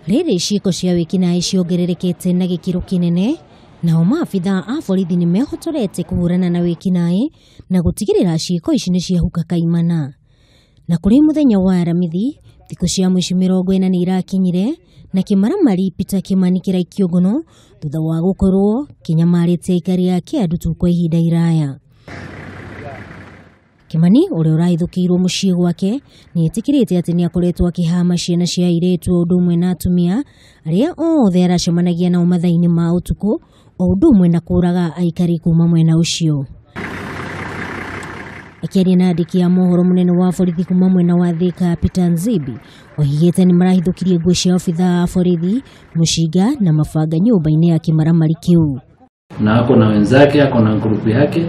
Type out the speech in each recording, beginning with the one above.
Rĩrĩ ciĩko cia wĩkinaĩ ciongererekete na gĩkĩro kĩnene, nao maabitha a borithi nĩ mehotorete kũhũrana na wĩkinaĩ na gũtigĩrĩra ciĩko ici nĩ ciahuka kaimana. Na kũrĩ mũthenya wa Aramithi, thikũ cia mũico 40 nĩ irakinyire na kĩmaramari Peter Kimani kĩraikio ngono thutha wa gũkorwo kĩnyamarĩte aikari a Kĩandutu kwa ihinda iraya. Kimani ũrĩa ũrahithũkĩirwo mũciĩ gwake nĩ etĩkĩrĩte atĩ nĩ akoretwo akĩhama ciana cia airĩtu o ũndũ ũmwe na atumia arĩa othe aracemanagia nao mathaa-inĩ ma ũtukũ o ũndũ ũmwe na kũraga aikari kuma mwena ũcio. Akĩaria na andĩki a mohoro mũnene wa borithi kuma mwena wa Thika Peter Nzibi oigĩte nĩ marahithũkirie nguo cia obithaa a borithi, mũcinga na mabanga nyũmba-inĩ ya kĩmaramari kĩu. Na ako na wenzake, ako na grupu yake,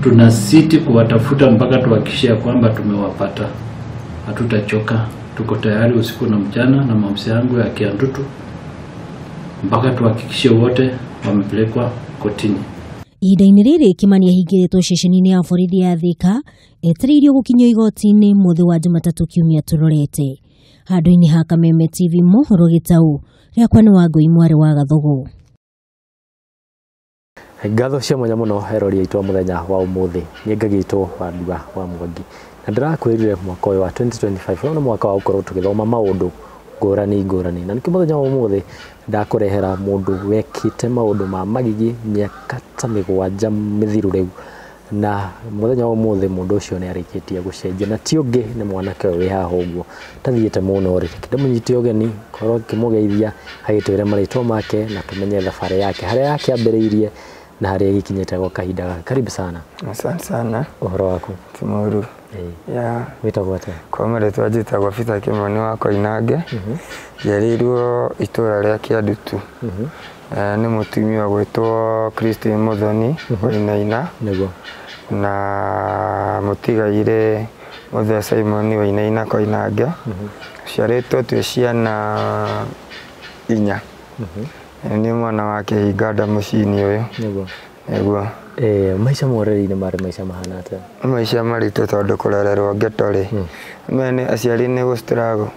tunasiti kuwatafuta mpaka tuhakikishe kwamba tumewapata. Hatutachoka, tuko tayari usiku na mchana na maofisa yangu ya Kiandutu mpaka tuhakikishe wote wamepelekwa kotini. Ihinda-inĩ rĩrĩ Kimani ahingĩrĩtwo ceceni-inĩ ya borithi ya Thika etereirio gũkinyio igoti-inĩ mũthĩ wa Jumatatũ kiumia tũrorete. Handũ-inĩ ha Kameme TV mohoro Gĩtaũ, rĩakwa nĩ Wangũi mwarĩ wa Gathogo. Ngatho cia mwanya mũno erori aitũ a mũthenya wa ũmũthĩ nĩ ngagĩtwo Wandua wa Mwangi na ndĩrakwĩrire mwaka ũyũ wa 2025 ũyũ nĩ mwaka wa gũkorwo tũgĩthoma maũndũ ngũrani ngũrani na nĩkĩo mũthenya wa ũmũthĩ ndakũrehera mũndũ wekĩte maũndũ ma magigi mĩaka ta 7 mĩthiru rĩu na mũthenya wa ũmũthĩ mũndũ ũcio nĩ arĩkĩtie gũcenjia na ti ũngĩ nĩ mwanake ũyũ wĩ haha ũguo tathiĩte mũno rĩ ndĩmũnyite ũgeni korwo ngĩmũgeithia agĩtwĩre marĩtwa make na tũmenye thabarĩ yake harĩa yakĩambĩrĩirie na harĩa gĩkinyĩte gwa kahinda gaka. Karibu sana. Asante sana. Ũhoro waku? Ti mũru. Ya. Wĩtagwo atĩa? Kwa marĩtwa njĩtagwo Peter Kimani wa Koinange. Njiarĩirwo itũra rĩa Kĩandutu. Nĩ mũtumia ũgwĩtwo Christine Muthoni Wainaina. Nĩguo. Na mũtigaire Mũthee Simon Wainaina Koinange. Ciarĩtwo twĩ ciana 4. Nĩ mwana wa kĩhinganda mũciĩ-inĩ ũyũ. Nĩguo. Nĩguo. Maica moreri-inĩ marĩ maica mahana atĩa? Maica maritũ tondũ kũrererwo ghetto rĩ, mene aciari nĩ gũ struggle.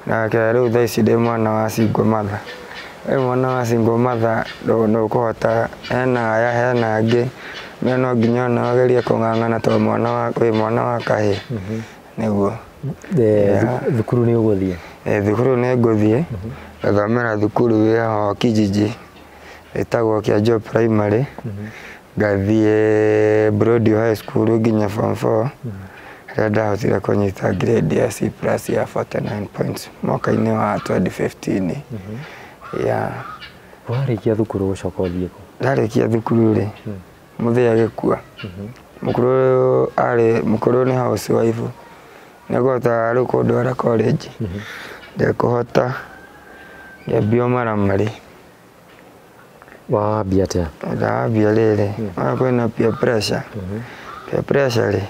Nake rĩu thaa ici ndĩ mwana wa single mother. Wĩ mwana wa single mother ndũkũhota, hena aya hena angĩ, me no nginya ona ũgerie kũng'ang'ana tondũ mwana wa wĩ mwana wa kahĩĩ. Nĩguo. Thukuru nĩ ũgũthiĩ? Thukuru nĩ ngũthiĩ. Ngathomera thukuru wĩ ho Kijiji ĩtagwo Kĩanjo Primary. Ngathiĩ Broadview High School nginya form 4 harĩa ndahotire kũnyita grade ya C plus ya 49 points mwaka-inĩ wa 2015. Yeah. Warĩkia thukuru ũcoka ũthiĩ kũ? Ndarĩkia thukuru rĩ, mũthee agĩkua. Mũkũrũ arĩ mũkũrũ nĩ housewife. Nĩkũhota rĩu kũndwara college. Ndekũhota ngĩambia maramari. Wambia atĩa? Ndambia rĩrĩ, kwĩna peer pressure. Peer pressure rĩ,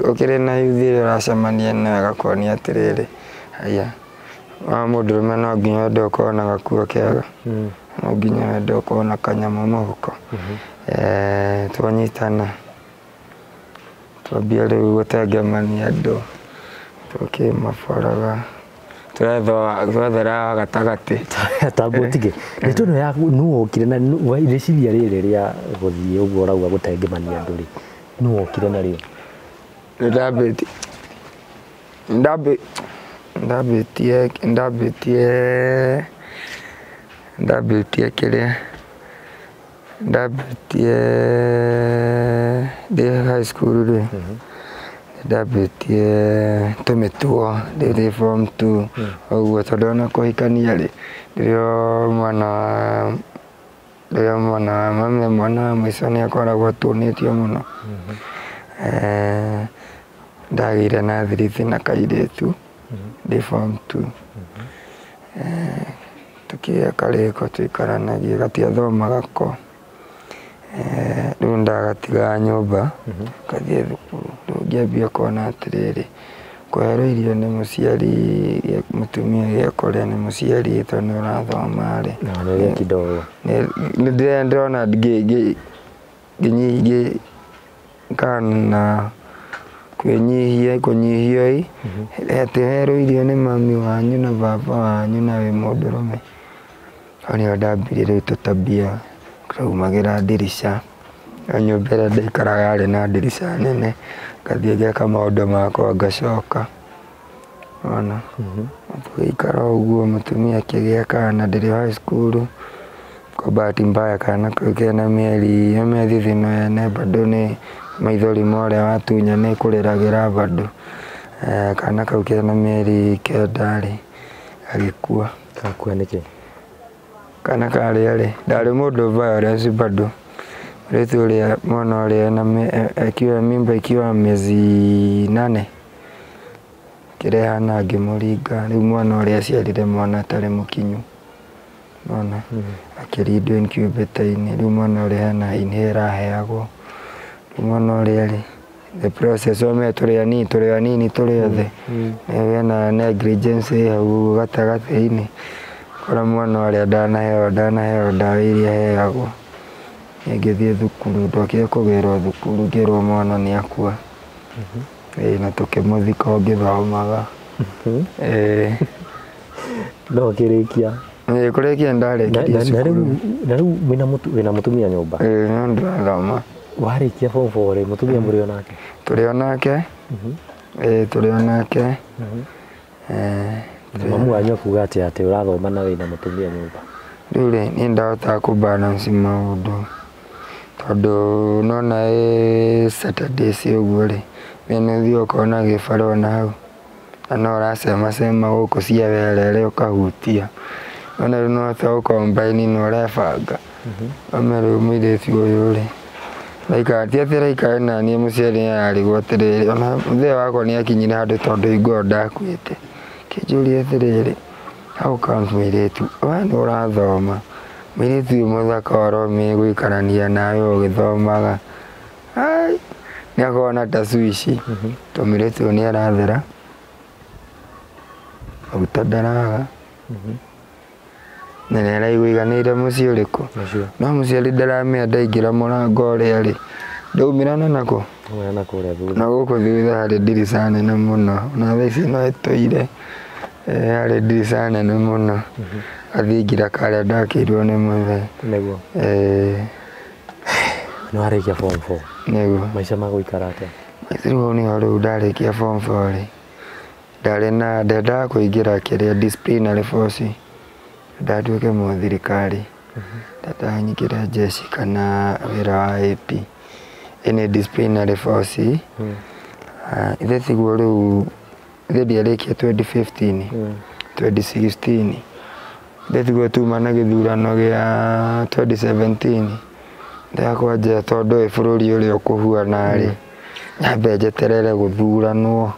ũkĩrĩ na youth ĩrĩa ũracemania nayo ĩgakuonia atĩrĩrĩ, haiya, wa mũndũrũme no nginya wende ũkorwo na gakuo kega, no nginya wende ũkorwo na kanyamũ mũhuko. Twanyitana twambia rĩu gũtengemania andũ, tũkĩmaboraga twethera gatagatĩ. Tambũtige ndeto ĩno ya nũ wokire na rĩciria rĩrĩ rĩa gũthiĩ ũguo ũrauga gũtengemania andũ rĩ, nũ wokire narĩo? Ndambĩtie kĩrĩa ndambĩtie ndĩ high school rĩ, ndambĩtie tũmĩtugo ndĩ form 2 ũguo tondũ ona kũhikania rĩ, rĩrĩa mwana wa mami mwana wa mũico nĩ akoragwo atunĩtio mũno. Ndagĩire na thirithi na kairĩtu ndĩ form 2. Tũkĩgĩa karĩko tũikaranagia gatiathomaga ko. Rĩu ndagatigaga nyũmba ngathiĩ thukuru. Rĩu ngĩambia kuona atĩrĩrĩ, kũherwo irio nĩ mũciari, mũtumia gĩa kũrĩa nĩ mũciari tondũ nĩ ũrathoma rĩ. Nĩ ndĩrona kana Kwĩnyihia kũnyihio i atĩ herwo irio nĩ mami wanyu na baba wanyu na wĩ mũndũrũme. Hau nĩho ndambirie rĩu tũtabia twaumagĩra ndirica. Na nyũmba ĩrĩa ndaikaraga yarĩ na ndirica nene, ngathiĩ ngeka maũndũ makwa ngacoka. Wona? Tũgĩikara o ũguo mũtumia akĩgĩa kana ndĩrĩ o high school. Kwa bahati mbaya kana kau kena mĩeri ĩmwe thithino ene bado nĩ maithori ma ũrĩa watunya nĩ kũrĩragĩra bado. Kana kau kena mĩeri 9 rĩ, gagĩkua. Gakua nĩkĩ? Kana karĩa rĩ, ndarĩ mũndũ violence bado. Mũirĩtu ũrĩa mwana ũrĩa ena akiwa mimba ikiwa miezi 8 kĩrehana ngĩmũringa. Rĩu mwana ũrĩa aciarire mwana atarĩ mũkinyu. Nona akĩrindwo incubator-inĩ. Rĩu mwana ũrĩa hena inhaler aheagwo. Rĩu mwana ũrĩa rĩ, the process wame tũrĩ anini tũrĩ anini tũrĩ othe. Hena negligence hau gatagatĩ-inĩ. Kora mwana ũrĩa ndanaheo ndawa iria aheagwo. Ngĩthiĩ thukuru, ndokire kũgĩrwo thukuru ngĩrwo mwana nĩ akua. Ĩĩ na tũkĩmũthika o ngĩthomaga. Ĩĩ. No ũkĩrĩkia? Ĩĩ kũrĩkia ndarĩkirie cukuru. Na rĩu wĩna mũtumia nyũmba? Ĩĩ no ndĩrathoma. Warĩkia form 4 rĩ, mũtumia mũrĩ o nake? Tũrĩ o nake. Ĩĩ tũrĩ o nake. Na mamu wanyu akuga atĩa atĩ ũrathoma na wĩna mũtumia nyũmba? Rĩu rĩ, niĩ ndahotaga kũ balance maũndũ tondũ nona ĩ Saturdays ũguo rĩ, nĩ ũthiaga ũkona gĩbarũa na hau na no ũracemacema gũkũ cia werere ũkahutia. Nona rĩu no ũhote gũ combine na ũrebanga. Ome rĩu mũirĩtu ũyũ rĩ, raikara ti atĩ araikara na niĩ mũciari nĩ ararigwo atĩrĩrĩ, ona mũthee wakwa nĩ akinyire handũ tondũ hingo ĩyo ndakuĩte. Akĩnjũria atĩrĩrĩ, how comes mũirĩtu, we nĩ ũrathoma, mũirĩtu ũyũ mũthaka ũromire gũikarania nawe ũgĩthomaga. Ai, nĩ akona ta swishi. Tondũ mũirĩtu ũyũ nĩ arathera, maguta ndaraga, na nĩ araigua aiganĩire mũciĩ ũrĩkũ. No mũciari ndaramenya ndaingĩra mũrango ũrĩa rĩ, ndaumĩrana nakũ? Ndaumĩrana kũrĩa thutha. Na gũkũ thutha harĩ ndirica nene mũno, na thaa ici no ĩtũire. Harĩ ndirica nene mũno. Gathingira karĩa ndakĩirwo nĩ mũthee. Nĩguo. Nĩ warĩkia form 4? Nĩguo. Maica magũikara atĩa? Maica rĩu hau nĩho rĩu ndarĩkia form 4 rĩ, ndarĩ na ndendaga kũingĩra kĩrĩa disciplinary force. Ndatuĩke mũthirikari. Ndendaga nyingĩre jeshi kana wĩra wa AP. Ĩĩ disciplinary force. Ithe tiguo rĩu, ithe ndiarĩkia 2015, 2016. Ithe tiguo tuma na gĩthurano gĩa 2017. Ndakwanjia tondũ ĩ bũrũri ũrĩa ũkũhuana rĩ, nyambe njeterere gũthuranwo.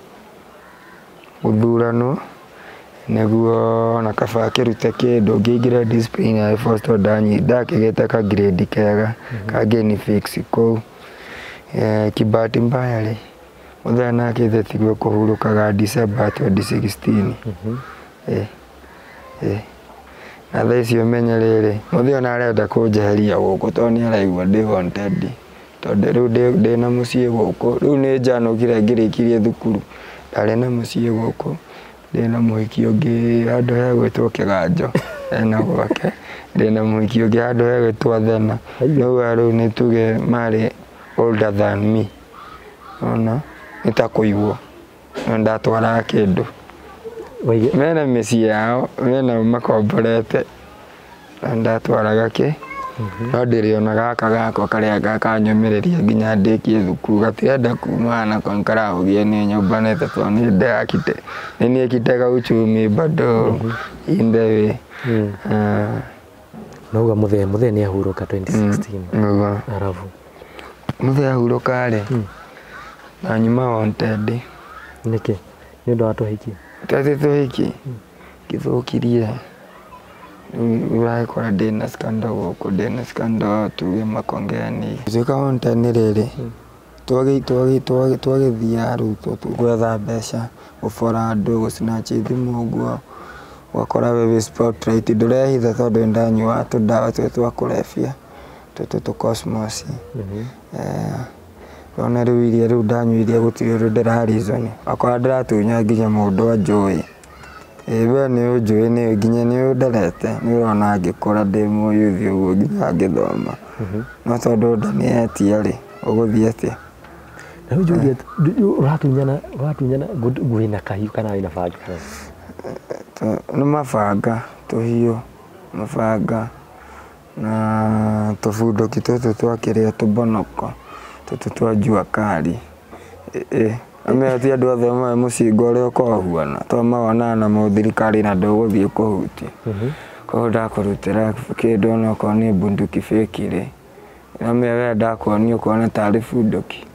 Gũthuranwo nĩguo ona kaba akĩrute kĩndũ ngĩingĩre disciplinary force tondũ ndakĩgĩte ka grade kega kangĩni fix kũu. Kibahati mbaya rĩ, mũthee nake ithe tiguo kũhurũkaga December 2016. Na thaa ici ũmenye rĩrĩ, mũthee ona arenda kũnjeheria gũkũ tondũ nĩ araigua ndĩ wanted. Tondũ rĩu ndĩna mũciĩ gũkũ, rĩu nĩ njanũkire ngĩrĩkirie thukuru. Ndarĩ na mũciĩ gũkũ, ndĩna mũhiki ũngĩ handũ hegwĩtwo Kĩganjo, ena gwake, ndĩna mũhiki ũngĩ handũ hegwĩtwo Thena. Rĩu rĩu nĩ tuge marĩ older than me. Ona nĩ ta kũigwo, no ndatwaraga kĩndũ. Mena mĩciĩ yao, mena makomborete, no ndatwaraga kĩ, no ndĩrĩ ona gaka gakwa karĩa gakanyũmĩrĩria nginya ndĩkie thukuru, gatirenda kuma nako nĩkarahũgio nĩ nyũmba nĩ tondũ nĩ ndĩrakite, nĩ niĩ kitega uchumi bado in the way. Nauga mũthee nĩ ahurũka 2016. Nĩguo. Arabu. Mũthee ahurũka rĩ, na nyuma wanted. Nĩkĩ? Nĩ ũndũ wa tũhiki? Twathiĩ tũhiki, ngĩthũkirie. Ũragĩkora ndĩna scandal gũkũ, ndĩna scandal tuge Makongeni. Tuĩka wanted nĩ rĩrĩ, twagĩthiaga rĩu gwetha mbeca, gũbora andũ, gũ snatch thimũ ũguo, ũgakora we wĩ spotlight, ndũrehitha tondũ nĩndanyuaga tũndawa tũrĩa twa kũrebia, tũtũ tũ cosmos. Ona rĩu iria rĩu ndanyuirie gũtirĩ ũndũ ndĩrarizoni. Okorwo ndĩratunya nginya mũndũ anjũĩ. Ĩĩ we nĩ ũnjũĩ nĩ nginya nĩ ũnderete nĩ ũrona ngĩkũra ndĩ mũyuthi ũguo nginya ngĩthoma. No tondũ nda nĩ yetia rĩ, ũgũthiĩ atĩa? Na rĩu njũrie ũratunyana wĩna kahiũ kana wĩna banga? Nĩ mabanga, tũhiũ, mabanga na tũbunduki tũtũ twa kĩrĩa tũbonoko tũtũ twa jua kali. Amenya ti andũ othe moĩ mũcinga ũrĩa ũkoragwo ũhuana to mawonaga na mũthirikari na ndũgũthiĩ kũhutia. Koguo ndakũrutĩra kĩndũ onokorwo nĩ bunduki fake rĩ, amenya we ndakuonia ũkona tarĩ bunduki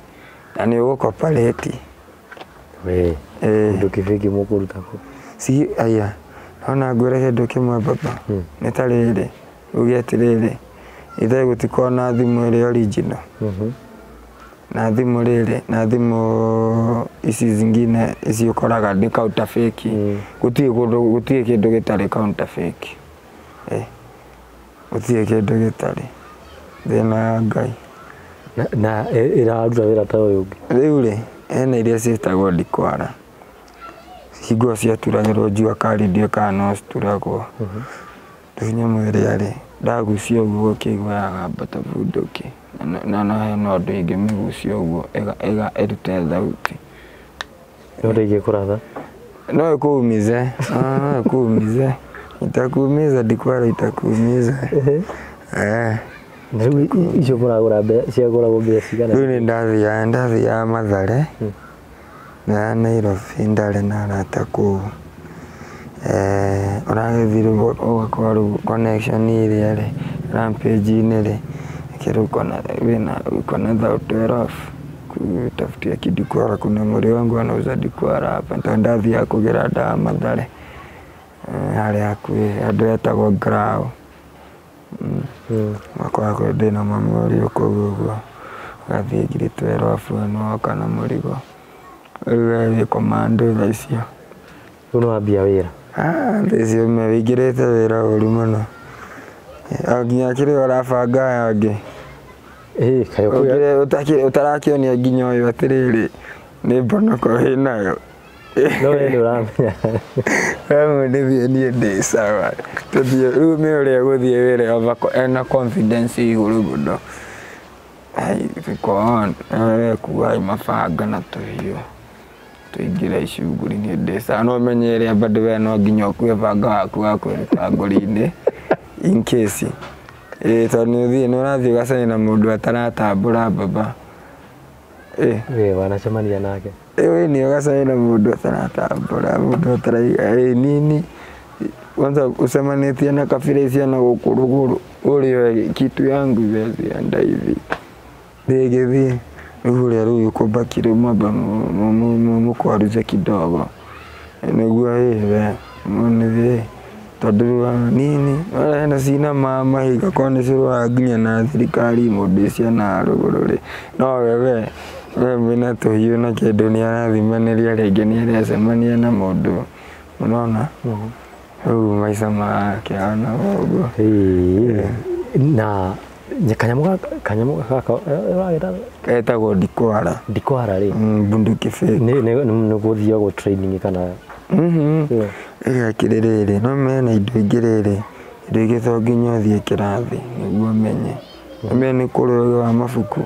na nĩ ũgũkoparĩti. We bunduki fake mũkũruta kũ? Si aya nona ngwĩre kĩndũ kĩmwe baba, nĩ ta rĩrĩ uge atĩrĩrĩ ithe gũtikoragwo na thimũ ĩrĩa original na thimũ rĩrĩ na thimũ ici zingine ici ũkoraga nĩ counter fake. Gũtirĩ kũndũ gũtirĩ kĩndũ gĩtarĩ counter fake. Gũtirĩ kĩndũ gĩtarĩ thĩna ya Ngai. Na ĩraruta wĩra ta ũyũ ũngĩ. Rĩu rĩ hena iria ciĩtagwo ndikwara hingo ciaturagĩrwo jua kali ndiũĩ kana no cituragwo. Rĩu nyamũ ĩrĩa rĩ ndagucia ũguo ũkĩigua yagamba ta bunduki na no hena ũndũ ingĩmĩgucia ũguo ĩrute thauti. No ndĩngĩkũratha? No ĩkũumize, no ĩkũumize, itakuumiza ndikwara itakuumiza. Na rĩu icio mũragũra ciagũragwo mbia cigana? Rĩu nĩ ndathiaga Mathare na Nairobi ndarĩ na arata kũu. Ũragĩthiĩ rĩu ũgakora rĩu connection ĩrĩa rĩ rampage-inĩ rĩ rĩu uko na thao 12 kutafutia kidikwara. Kuna mũrĩ wangu anauza dikwara hapa tondũ ndathiaga kũgĩra ndawa Mathare harĩa hakuhĩ handũ hetagwo Grau. Makoragwo ndĩna mami ũrĩa kũu ũguo agathiĩ ngiri 12 nĩwoka na mũrigo. Rĩu we wĩ commando thaa icio. Rĩu nĩ wambia wĩra? Thaa icio wĩingĩrĩte wĩra ũru mũno. Nginya kĩrĩa ũrabanga aya angĩ. Ũtarakĩonia nginya ũyũ atĩrĩrĩ nĩ mbonoko wĩnayo. No we nĩ ũramenya. We nĩthiĩ niĩ ndĩ sawa. Tũthiĩ rĩu nĩ ũrĩa gũthiĩ wĩra ena confidence igũrũ mũno. Tuko on we kuai mabanga na tũhiũ tũingĩre icunguri niĩ ndĩ sawa. No ũmenye ĩrĩa bado we no nginya ũkue banga waku wa kwĩruta ngũri-inĩ in case. Tondũ nĩ ũthiĩ nĩ ũrathiĩ ũgacemania na mũndũ ataratambũra baba. We wanacemania nake? We nĩ ũgacemania na mũndũ ataratambũra mũndũ ataraiga nini kwanza ucemanĩtie na kabira icio na gũkũ rũgũrũ ũrĩa kitu yangu iwezi enda hivi ndĩgĩthiĩ rĩu ũrĩa rĩu ũkũmbaki rĩu mwamba mũkwaruze kidogo nĩguo we nĩthiĩ tondũ rĩu nini hena cina mahiga korwo nĩ cirũaga nginya na thirikari mũndũ icio na rũgũrũ rĩ no we mwĩna tũhiũ na kĩndũ nĩ arathimanĩria rĩngĩ nĩ aracemania na mũndũ ũrona rĩu maica makĩhana ũguo. Na kanyamũ gaka ũragĩta getagwo ndikwara. Ndikwara rĩ bunduki fake. Nĩ gũthiagwo training kana? Ĩgakĩrĩ rĩrĩ no mena indo ingĩ rĩrĩ indo ingĩ to nginya ũthiĩ kĩrathi nĩguo ũmenye. Ũmenye nĩ kũrĩ ũgĩ wa mabuku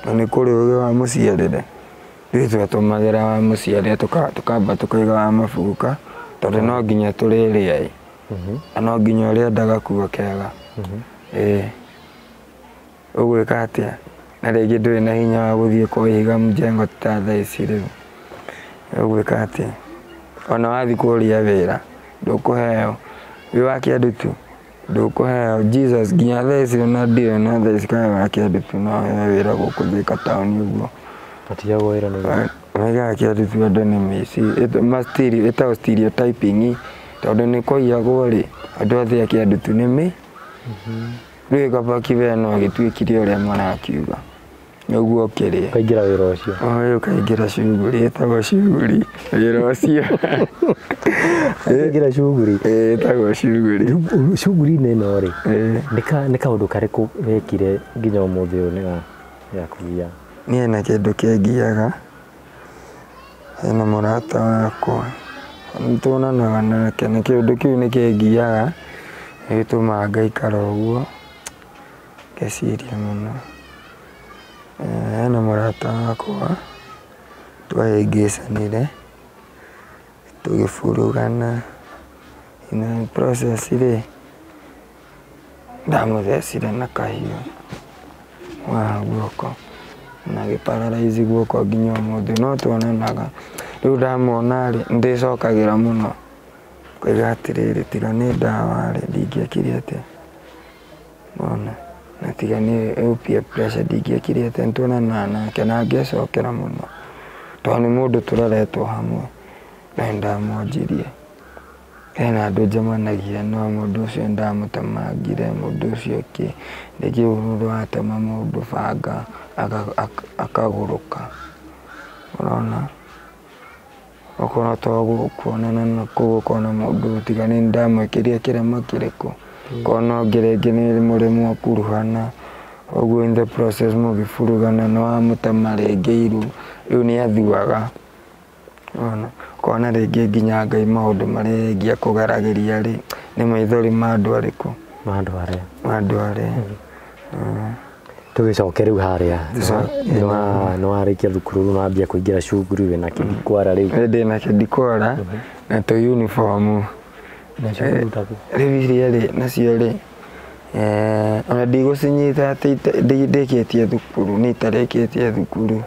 na nĩ kũrĩ ũgĩ wa mũciarĩre. Ithuĩ twatũmagĩra wa mũciarĩre tũkamba tũkaiga wa mabuku ka tondũ no nginya tũrĩrĩa ĩ na no nginya ũrĩenda gakuo kega. Ũgwĩka atĩa na rĩngĩ ndũrĩ na hinya wa gũthiĩ kwĩhiga mjengo ta thaa ici rĩu ũgwĩka atĩa? Ona wathiĩ kũria wĩra ndũkũheo wĩ wa kĩandutu ndũkũheo Jesus nginya thaa ici ona ndirĩ na thaa ici kana wa kĩandutu no heo wĩra gũkũ Thika taũni ũguo. Matiheagwo wĩra nĩ Maigaga kĩandutu andũ nĩ mĩici ĩtagwo stereotyping tondũ nĩ kũiyagwo rĩ andũ othe a kĩandutu nĩ mĩ rĩu gĩkabaki we no gĩtuĩkire ũrĩa marakiuga nĩguo ũkĩrĩe. Ũkaingĩra wĩra ũcio? Ũkaingĩra cuguri ĩtagwo cuguri wĩra ũcio. Ũkaingĩra cuguri? Ĩtagwo cuguri. Cuguri-inĩ ĩno rĩ nĩ kaũndũ karĩkũ wekire nginya ũmũthĩ ũyũ nĩ gakũgia? Niĩ na kĩndũ kĩngiaga, hena mũrata wakwa, nĩtuonanaga nake na kĩũndũ kĩu nĩkĩngiaga, nĩgĩtũmaga ngaikara ũguo, ngeciria mũno. Hena mũrata wakwa, twahĩngĩcanire, tũgĩburugana, in the process rĩ, ndamũthecire na kahiũ haha guoko na gĩ paralyze guoko nginya ũmũthĩ, no tuonanaga. Rĩu ndamwona rĩ, nĩndĩcokagĩra mũno, ngaiga atĩrĩrĩ, tiga nĩ ndawa rĩ, ndingĩekire atĩa, wona, na tiga nĩ peer pressure ndingĩekire atĩa, nĩtuonanaga nake na ngecokera mũno, tondũ nĩ mũndũ tũreretwo hamwe, na nĩndamwanjirie. Hena andũ njemanagia nao, mũndũ ũcio nĩndamũtemangire, mũndũ ũcio kĩ, rĩngĩ mũndũ atema mũndũ banga akagũrũka, ũrona, okorwo to kuonana na kũu ũkona mũndũ tiga nĩ ndamwĩkĩrire kĩrema kĩrĩkũ, ũkona ũngĩ rĩngĩ nĩ mũrĩ mwakuruhana, ũguo in the process mũgĩburugana nĩwamũtema rĩngĩ iru, rĩu nĩathuaga, ũrona, ũkona rĩngĩ nginya Ngai maũndũ marĩa rĩngĩ akũgeragĩria rĩ, nĩ maithori ma andũ arĩkũ? Ma andũ arĩa. Ma andũ arĩa. Tũgĩcoke rĩu harĩa, nĩwarĩkia thukuru rĩu nĩwambia kũingĩra cukuru wĩna kĩndikwara rĩu. Ndĩna kĩndikwara na tũ uniform. Rĩu iria rĩ, nacio rĩ, ona ndigũcinyita atĩ ndĩkĩtie thukuru, nĩ itarĩkĩtie thukuru,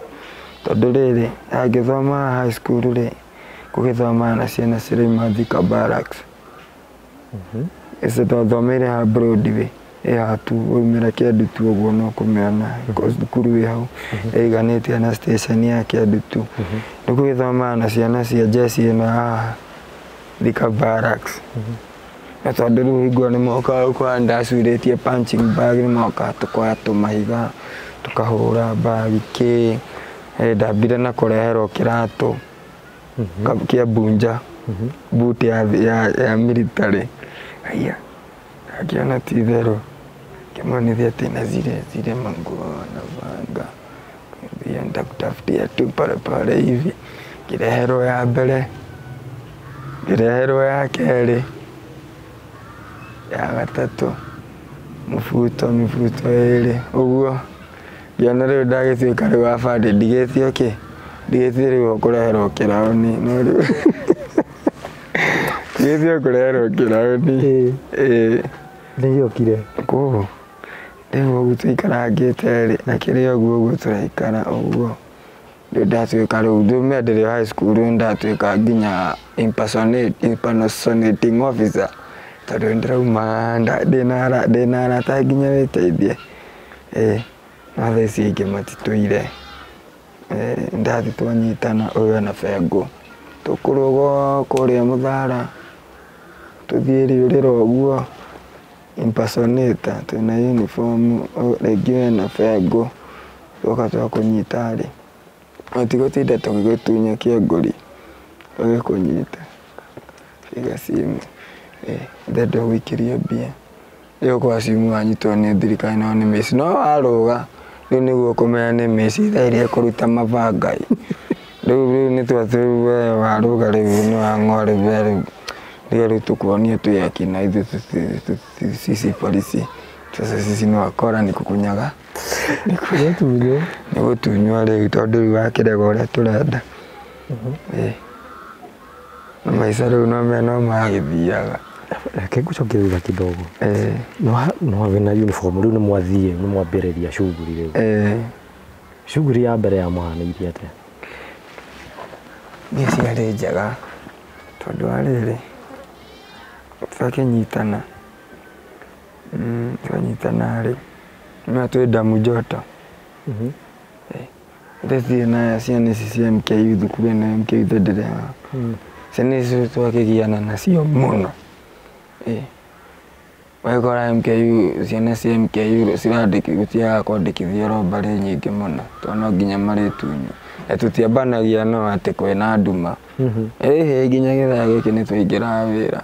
tondũ rĩrĩ, angĩthoma high school rĩ, gũgĩthomaga na ciana cirauma Thika Barracks. Icio twathomeire ha Broadway, ĩ hatu waumĩra Kĩandutu ũguo no kũmĩona, thukuru ĩ hau, ĩiganĩtie na station ya Kĩandutu. Rĩu gũgĩthomaga na ciana cia jeshi ĩno haha Thika Barracks. Na tondũ rĩu hingo nĩ mokaga gũkora ndacurĩtie punching bag, nĩ mokaga tũkoya tũmahiga, tũkahũra bag kĩ, ndambire na kũreherwo kĩratũ kĩa bunja, boot ya military. Haiya, akiona ti itherũ, kĩmonithia atĩ na zile zile manguo wanavanga, ngambia nitakutafutia tu polepole hivi, ngĩreherwo ya mbere, ngĩreherwo ya kerĩ, ya gatatũ, mũbuto mĩbuto ĩrĩ, ũguo, ngĩona rĩu ndagĩtuĩka rĩu abandĩ ndigĩtio kĩ, ndigĩtie rĩu kũreherwo kĩraũni, no rĩu ndigĩtio kũreherwo kĩraũni, ĩĩ. Nĩgĩokire. Kũũ, rĩu ũguo tũikarangĩte rĩ, akĩrĩ ũguo ũguo tũraikara ũguo, rĩu ndatuĩka rĩu ndumia ndĩrĩ high school rĩu ndatuĩka nginya impersonating officer, tondũ nĩndĩrauma ndĩna arata nginya wĩteithie, ĩĩ, no thaa ici aingĩ matitũire, ndathiĩ twanyitana ũyũ ena bengũ, tũkũrũga kũrĩa mũthara, tũthiĩ rĩũrĩro ũguo, impersonator, twĩna uniform, rĩngĩ wĩna bengũ, twoka twakũnyita rĩ, no ti gũtinda tũgĩgũtunya kĩongori, tũgĩkũnyita, piga simu, ndenda gũikĩrio mbia, rĩu kwa simu wanyitwo nĩ thirikari no nĩ mĩici, no warũga, rĩu nĩguo ũkũmenya nĩ mĩici thaa iria ĩkũruta mabanga ĩ, rĩu rĩu nĩ we warũga rĩu nĩ wang'oa rĩu we rĩu, rĩu rĩu tũkuonie twĩ akina ithuĩ sisi polisi, sasa sisi ni wakora ni kukunyaga, nĩ gũtunywo rĩu tondũ rĩu wakĩrega ũrĩa tũrenda. Na maica rĩu no no magĩthiaga. Reke ngũcokie thutha kidogo. No wĩna uniform rĩu nĩmwathiĩ nĩmwambĩrĩria shughuli rĩu. Shughuli ya mbere yamũhanĩirie atĩa? Niĩ ciarĩ njega tondũ wa rĩrĩ, twakĩnyitana, twanyitana rĩ, nĩma twĩ damu joto. Tũthiĩ na ciana ici cia MKU thukuru ĩno ya MKU ndĩrĩ haha. Ciana ici twakĩgiana nacio mũno. Wagĩkora MKU, ciana cia MKU gũtiagaga kwandĩkithio robbery nyingĩ mũno, tondũ no nginya marĩtunywo. Na tũtiambanagia no atĩ kwĩna nduma. Ĩhĩ nginya gĩthaa gĩkĩ nĩtũingĩraga wĩra.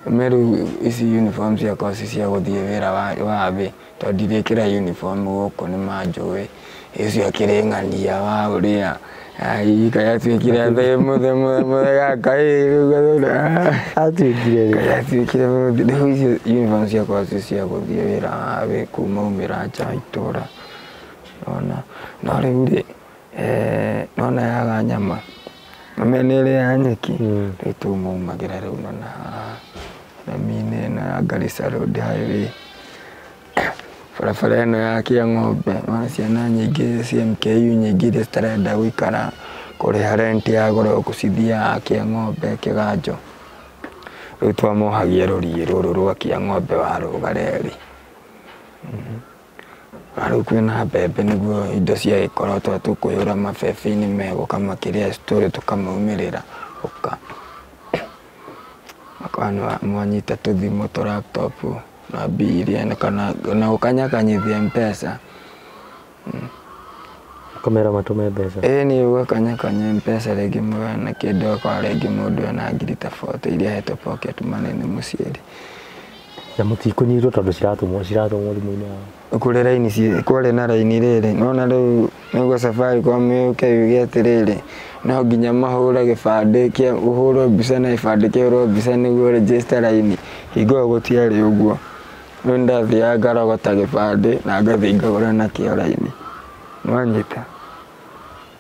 Meru ici uniform ciakwa ci cia gũthiĩ wĩra wa thĩ tondũ ndirĩkĩra uniform gũkũ nĩ manjũĩ ũcio akĩrĩ ng'ania wa ũrĩa kaĩ atuĩkire atuĩkire kaĩ atuĩkire rĩu icio uniform ciakwa ci cia gũthiĩ wĩra wa thĩ kuma umĩra nja itũra nona no rĩu rĩ nona yaga nyama mene ĩrĩa ya nyeki rĩu tũmaumagĩra rĩu nona rami-inĩ ĩno ya Garissa Road Highway barabara ĩno ya Kĩang'ombe nona ciana nyingĩ cia MKU nyingĩ iria citarenda gũikara kũrĩha rent ya goro cithiaga Kĩang'ombe Kĩganjo rĩu twamohagia rũriĩ rũrũ rwa Kĩang'ombe warũga reri rĩu kwĩna mbembe nĩguo indo ciagĩkorwo twa tũkũihũra mabebe-inĩ megũka makĩrĩa story tũkamaumĩrĩra ũka makona mwanyita tũthimũ tũ laptop na mbia kana na ũkanyakanyithia M-Pesa ũkamera matũme mbeca ĩĩ nĩ ũgakanyakanya M-Pesa rĩngĩ na kĩndũ akorwo rĩngĩ mũndũ ena ngiri ta 40 iria ahetwo pocket money nĩ mũciari na mũtikũnyitwo tondũ ciratũmwo thimũ-inĩ yao kũrĩ raini kwarĩ na raini rĩrĩ nona rĩu nĩguo Safaricom yũke yuge atĩrĩrĩ no nginya mahũre gĩbandĩ kĩa ũhũrwo mbica na gĩbandĩ kĩhũrwo mbica nĩguo register raini hingo ĩyo gũtiarĩ ũguo rĩu ndathiaga ngarogota gĩbandĩ na ngathiĩ ngagũra nakĩo raini nĩwanyita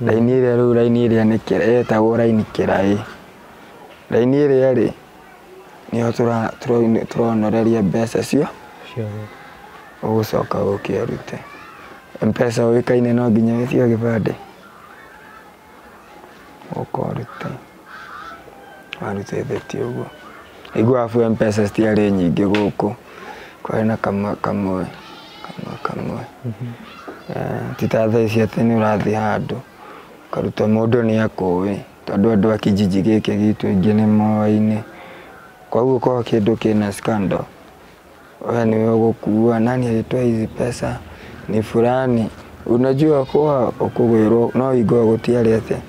raini ĩrĩa rĩu raini ĩrĩa nĩ ĩtagwo raini kĩraĩ raini ĩrĩa rĩ nĩyo tũronoreria mbeca cio ũgũcoka ũke ũrute M-Pesa ũĩkaine no nginya wĩtio gĩbandĩ ũka ũrute warutĩte ũguo igua abu M-Pesa citiarĩ nyingĩ gũkũ kwarĩ na kamwe kamwe kamwe kamwe ti ta thaa ici atĩ nĩ ũrathiĩ handũ ũkaruta mũndũ nĩ akũĩ tondũ andũ a kijiji gĩkĩ gitũ aingĩ nĩ moaine koguo korwo kĩndũ kĩna scandal wewe niwe ũgũkua nani alitoa hizi pesa ni fulani unajua kuwa ũkũgwĩrwo no hingo ĩyo gũtiarĩ atĩa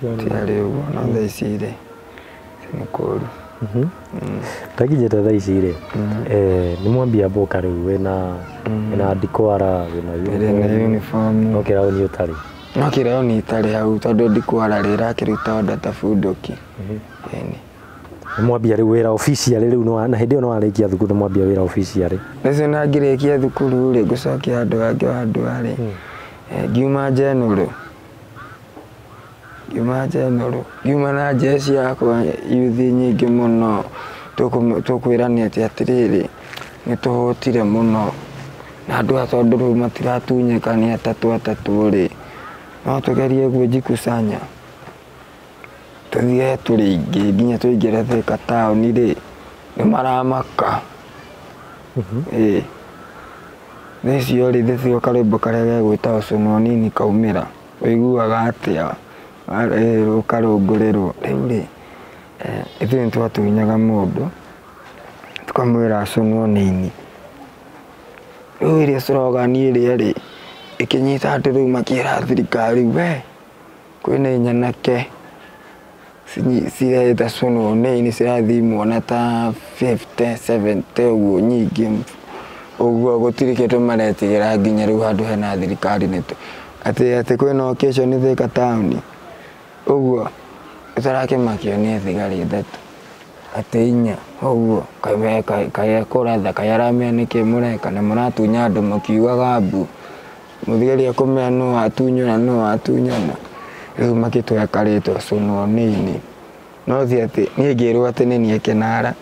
gũtiarĩ ũguo no thaa ici rĩ nĩ kũũru Ndakinyĩte thaa ici rĩ nĩ mwambia mboka rĩu wĩna ndikwara wĩna uniform no kĩraũni ũtarĩ no kĩraũni itarĩ hau tondũ ndikwara rĩrakĩruta order ta bunduki ĩni mwambia rĩu wĩra officially rĩu na hĩndĩ ĩyo nĩ warĩkia thukuru nĩ mwambia wĩra officially rĩcio na ngĩrĩkia thukuru rĩ ngũcokia handũ hangĩ handũ harĩ ngiuma njenũrũ ngiuma na njeci yakwa yuthi nyingĩ mũno tũkwĩrania atĩ atĩrĩrĩ nĩ tũhũtire mũno na andũ aya tondũ rĩu matiratunyĩka nĩ atatũ atatũ rĩ no tũgerie gwĩjikusanya tũthiĩ tũrĩ aingĩ nginya tũingĩre Thika taũni rĩ nĩ maramaka ĩĩ thaa icio rĩ thĩcio karwĩmbo karĩa gegwĩta ũcũnwo nini kaumĩra ũiguaga atĩa ũkarũngũrĩrwo rĩu rĩ ithuĩ nĩ twatunyaga mũndũ tũkamwĩra acũnwo nini rĩu ĩrĩa slogan ĩrĩa rĩ ĩkĩnyita andũ rĩu makĩra thirikari we kwĩna nyanake cireta cũnwo nini cirathimwo na ta 50 70 ũguo nyingĩ ũguo gũtirĩ kĩndũ maretigĩra nginya rĩu handũ hena thirikari nĩ atĩ kwĩna occasion Thika taũni ũguo ũtarakĩmakio nĩ thigari ithatũ atĩ inya ũguo kaĩ ekũratha kaĩ aramenya nĩkĩ mũreka na mũratunya andũ mũkiugaga mbu mũthigari ekũmenya nũ watunyana nũ watunyana rĩu makĩtweka rĩtwa cũnwo nini no ti atĩ niĩ ngĩrwo atĩ nĩ niĩ kĩnara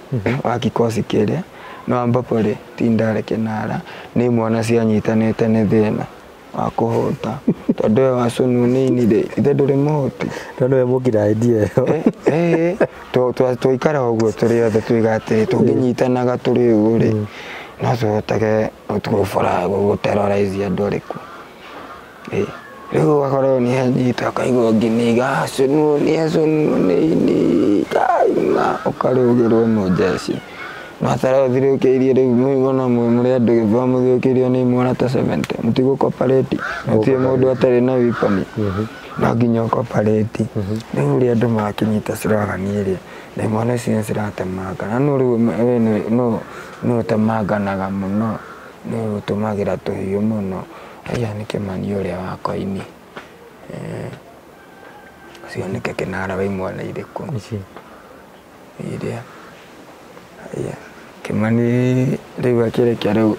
wa kikosi kĩrĩa no ambapo rĩ ti ndarĩ kĩnara nĩ imwana cianyitanĩte nĩ thĩna wa kũhũta tondũ we wa cũnwo nini rĩ ithe ndũrĩ mũhũti tondũ we mũkira idea ĩyo twaikara ũguo tũrĩ othe tuiga atĩrĩ tũngĩnyitanaga tũrĩ ũguo rĩ no tũhotage gũbora gũterrorize andũ arĩkũ rĩu ũgakorwo nĩ anyita ũkaigua ngĩniga cũnwo nĩ acũnwo nini kaima ũkarũgĩrwo mũjeci no tarũthirũkĩirie rĩu mũigona mũrĩ andũ gĩthomo mũthiũkĩirio nĩ imwana ta 70 mũtigũcooperate gũtirĩ mũndũ atarĩ na weapon No nginya ũkoparĩti. Rĩu ũrĩa andũ makĩnyita slogan ĩrĩa na imwana icio nĩ ciratemanga na nũ rĩu nũ ũtemanganaga mũno nũ ũtũmagĩra tũhiũ mũno aya nĩ Kĩmani ũrĩa wa koini. Ũcio nĩke kĩnara wa imwana irĩkũ Ici. Iria aya Kĩmani rĩu akĩrĩkia rĩu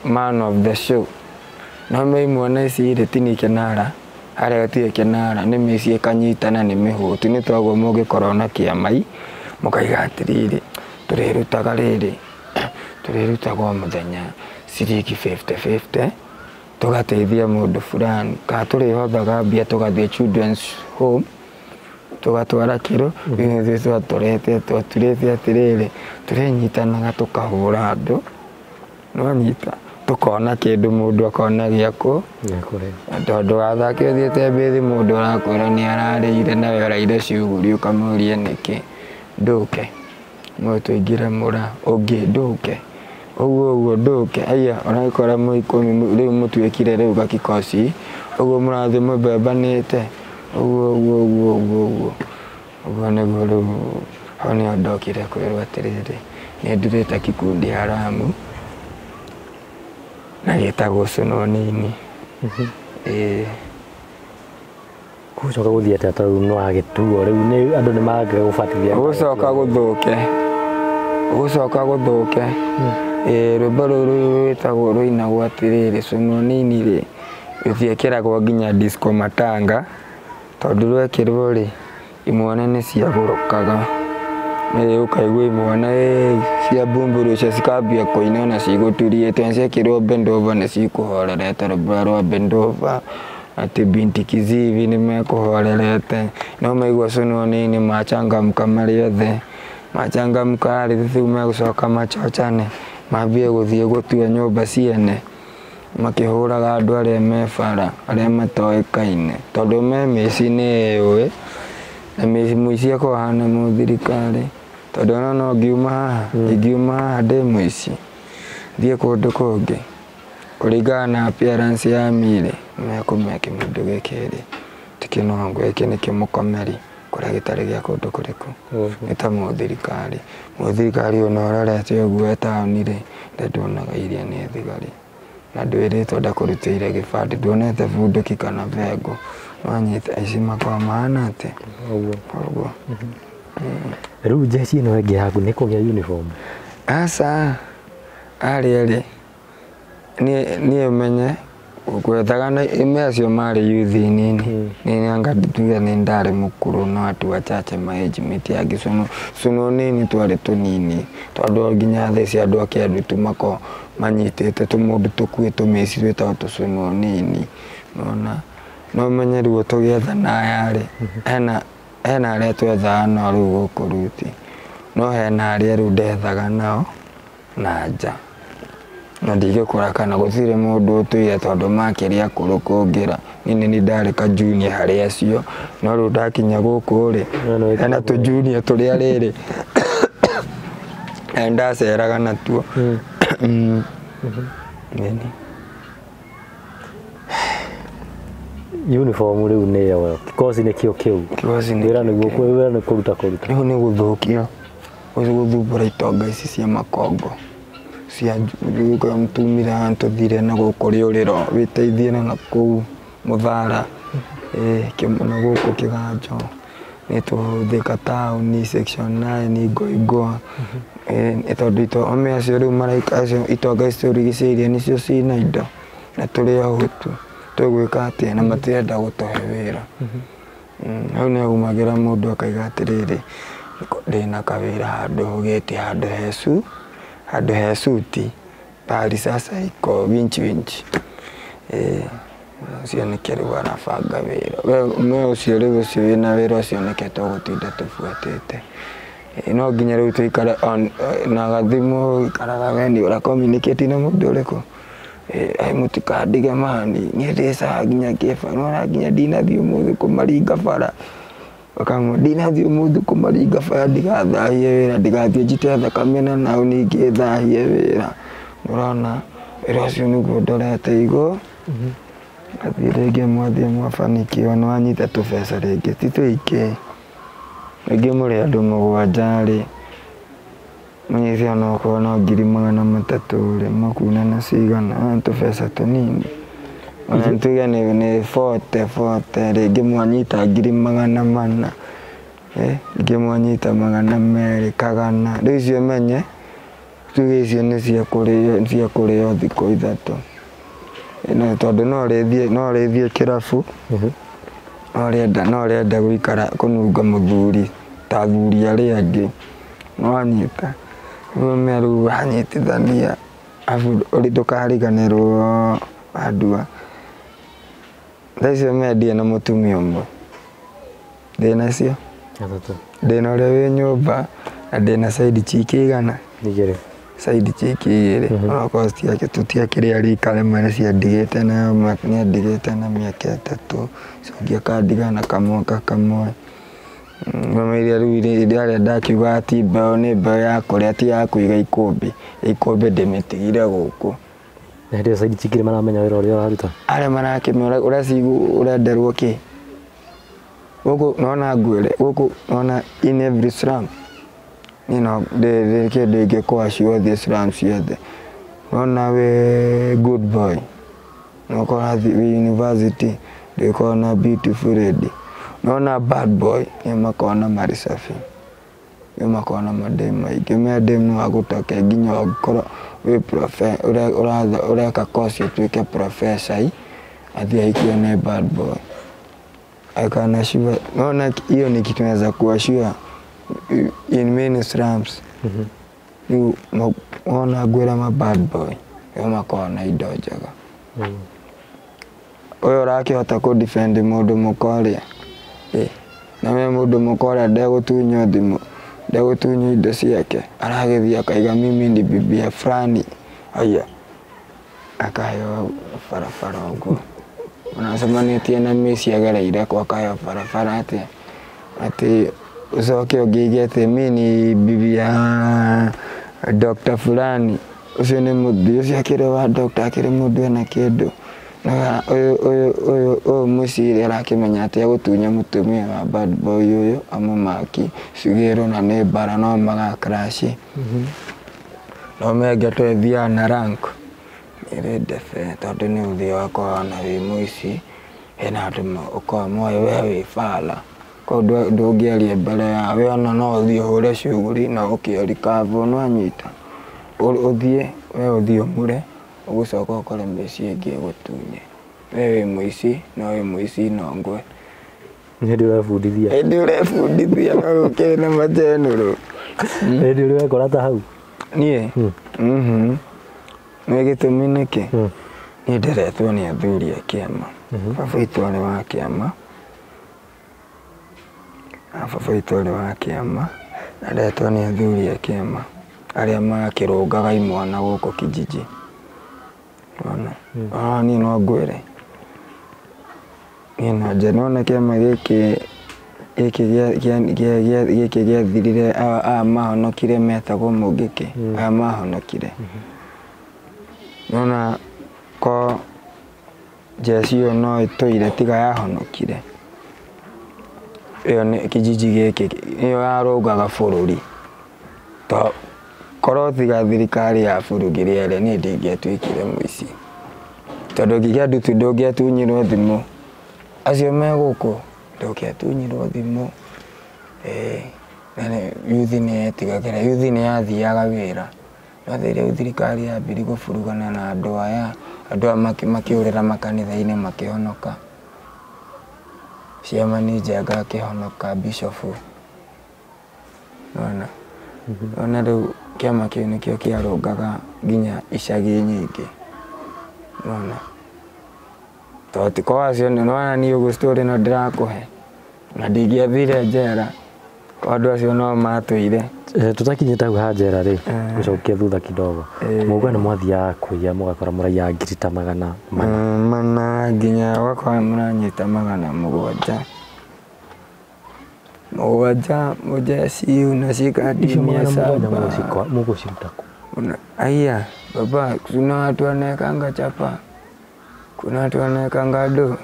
man of the show. No me imwana ici rĩ ti ni kĩnara harĩa gũtirĩ kĩnara nĩ mĩciĩ ĩkanyitana nĩ mĩhũtu nĩ toguo mũngĩkorwo na kĩamai mũkaiga atĩrĩrĩ tũrĩrutaga rĩrĩ tũrĩrutaga o mũthenya ciringi 50-50 tũgateithia mũndũ fulani kana tũrĩhothaga mbia tũgathiĩ children's home tũgatwara kĩro rĩu ithuĩ twatũrete twaturĩte atĩrĩrĩ tũrĩnyitanaga tũkahũra andũ nĩwanyita tũkona kĩndũ mũndũ akona gĩakũ Gĩa kũrĩa. Tondũ wathake ũthiĩte mbĩthi mũndũ arakwĩra nĩ ararĩire nawe ũraire cuguri ũkamũria nĩkĩ ndũke mũndũ tũingĩre mũra ũngĩ ndũke ũguo ũguo ndũke aya ũrakora mwĩ ikũmi rĩu mũtuĩkire rĩu gakikoci ũguo mũrathiĩ mũbembanĩte ũguo ũguo ũguo ũguo ũguo ũguo nĩguo rĩu hau nĩho ndokire kwĩrwo atĩrĩrĩ nĩ ndurĩte kikundi haramu na gĩtagwo Cũnũ Nini. Ĩĩ. Gũcoka gũthiĩ atĩa tondũ nĩ wagĩtuo rĩu nĩ andũ nĩ mangĩaga gũbatithia. Gũcoka gũthũke gũcoka gũthũke. Ĩĩ rwĩmbo rũrũ rwĩtagwo rũinagwo atĩrĩrĩ Cũnũ Nini rĩ rũtiĩkĩragwo nginya disco matanga tondũ rwekĩrwo rĩ imwana nĩ ciagũrũkaga. Ĩĩ ũkaigua imwana ĩĩ cia mbumburu icio cikambia kũina na cigũturiĩte na ciekĩrwo bend over nĩ cikũhorerete rwĩmbo rwa bend over atĩ binti kiziwi nĩ mekũhorerete no maigua Cũnũ Nini machangamka marĩ othe machangamka rĩ rĩu megũcoka machochane mambie gũthiĩ gũtua nyũmba ciene makĩhũraga andũ arĩa me bara arĩa matoĩkaine tondũ me mĩciĩ nĩ ĩũĩ na mũici akoragwo ahana mũthirikari tondũ ona no ngiuma haha ingiuma haha ndĩ mũici thiĩ kũndũ kũngĩ kũringana na appearance ya mĩrĩ mekũmenya kĩmũndũ gĩkĩ rĩ ti kĩnongo gĩkĩ nĩ kĩmũkomeri kũrĩa gĩtarĩ gĩa kũndũ kũrĩkũ nĩ ta mũthirikari mũthirikari ona ũrorete ũguo e taũni rĩ nduonaga iria nĩ thigari na ndwĩrĩtwo ndakũrutĩire gĩbandĩ nduonete bunduki kana bengo wanyita aici makoragwo mahana atĩa Ũguo. ũguo. Rĩu jeshi ĩno ĩngĩ yaku nĩ kũgĩa uniform. Aca arĩa rĩ niĩ menye gwethaga na ime acio marĩ youth nini nĩ anga nduge nĩ ndarĩ mũkũrũ no andũ achache ma age mate angĩ Cũnũ Nini twarĩ tũnini tondũ nginya thaa ici andũ a Kĩandutu makoragwo manyitĩte tũmũndũ tũkuĩ tũmĩci twĩtagwo tũcũnũ nini nĩwona no menye rĩu tũgĩethana aya rĩ hena arĩa twethaga nao rĩu gũkũ ruti no hena arĩa rĩu ndethaga nao na nja na ndingĩkora kana gũtirĩ mũndũ ũtũire tondũ makĩria akũrũ kũngĩra niĩ nĩ ndarĩ ka junior harĩ acio no rĩu ndakinya gũkũ rĩ hena tũ junior tũrĩa rĩrĩ na ndaceraga natuo. Nini Uniform rĩu nĩyo kikosi nĩkĩo kĩu Kikosi nĩkĩo wĩra nĩguo kĩu. wĩra nĩ kũruta kũruta Rĩu nĩ gũthũkia gũthumbũra itonga ici cia makongo cia tumire haha tũthire na gũkũ rĩũrĩro wĩteithie na kũu mũthara na gũkũ kĩganjo nĩ tũthika taũni section 9 Ngoingũa tondũ ome acio rĩu maraika acio itonga ici tũrigicĩirie nĩcio cina indo na tũrĩ ahũtu tũgwĩka atĩa na matirenda gũtũhe wĩra. Hau nĩ aumagĩra mũndũ akaiga atĩrĩrĩ ndĩna kawĩra handũ hũgĩte handũ he suti pahali sasa iko winch winch ũcio nĩkĩo rĩu arabanga wĩra we ũcio rĩu ũcio wĩna wĩra ũcio nĩkĩo tũgũtinda tũbuatĩte. No nginya rĩu tũikare na gathimũ ũikaraga we nĩ ũra communicate na mũndũ ũrĩkũ ai mũtikandige mani niĩ ndĩ sawa nginya kĩba nĩwona nginya ndinathiĩ ũmũthĩ kũmaringa bara ũkamwĩra ndinathiĩ ũmũthĩ kũmaringa bara ndigathahie wĩra ndigathiĩ njite thakame na nao ningĩ thahie wĩra nĩũrona wĩra ũcio nĩguo ndorete igũrũ. Athiĩ rĩngĩ mwathiĩ mwabanikiwa nĩ wanyita tũbeca rĩngĩ ti tũingĩ. Rĩngĩ mũrĩ andũ mũgwanja rĩ, mũnyite onokorwo no 300,000 rĩ, mũkuna na cigana, nĩ tũbeca tũnini. Ona tuge nĩ 40 40 rĩngĩ mwanyita 400,000, rĩngĩ mwanyita 200 100. Rĩu icio menye tuge icio nĩ cia kũrĩo thikũ 3. No tondũ no ũrĩthiĩ kĩrabu, no ũrenda gũikara kũnunga mũthuri ta athuri arĩa angĩ, nĩwanyita. Rĩu rĩu wanyitithania arabu ndũkariganĩrwo Wandua. Thaa icio me ndirĩ na mũtumia ũmwe, ndĩna icio 3, ndĩna ũrĩa wĩ nyũmba na ndĩna side chick igana, 2, side chick 2. Onokorwo tũtiakĩrĩ a rika rĩmwe nĩciandigĩte na nĩandigĩte na mĩaka 3, ũcio ũngĩ akandiga na kamwaka kamwe. Ngoma iria rĩu iria ndakiuga ati mbeũ nĩ mbeũ ya kũrĩa ti ya kũiga ikũmbĩ, ikũmbĩ ndĩmĩtigire gũkũ. Na hĩndĩ ĩyo side chick nĩ maramenya wĩra ũrĩa ũraruta? Arĩa marakĩmenya ũrecigu ũrenderwo kĩ. Gũkũ nona ngwĩre, gũkũ nona in every slum. Niĩ no ndĩ kĩndũ ingĩkũa ciothe slum ciothe. Nona wĩ good boy, no ũkorwo wĩ university, ndũgĩkorwo na beautiful lady. Nona bad boy, nĩ makoragwo na maricabi, nĩ makoragwo na mademu maingĩ. Me demu no agũtoke nginya ũngĩkorwo wĩ ũreka course ũtuĩke professor athiĩ ahikio nĩ bad boy. I can assure, naona hiyo ni kitu naweza kuassure in many slums. Rĩu wona ngwĩra ma bad boy, nĩo makoragwo na indo njega. Ũyũ ũrakĩhota kũ defend mũndũ mũka ũrĩa, na we mũndũ mũka ũrĩa ndegũtunywo thimũ, ndegũtunywo indo ciake, aragĩthiĩ akaiga mimi ni bibi ya fulani, aya akaheo barabara ũguo. Ũnacemanĩtie na mĩciĩ agereire kũ akaheo barabara atĩa, atĩ ũcoke ũngĩige atĩ mi ni bibi ya doctor fulani, ũcio nĩ mũthii, ũcio akĩrĩ wa doctor, akĩrĩ mũndũ ena kĩndũ. Ũyũ mũciĩ arakĩmenya atĩ egũtunya mũtumia wa bad boy ũyũ amũmaki cigĩrwo na nĩ mbara no maga crash. No menge twethiaga na rank ĩrĩ ndebe tondũ nĩ ũthiaga ũgakora ona wĩ mũici, hena andũ ũkoragwo moĩ we wĩ bala, koguo ndũngĩaria mbere yao, we ona no ũthiĩ ũhũre shughuli na ũkĩo recover nĩwanyita. Ũthiĩ we ũthiĩ ũmũre, ũgũcoka ũkore mĩciĩ ĩngĩ ĩgũtunye. We wĩ mũici, no wĩ mũici nongwe. Nĩ hĩndĩ ũrebundithia. Hĩndĩ ũrebundithia no ũkĩrĩ na majenũrũ. Hĩndĩ ũrĩ wekora ta hau? Niĩ? Nĩ gĩtũmi nĩkĩ? Niĩ nderetwo nĩ athuri a kĩama. Baba witũ arĩ wa kĩama. Baba witũ arĩ wa kĩama. Na nderetwo nĩ athuri a kĩama arĩa makĩrũngaga imwana gũkũ kijiji. Nĩwona? Niĩ no ngwĩre. Niĩ no nje nĩwona kĩama gĩkĩ gĩkĩ gĩathirire aya mahonokire metagwo Mũngĩkĩ, aya mahonokire. Nĩwona ko njeci ĩyo no ĩtũire tiga yahonokire. Ĩyo nĩ kijiji gĩkĩ nĩyo yarũngaga bũrũri. To korwo tiga thirikari yaburugire ĩrĩa niĩ ndingĩatuĩkire mũici. Tondũ ngĩkĩandutu ndũngĩatunyirwo thimũ. Acio me gũkũ ndũngĩatunyirwo thimũ. Yuthi nĩ yetigagĩra, yuthi nĩ yathiaga wĩra. No rĩrĩa thirikari yambirie kũburugana na andũ aya, andũ aya makĩũrĩra makanitha-inĩ makĩhonoka. Ciamani Njenga akĩhonoka, bishofu. Nĩwona? Nĩwona rĩu kĩama kĩu nĩkĩo kĩarũngaga nginya icagi nyingĩ. Nĩwona? Tondũ ti kwa acio nĩwona niĩ ũguo story ĩno ndĩrakũhe, na ndingĩathire njera, kwa andũ acio no matũire. Tũtakinyĩte hau ha njera rĩ, gũcokia thutha kidogo. Mũgwa nĩ mwathiaga kũiya mũgakora mũraiya ngiri ta 400. Mana nginya ũgakora mũranyita 700. 7 mũjeci unashika Icio mia 700 saba. Mũgũciruta kũ? Aiya, baba, kuna watu wanaekanga chapa. Kuna watu wanaekanga do,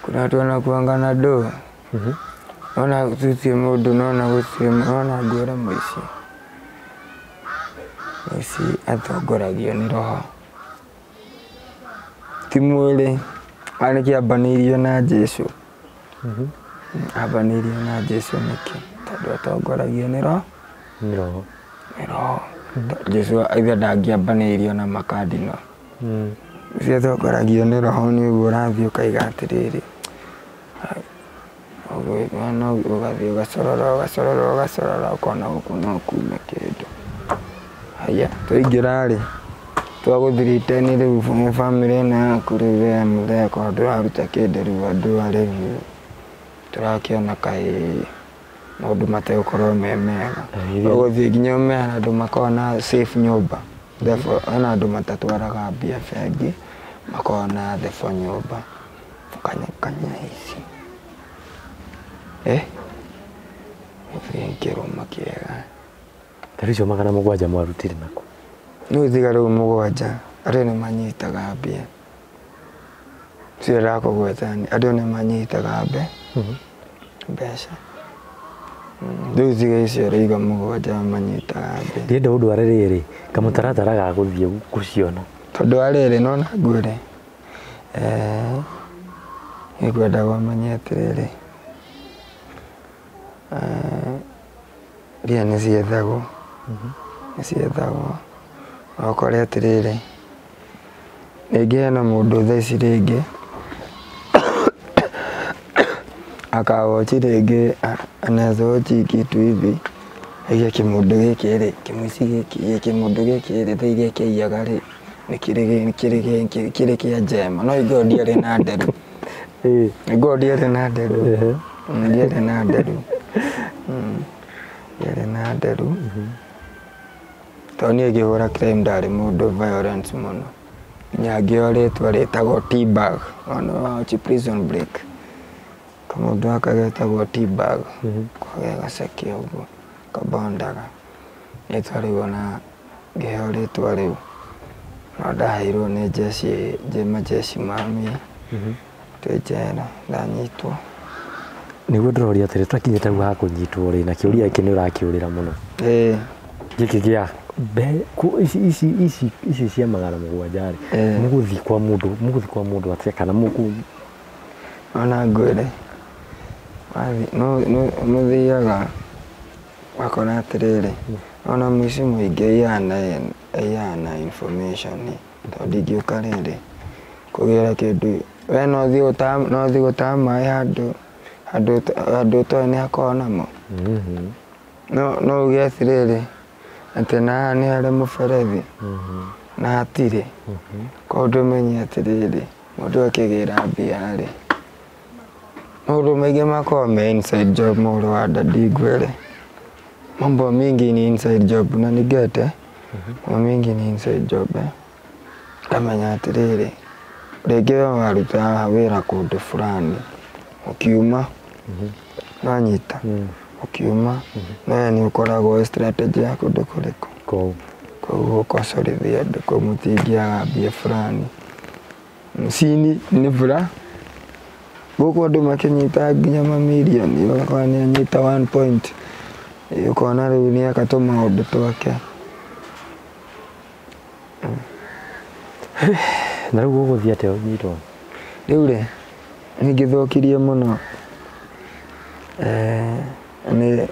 kuna watu wanakuanga na do. Ona gũtirĩ mũndũ nona gũtirĩ nona ngwĩra mũici. Mũici atongoragio nĩ roho ti mwĩrĩ. Nĩkĩ ambanĩirio na Jesũ? Ambanĩirio na Jesũ nĩkĩ? Tondũ atongoragio nĩ roho. Nĩ roho. Nĩ roho. Jesũ ithe ndangĩambanĩirio na makandino. Ũcio atongoragio nĩ roho nĩ ũguo ũrathiĩ ũkaiga atĩrĩrĩ, ũgathiĩ ũgacorora ũgacorora ũgacorora ũkona gũkũ no kuume kĩndũ. Haya twaingĩra rĩ, twagũthirite rĩu nĩ bamĩrĩ ĩno yaku rĩu we mũthee korwo ndũraruta kĩndũ rĩu andũ a rĩu tũrakĩona kaĩ maũndũ mategũkorwo me mega. Ũgũthiĩ nginya ũmere andũ makoragwo na safe nyũmba. Therefore hena andũ matatwaraga mbia bengi makoragwo na thebo nyũmba. Ũkanyakanya ici. Ũthiĩ kĩrũma kĩega. Ta rĩu icio 700 mwarutire nakũ? Rĩu tiga rĩu 7 andũ nĩ manyitaga mbia. Ũcio ndakũgweta andũ nĩ manyitaga mbeca. Rĩu tiga icio rĩiga 7 manyitaga mbia. Ndĩrenda ũndware rĩrĩ kamũtaratara ga gũthiĩ gũciona. Tondũ wa rĩrĩ nona ngwĩre nĩngwendaga ũmenye atĩrĩrĩ, mbia nĩ ciethagwo, nĩ ciethagwo. Ũkore atĩrĩrĩ, rĩngĩ hena mũndũ thaa ici rĩngĩ akawochi rĩngĩ anaweza wochi kitu hivi aiye kĩmũndũ gĩkĩ rĩ, kĩmũici gĩkĩ kĩmũndũ gĩkĩ rĩ thaa iria kĩaiyaga rĩ nĩ kĩrĩ kĩa njema no ingĩkorwo ndiarĩ na nderu. Ingĩkorwo ndiarĩ na nderu. Ndiarĩ na nderu. Ndiarĩ na nderu. Tondũ niĩ ngĩhũra crime ndarĩ mũndũ violence mũno. Nginya ngĩoya rĩtwa rĩtagwo T-bag, ona wachi prison break. Kamũndũ gaka getagwo T-bag, ge gaceke ũguo, kabondaga. Rĩtwa rĩu ona ngĩheo rĩtwa rĩu, no ndaheirwo nĩ jeshi, majeshi mami, twĩ njera, ndanyitwo. Nĩguo ndĩroria atĩrĩ, twakinyĩte hau ha kũnyitwo rĩ, na kĩũria gĩkĩ nĩ ũrakĩũrĩra mũno. Gĩkĩ gĩa ici cia 700 rĩ, mũgũthiĩ kwa mũndũ, mũgũthiĩ kwa mũndũ atĩa kana mũkũ Ona ngwĩre, mũthiaga ũgakora atĩrĩrĩ, ona mũici mũingĩ aiyaga na information tondũ ndingĩũka rĩrĩ kũgĩra kĩndũ we no ũthiĩ gũtaha maĩ handũ handũ ũtoĩ nĩ hakoragwo namo. No uge atĩrĩrĩ atĩ na haha nĩ harĩ mũberethi na hatirĩ. Koguo ndũmenye atĩrĩrĩ mũndũ akĩgĩra mbia rĩ, maũndũ maingĩ makoragwo me inside job mũrũ wa daddy ngwĩre. Mambo mingi ni inside job na nigete mambo mingi ni inside job. Ngamenya atĩrĩrĩ rĩngĩ we warutaga wĩra kũndũ fulani ũkiuma nanyita ũkiuma nawe nĩ ũkoragwo strategy ya kũndũ kũrĩkũ kũu. Koguo ũkocorithia andũ kũu mũtingĩaga mbia fulani. Cini nĩ bura gũkũ andũ makĩnyita nginya mamirioni ũgakora nĩ anyita 1 point ũkona rĩu nĩ eka tũmaũndũ twake. Na rĩu ũgũthiĩ atĩa ũnyitwo? Rĩu rĩ nĩ ngĩthũkirie mũno. Nĩ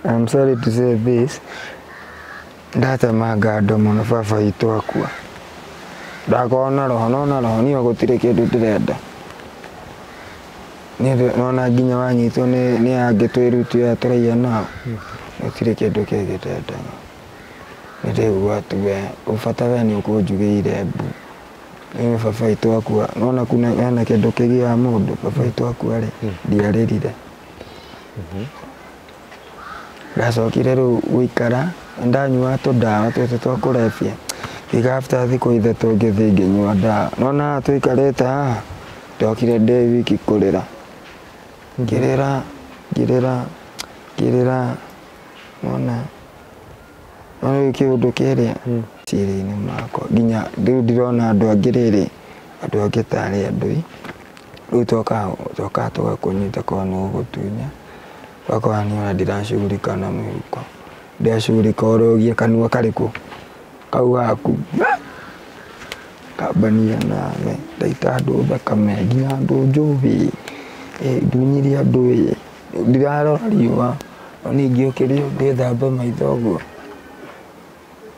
I'm sorry to say this, ndatemanga andũ mũno baba witũ akua. Ndakorwo na roho no na roho niĩ gũtirĩ kĩndũ ndĩrenda. Niĩ nona nginya wanyitwo nĩ angĩ twĩruti aya tũraiya nao gũtirĩ kĩndũ kĩngĩ ndendaga. Nĩ ndĩraigua tu we bata we nĩ ũkũnjugĩire mbu. Niĩ baba witũ akua nona kuna hena kĩndũ kĩgiaga mũndũ baba witũ akua rĩ ndiarĩrire. Ndacokire rĩu gũikara ndanyua tũndawa tũtũ twa kũrebia ngiuga after thikũ 3 ngĩthiĩ ngĩnyua ndawa. Nona haha tũikarĩte haha ndokire ndĩ wiki kũrĩra. Ngĩrĩra ngĩrĩra ngĩrĩra nona rĩu kĩũndũ kĩrĩa Meciria-inĩ makwa nginya rĩu ndĩrona andũ angĩ rĩrĩ andũ angĩ tarĩ andũ rĩu twokaga tũgakũnyita korwo nĩ gũgũtunya ũgakora niĩ ona ndiracugurika na mĩhuko ndiracugurika ũrũgie kanua karĩkũ kau gaku kambania nawe ndaita andũ thakame nginya andũ njũĩ ndunyire andũ ndirarora riũa no ningĩũkĩrio ndĩthambe maitho ũguo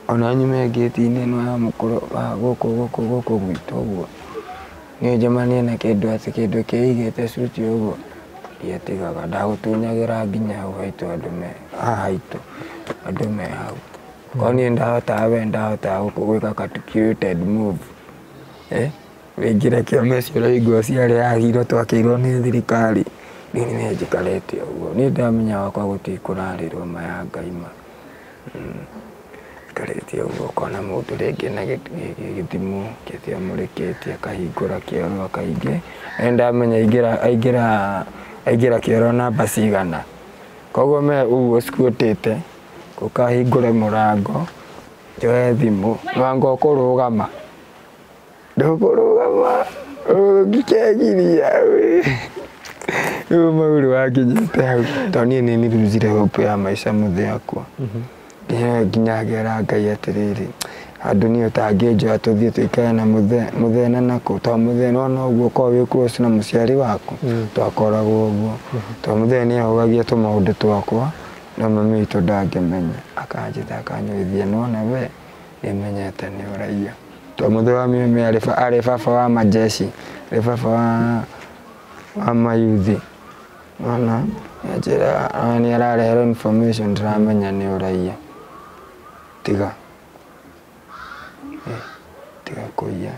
ona nyume ngĩti-inĩ ĩno ya mũkũrũ wa gũkũ gũkũ gũkũ gwitũ ũguo niĩ njemanie na kĩndũ atĩ kĩndũ kĩigĩte cuti ũguo ndiatigaga ndagũtunyagĩra nginya hau haitũ andũ me haha haitũ andũ me hau korwo niĩ ndahotaga we ndahotaga gwĩka calculated move wĩingĩre kĩama ũcio ũraigua ciarĩ yagirwo twakĩirwo nĩ thirikari rĩu nĩ njikarĩte ũguo niĩ ndamenya gwakwa gũtikũrarĩrwo ma ya Ngai ma njikarĩte ũguo ũkona mũndũ rĩngĩ na gĩthimo kĩtiamũrĩkĩte akahingũra kĩoro akaingĩ nĩ ndamenya aingĩra kĩoro namba cigana koguo me ũguo squatĩte ũkahingũre mũrango njoe thimũ mũrango ũkũrũgama ndũkũrũgama ũngĩkegiria rĩu magũrũ wakinyĩte hau tondũ niĩ nĩ niruzire hope ya maica mũthĩ akwa nginya ngera Ngai atĩrĩrĩ handũ niĩ ũtangĩnjoya tũthiĩ tũikare na mũthena nakũ tondũ mũthee nĩwona ũguo ũkoragwo wĩ close na mũciari waku twakoragwo ũguo tondũ mũthee nĩahũgagia tũmaũndũ twakwa no mami witũ ndangĩmenya akanjĩta akanyũithia nĩwona we nĩmenyete nĩ ũraiya tondũ mũthee wa mami arĩ baba wa majeshi arĩ baba wa mayuthi nĩwona nĩanjĩra nĩ arareherwo information ndĩramenya nĩ ũraiya tiga tiga kũiya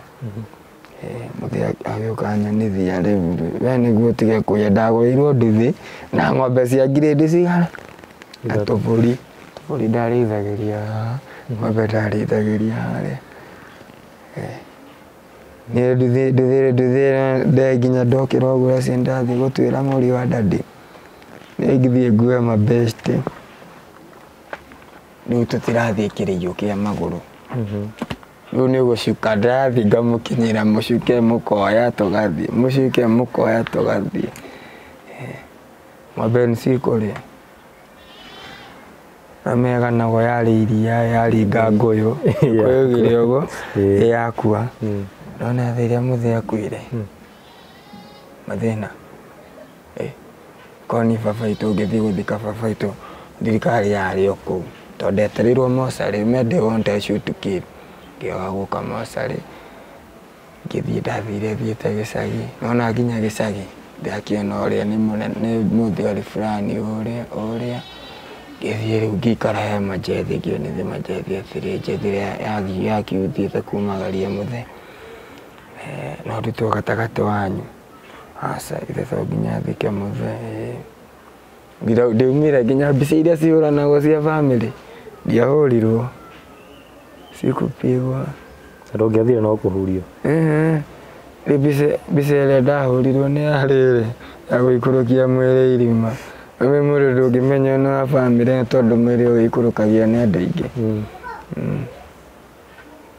mũthee agĩũka anyonithia rĩu we nĩguo ũtige kũiya ndagũrĩirwo nduthi na ng'ombe cia ngirĩndi cigana na tũbũri tũbũri ndarĩithagĩria haha ng'ombe ndarĩithagĩria harĩa niĩ nduthi nginya ndokĩra ũguo acio ndathiĩ gũtuĩra mũriũ wa daddy nĩ ngĩthiĩ ngue mabeshte rĩu tũtirathiĩ kĩrĩiyo kĩa magũrũ rĩu nĩ gũcuka ndĩrathiĩ ngamũkinyĩra mũcuke mũkoya tũgathiĩ mũcuke mũkoya tũgathiĩ ng'ombe nĩcikũrĩa na meganagwo yarĩ iria yaringa ngũyũ ngũyũ ũguo yakua ndona thaa iria mũthee akuire mathĩna korwo niĩ baba witũ ũngĩthiĩ gũthika baba witũ thirikari yarĩ o kũu tondũ ndetereirwo mocarĩ me they want you to kill ngĩaga gũka mocarĩ ngĩthiĩ ndathire thiĩte gĩcagi nona nginya gĩcagi ndakĩona ũrĩa nĩ mũthigari fulani ũrĩa ũrĩa ngĩthiĩ rĩu ngĩikara he manjethi ngĩonithia manjethi atĩrĩ njethi yakiũthiĩte kumagaria mũthee no ndutwo gatagatĩ wanyu aca ithe to nginya thike mũthee ndiumire nginya mbica iria cihũranagwo cia bamĩrĩ ndiahũrirwo cikũpigwa ndũngĩathire no kũhurio rĩu mbica ĩrĩa ndahũrirwo nĩ ya rĩrĩ ya gũikũrũkia mwĩrĩ irima we mũndũ ndũngĩmenya nĩ wa bamĩrĩ tondũ mwĩrĩ ũgĩikũrũkagia nĩ andũ aingĩ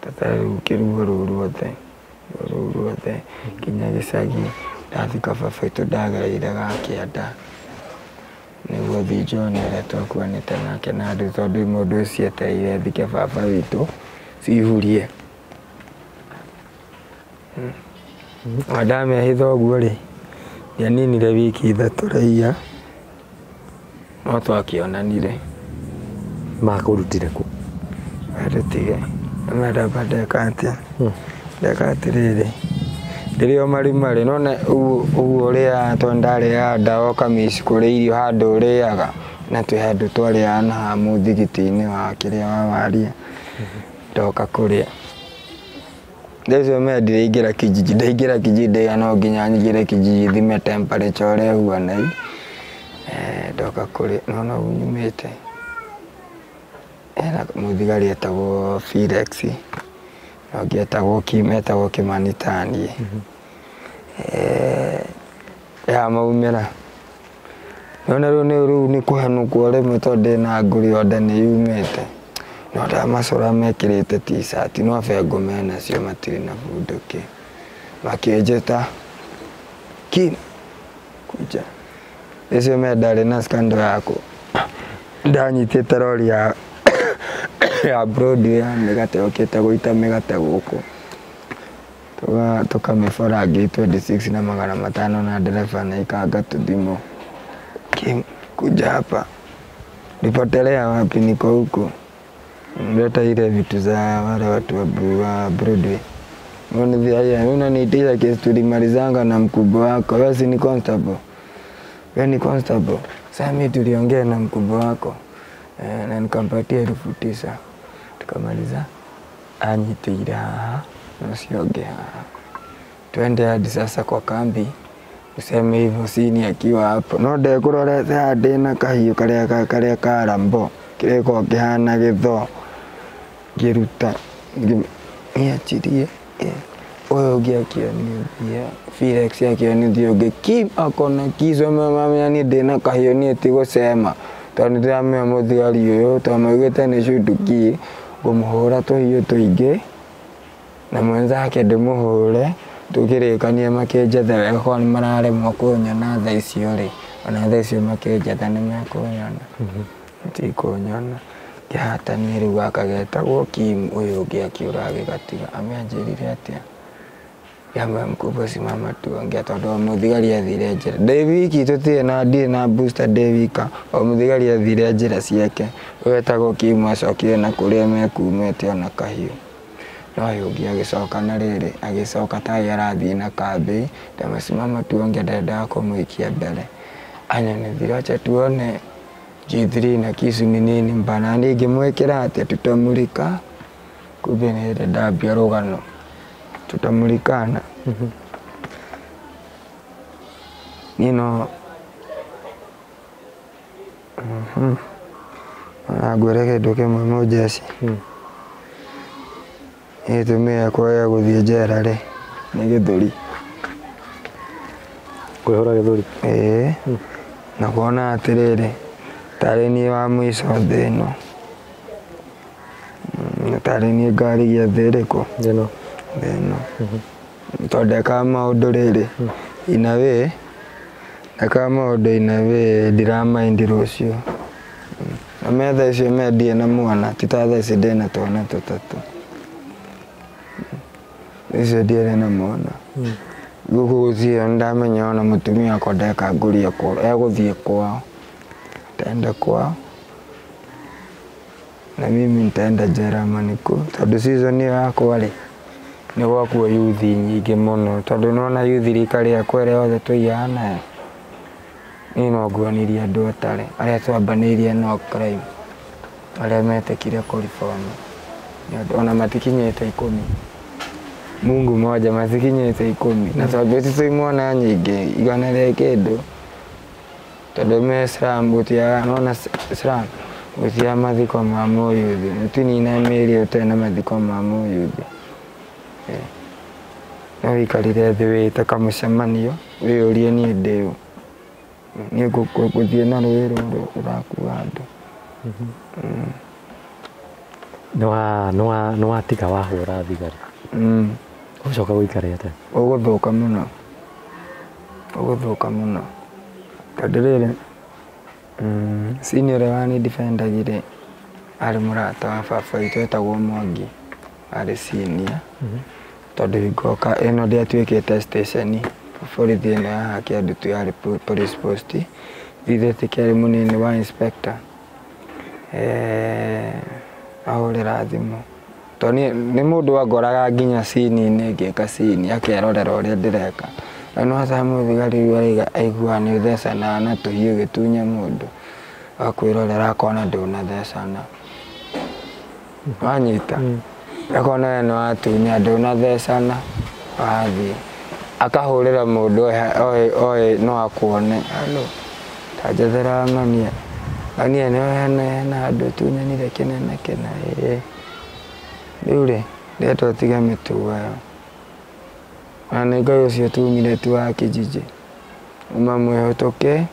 tata rĩu kĩruo rũu ruothe nginya gĩcagi ndathika baba witũ ndagereire gakĩanda nĩguo thiĩ njone ũrĩa twakuanĩte nake na andũ tondũ mũndũ ũcio etereire thike baba witũ cihurie ndamehitha ũguo rĩ ndianinire wiki ithatũ raiya no twakĩonanire makũrutire kũ ndũtige ndamba ndeka atĩa ndeka atĩrĩrĩ rĩrĩa marimarĩ nona ũguo ũrĩaga tondũ ndarĩaga ndawa ũkamici kũrĩa irio handũ ũrĩaga na twĩ handũ twarĩaga na haha mũthigiti-inĩ wa kĩrĩa wa waria ndoka kũrĩa Thaicio me ndiraingĩra kijiji ndaingĩra kijiji ndaiga no nginya nyingĩre kijiji thime temperature ũrĩa ĩhuana ndoka kũrĩa nona ũguo nyumĩte hena mũthigari etagwo Felix na ũngĩ etagwo Kim etagwo Kimani taniĩ ya maumĩra nona rĩu nĩ kũhenũkwo rĩmwe tondũ ndĩna ngũrĩ o nda nĩ yumĩte No ndamacora mekĩrĩte t-shirt no bengo menacio matirĩ na bunduki. Makĩnjĩta Kim kuja. Icio me ndarĩ na scandal yaku. Ndanyitĩte rori ya ya Broadway ya mĩgate yũkĩte gũita mĩgate gũkũ. Tũkamĩbora ngiri 26 na 500 na ndereba na ikanga tũthimũ. Kim kuja hapa. Nipotelea wapi? Niko huku. Leta ile vitu za wale watu wa Broadway. Unaniitisha kesi tulimalizanga na mkubwa wako. Wewe si ni constable? Wewe ni constable. Sasa mimi tuliongea na mkubwa wako. Na nikampatia 9,000. Tukamaliza. Anyitira haha na usioge haha. Twende hadi sasa kwa kambi. Useme hivyo sini akiwa hapo. No ndekurorete haha ndĩna kahiũ karĩa ka rambo. Kĩrĩa kĩhana gĩthoo. Ngĩruta niachirie. Ũyũ ũngĩ akĩonithia Felix akĩonithia ũngĩ Kim akona kiso mama niĩ ndĩna kahiũ niĩ ti gũcema tondũ nĩndĩramenya mũthigari ũyũ tondũ maugĩte nĩ cunduki ngũmũhũra tũhiũ tũingĩ na mwenzake ndĩmũhũre tũkĩrĩkanie makĩnjethe wega korwo nĩmararemwo kũnyona thaa icio rĩ ona thaa icio makĩnjetha nĩmekũnyona matikũnyona. Ngĩhatania rĩu gaka getagwo Kim ũyũ ũngĩ akĩũra agĩgatiga amĩanjĩrire atĩa yamwe mkubwa simama tuongea tondũ o mũthigari athire njĩra ndĩ wiki tũtirĩ na ndirĩ na booster ndĩ wika o mũthigari athire njĩra ciake ũyũ etagwo Kim acokire na kũrĩa mekumĩte ona kahiũ no ũyũ ũngĩ agĩcoka na rĩrĩ agĩcoka tarĩ arathiĩ na kambĩ ndamesimama tuongea ndendaga kũmũikia mbere anyonithire acha tuone G3 na kisu ni nini mbana ningĩmwĩkĩra atĩa tutamulika kumbe nĩ hĩndĩ ndambia rũgano tutamulikana. Niĩ no ona ngwĩre kĩndũ kĩmwe mũjeshi. Gĩtũmi gĩakwa gĩa gũthiĩ njera rĩ nĩ gĩthũri. Kwĩhũra gĩthũri? Ĩĩ. Na kuona atĩrĩrĩ tarĩ niĩ wa mũico thĩ ĩno. Tarĩ niĩ ngarigia thĩ ĩrĩkũ? Ĩno. Thĩ ĩno. Tondũ ndekaga maũndũ rĩrĩ in a way ndekaga maũndũ in a way ndiramaindi rũciũ. Na me thaa icio me ndirĩ na mwana ti ta thaa ici ndĩna twana tũtatũ. Thaa icio ndiarĩ na mwana. Gũkũ gũthiĩ nĩndamenya ona mũtumia wakwa ndeka ngũria kwao egũthiĩ kwao. Nitaenda kwao na mimi nitaenda jera maniku tondũ season ĩyo yakwa rĩ nĩ gwakuo yuthi nyingĩ mũno tondũ nĩwona yuthi rika rĩakwa ĩrĩa yothe tũiyaga nayo niĩ no nguanirie andũ atare arĩa twambanĩirie no crime arĩa metĩkire kũribomu ona matikinyĩte 10 Mungu moja matikinyĩte 10 na twambĩtie tũimwana nyingĩ 100 rĩa kĩndũ tondũ me slum gũtiaga nĩwona slum gũtiaga mathiko ma mũyuthi mũtinina mĩĩrĩ ũtarĩ na mathiko ma mũyuthi. No wĩikarire thĩ wĩte kamũcemanio wĩyũrie niĩ ndĩ ũ niĩ ngũthiĩ na rũĩ rũrũ rũrakua andũ. Nĩwatiga wahũra thigari? Ũgũcoka gũikara atĩa? Ũgũthũka mũno ũgũthũka mũno tondũ rĩrĩ senior ũrĩa wanindibendagire arĩ mũrata wa baba witũ etagwo Mwangi arĩ senior tondũ hingo ĩno ndĩatuĩkĩte station borithi ĩno ya haha Kĩandutu yarĩ police post Thitheti arĩ mũnini wa inspector ahũrĩra thimũ tondũ nĩ mũndũ wangoraga nginya cini-inĩ ngĩka cini akerorera ũrĩa ndĩreka na no hata mũthigari rĩu aiguaga nĩ ũthecanaga na tũhiũ gĩtunya mũndũ akwĩrorera akona ndũnathecana wanyita akona we nĩwatunya ndũnathecana wathiĩ akahũrĩra mũndũ oĩ no akuone halo ta njethera ng'ania ng'ania nĩwe hena handũ ũtunyanire kĩna na kĩna ĩĩ rĩu rĩ ndĩrenda ũtige mĩtugo ĩyo ona nĩ Ngai ũcio tumire tu wa kijiji uma mwĩhũtũke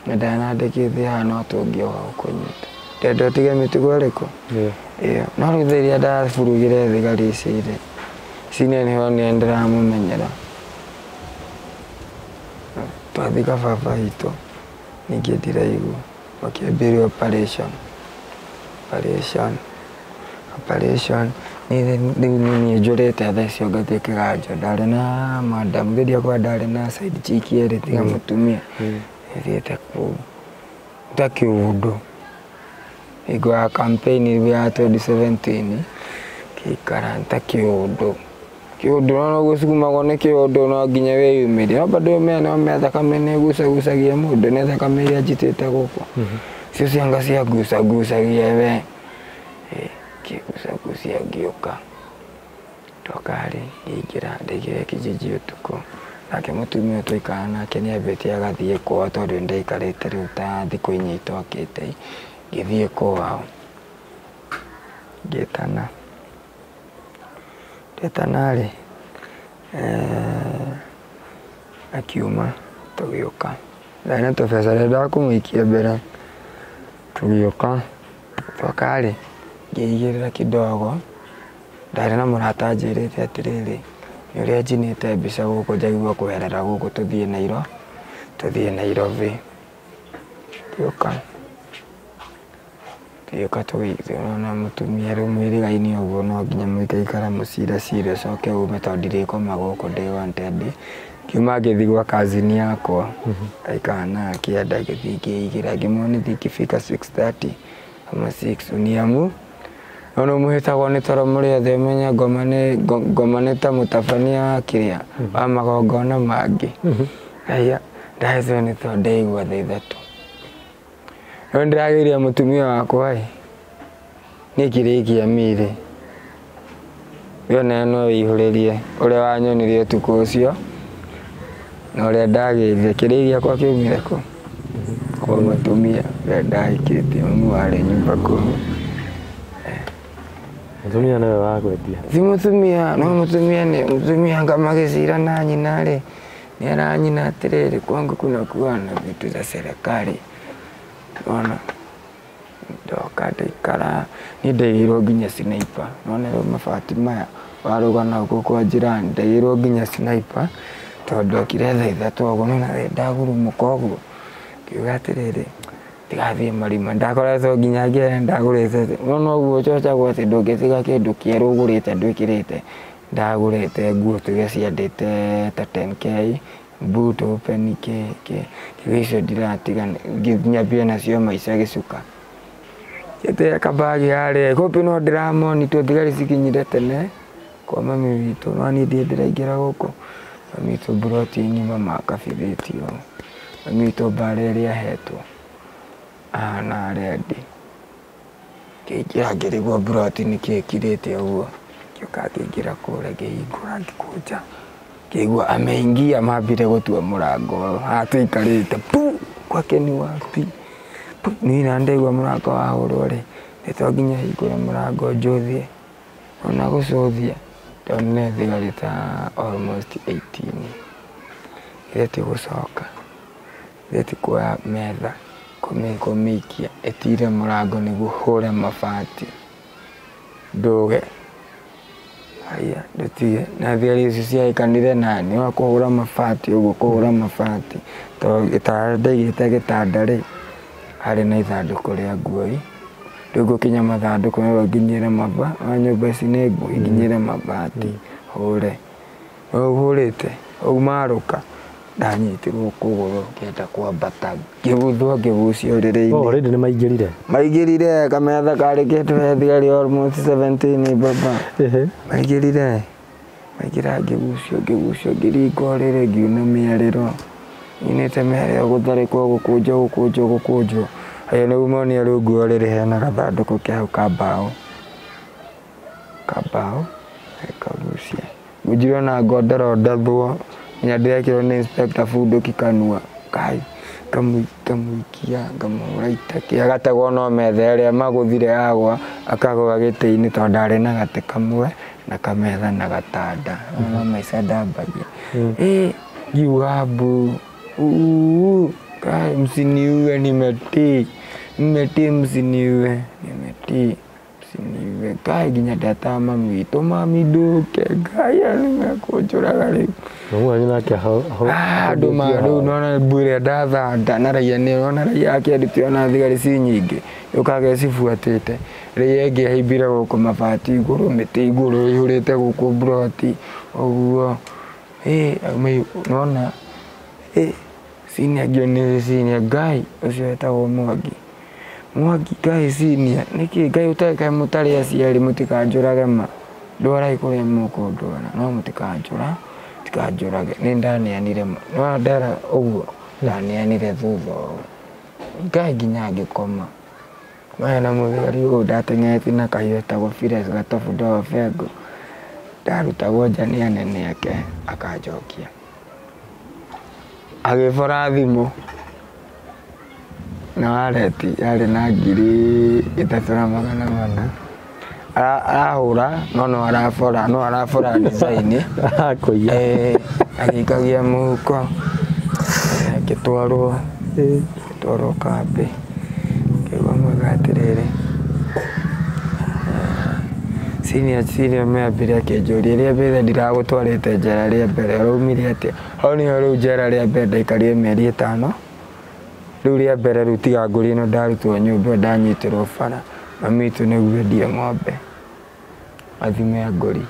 na ndanandĩkithia haha no tũngĩoga gũkũnyita. Ndenda ũtige mĩtugo ĩrĩkũ? Ĩyo. No rĩu thaa iria ndaburugire thigari ici rĩ, cineneho nĩ ndĩramũmenyera. Twathika baba witũ, ningĩ ndiraigua, makĩambĩrĩria operation. Operation, operation, rĩu nĩ niĩ njũrĩte thaa icio ngathiĩ kĩganjo, ndarĩ na madam, rĩrĩa ndarĩ na side chick erĩ tiga mũtumia, thiĩte kũu ta kĩũndũ. Hingo ya campaign ya 2017 ngĩikara ta kĩũndũ. Kĩũndũ no gũcukumagwo nĩ kĩũndũ no nginya wĩyumĩrie. No bado ũmenye no ũmenye thakame nĩ ĩgucagucagia mũndũ, nĩ thakame iria njitĩte gũkũ. Icio cianga ciangucagucagia we. Ngĩgucagucia ngĩũka. Ndoka rĩ, ngĩingĩra, ndaingĩrire kijiji ũtukũ. Nake mũtumia ũyũ twaikaraga nake nĩ ambĩtie agathiĩ kwao tondũ nĩ ndaikarĩte rĩu ta thikũ inya itokĩte. Ngĩthiĩ kwao, ngĩtana. Ndetana rĩ, akiuma tũgĩũka. Ndarĩ na tũbeca ndendaga kũmũikia mbere, tũgĩũka. Twoka rĩ, ngĩigĩrĩra kidogo. Ndarĩ na mũrata anjĩrĩte atĩrĩrĩ, nĩ ũrĩa njinĩte mbica gũkũ njagĩrĩirwo kweherera gũkũ tũthiĩ Nairobi, tũthiĩ Nairobi. Ngĩũka, tũgĩũka tũgĩikara mũtumia rĩu mwĩrĩga-inĩ ũguo no nginya mũikaikara mũciracire ũcoke ume tondũ ndirĩkoma gũkũ ndĩ wanted. Ngiuma ngĩthiĩ gwa cousin yakwa, aikara nake ngĩthiĩ ngĩigĩra ngĩmuonithia ikifika 6:30 ama 6 uniamu. No nĩ mũhĩtagwo nĩ toro mũrĩ othe ũmenye ngoma nĩ ta mũtabania wa kĩrĩa wa magongona mangĩ. Haya, ndahĩtwo nĩ toro ndaigua thaa ithatũ. No ndĩrageria mũtumia wakwa ĩ, niĩ kĩrĩkia miri. We nawe no wĩihũrĩrie ũrĩa wanyonirie ũtukũ ũcio na ũrĩa ndagĩrire. Kĩrĩa gĩakwa kĩaumire kũ? Kwa mũtumia ũrĩa ndahikĩtie, mami warĩ nyumba kũu. Mũtumia nĩwe wakwendia? Ti mũtumia, no mũtumia nĩ mũtumia anga magĩcira na nyina rĩ, nĩ aranyina atĩrĩrĩ, kwangu kuna kuwa na vitu za serikali. Ona ndoka ndaikara, niĩ ndaigĩirwo nginya sniper. Nona rĩu mabati maya warũga na gũkũ kwa jirani, ndaigĩirwo nginya sniper tondũ ndokire thaa ithatũ ũguo, nĩwona ndagurumũka ũguo, ngiuga atĩrĩrĩ, tigathiĩ marima. Ndakoretwo nginya ngĩenda ndagũrĩte, nĩwona ũguo ũcocagwo atĩ ndũngĩtiga kĩndũ kĩerũ ũgũrĩte ndwĩkĩrĩte. Ndagũrĩte nguo tuge ciandĩte ta 10K, boot open kĩ kĩ, ngiuga icio ndiratiga nyambie nacio maica gĩcuka. Njĩtĩre kabagi harĩa, kumbe no ndĩramonitwo thigari cikinyire tene kwa mami witũ, no niĩ ndirĩ ndĩraingĩra gũkũ. Mami witũ mburoti ng'ima makabithĩtio, mami witũ mbara ĩrĩa ahetwo ahana rendi. Ngĩingĩra ngĩrigwo mburoti nĩkĩĩ ĩkirĩte ũguo, ngĩũka ngĩingĩra kũrĩa ngĩhingũra ngĩkũnja, ngĩigua ameingia mambire gũtua mũrango haha tũikarĩte pu kwake ni wapi? Niĩ na ndaigua mũrango wahũrwo rĩ, nĩ to nginya hingũre mũrango njũthie. Ona gũcũthia ndonire thigari ta almost 18. Ithe ti gũcoka, ithe ti kuoya metha kũmĩikia ĩtire mũrango nĩguo hũre mabati ndũge. Haya ndũtige. Na thigari icio ciahĩkanire nani wa kũhũra mabati ũguo kũhũra mabati tondũ ndaigĩte gĩtanda rĩ, harĩ na ithandũkũ rĩa nguo ĩ, rĩu ngũkinya mathandũkũ no nginyĩre maba, wa nyũmba ici nĩ nguo nginyĩre mabati hũre. Hũrĩte ũguo marũka ndanyitirwo kũgũrũ ngĩenda kwambata ngĩbuthwo ngĩgucio ũrĩrĩ-inĩ. Oh, already nĩ maingĩrire? Maingĩrire kametha karĩ kĩndũ he thigari almost 17 baba. Maingĩrire, maingĩra ngĩgucio ngĩgucio ngĩringa ũrĩrĩ ngiuna mĩarĩro. Nyunĩte mĩarĩro gũtharĩkwo gũkũnjwo gũkũnjwo gũkũnjwo. Haya nĩguo monire rungu rwa ũrĩrĩ hena gathandũkũ ke hau ka mbaũ. Ka mbaũ, gakagucia. Ngũnjirwo na ngondoro ndathwo, nginya ndĩrekĩrwo nĩ inspector bunduki kanua. Kai, ngamũikia, ngamũhũra itaki, agategwo no metha ĩrĩa magũthire agwa, akagũa gĩtĩ-inĩ tondũ ndarĩ na gatĩ kamwe na kametha na gatanda. No maica ndambagia. Ngiuga mbu, kai msiniue nimetii. Nimetii msiniue, nimetii msiniue. Ngai nginya ndetaga mami witũ, mami ndũke, Ngai nĩmekũnjũraga rĩu. Mamu wanyu nake Andũ ma rĩu nona mbu ĩrĩa ndathanda na raia nĩ ona raia akĩandĩtio ona thigari ci nyingĩ yũkaga ĩcibuatĩte. Raia ĩngĩ ĩhaimbire gũkũ mabati igũrũ, mĩtĩ igũrũ ĩihũrĩte gũkũ mburoti ũguo. Nona senior ngĩonire senior Ngai ũcio wetagwo Mwangi. Mwangi Ngai senior nĩkĩ Ngai ũtarĩ mũtarĩ aciari mũtikanjũrage ma. Ndwarai kũrĩa mũkũndwara no mũtikanjũrage. Nĩ ndaneanire ma. Nĩwona ndera ũguo ndaneanire thutha ũũ. Ngai nginya ngĩkoma. Maya na mũthigari ũyũ ndateng'erete na kahiũ etagwo Phyllis Gatobu Ndogo Bengo. Ndarutagwo nja nĩ anene ake akanjokia. Agĩbora thimũ na wallet yarĩ na 3400. Arahũra no no arabora no arabora design. Akũiya. Agĩikagia mũhuko. Agĩtwarwo agĩtwarwo kambĩ. Ngĩigua mwega atĩrĩrĩ. Senior senior meambire akĩnjũria rĩa mbere ndiragũtwarĩte njera rĩa mbere ũraumire atĩa? Hau nĩho rĩu njera rĩa mbere ndaikarire mĩeri 5. Rĩu rĩa mbere rĩu tiga ngũri ĩno ndarutwo nyũmba ndanyitĩrwo bara. Mami witũ nĩguo endie ng'ombe athime ngũri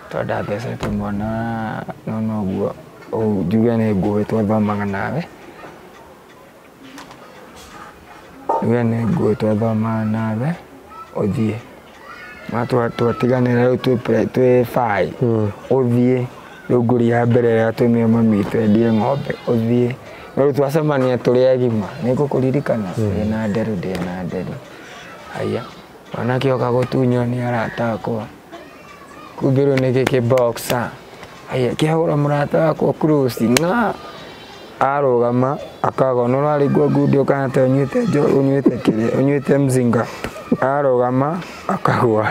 tondũ ndathecete mwana no noguo ũũ njuge nĩ ngũĩ twathomaga nawe. Njuge nĩ ngũĩ twathomaga nawe ũthiĩ. Ma twatiganĩra rĩu twĩ baĩ ũthiĩ. Rĩu ngũri ya mbere ĩrĩa yatũmire mami witũ endie ng'ombe ũthiĩ. No rĩu twacemania tũrĩ agima nĩngũkũririkana ndĩna nderu ndĩna nderu. Haya mwanake oka gũtunywo nĩ arata akwa. Kumbe rĩu nĩ gĩkĩ boxer. Haya kĩahũra mũrata wakwa close ng'a arũgama akagwa no ũraringwo ngundi ũkana ta ũnyuĩte ũnyuĩte kĩrĩa ũnyuĩte mzinga. Arũgama akagwa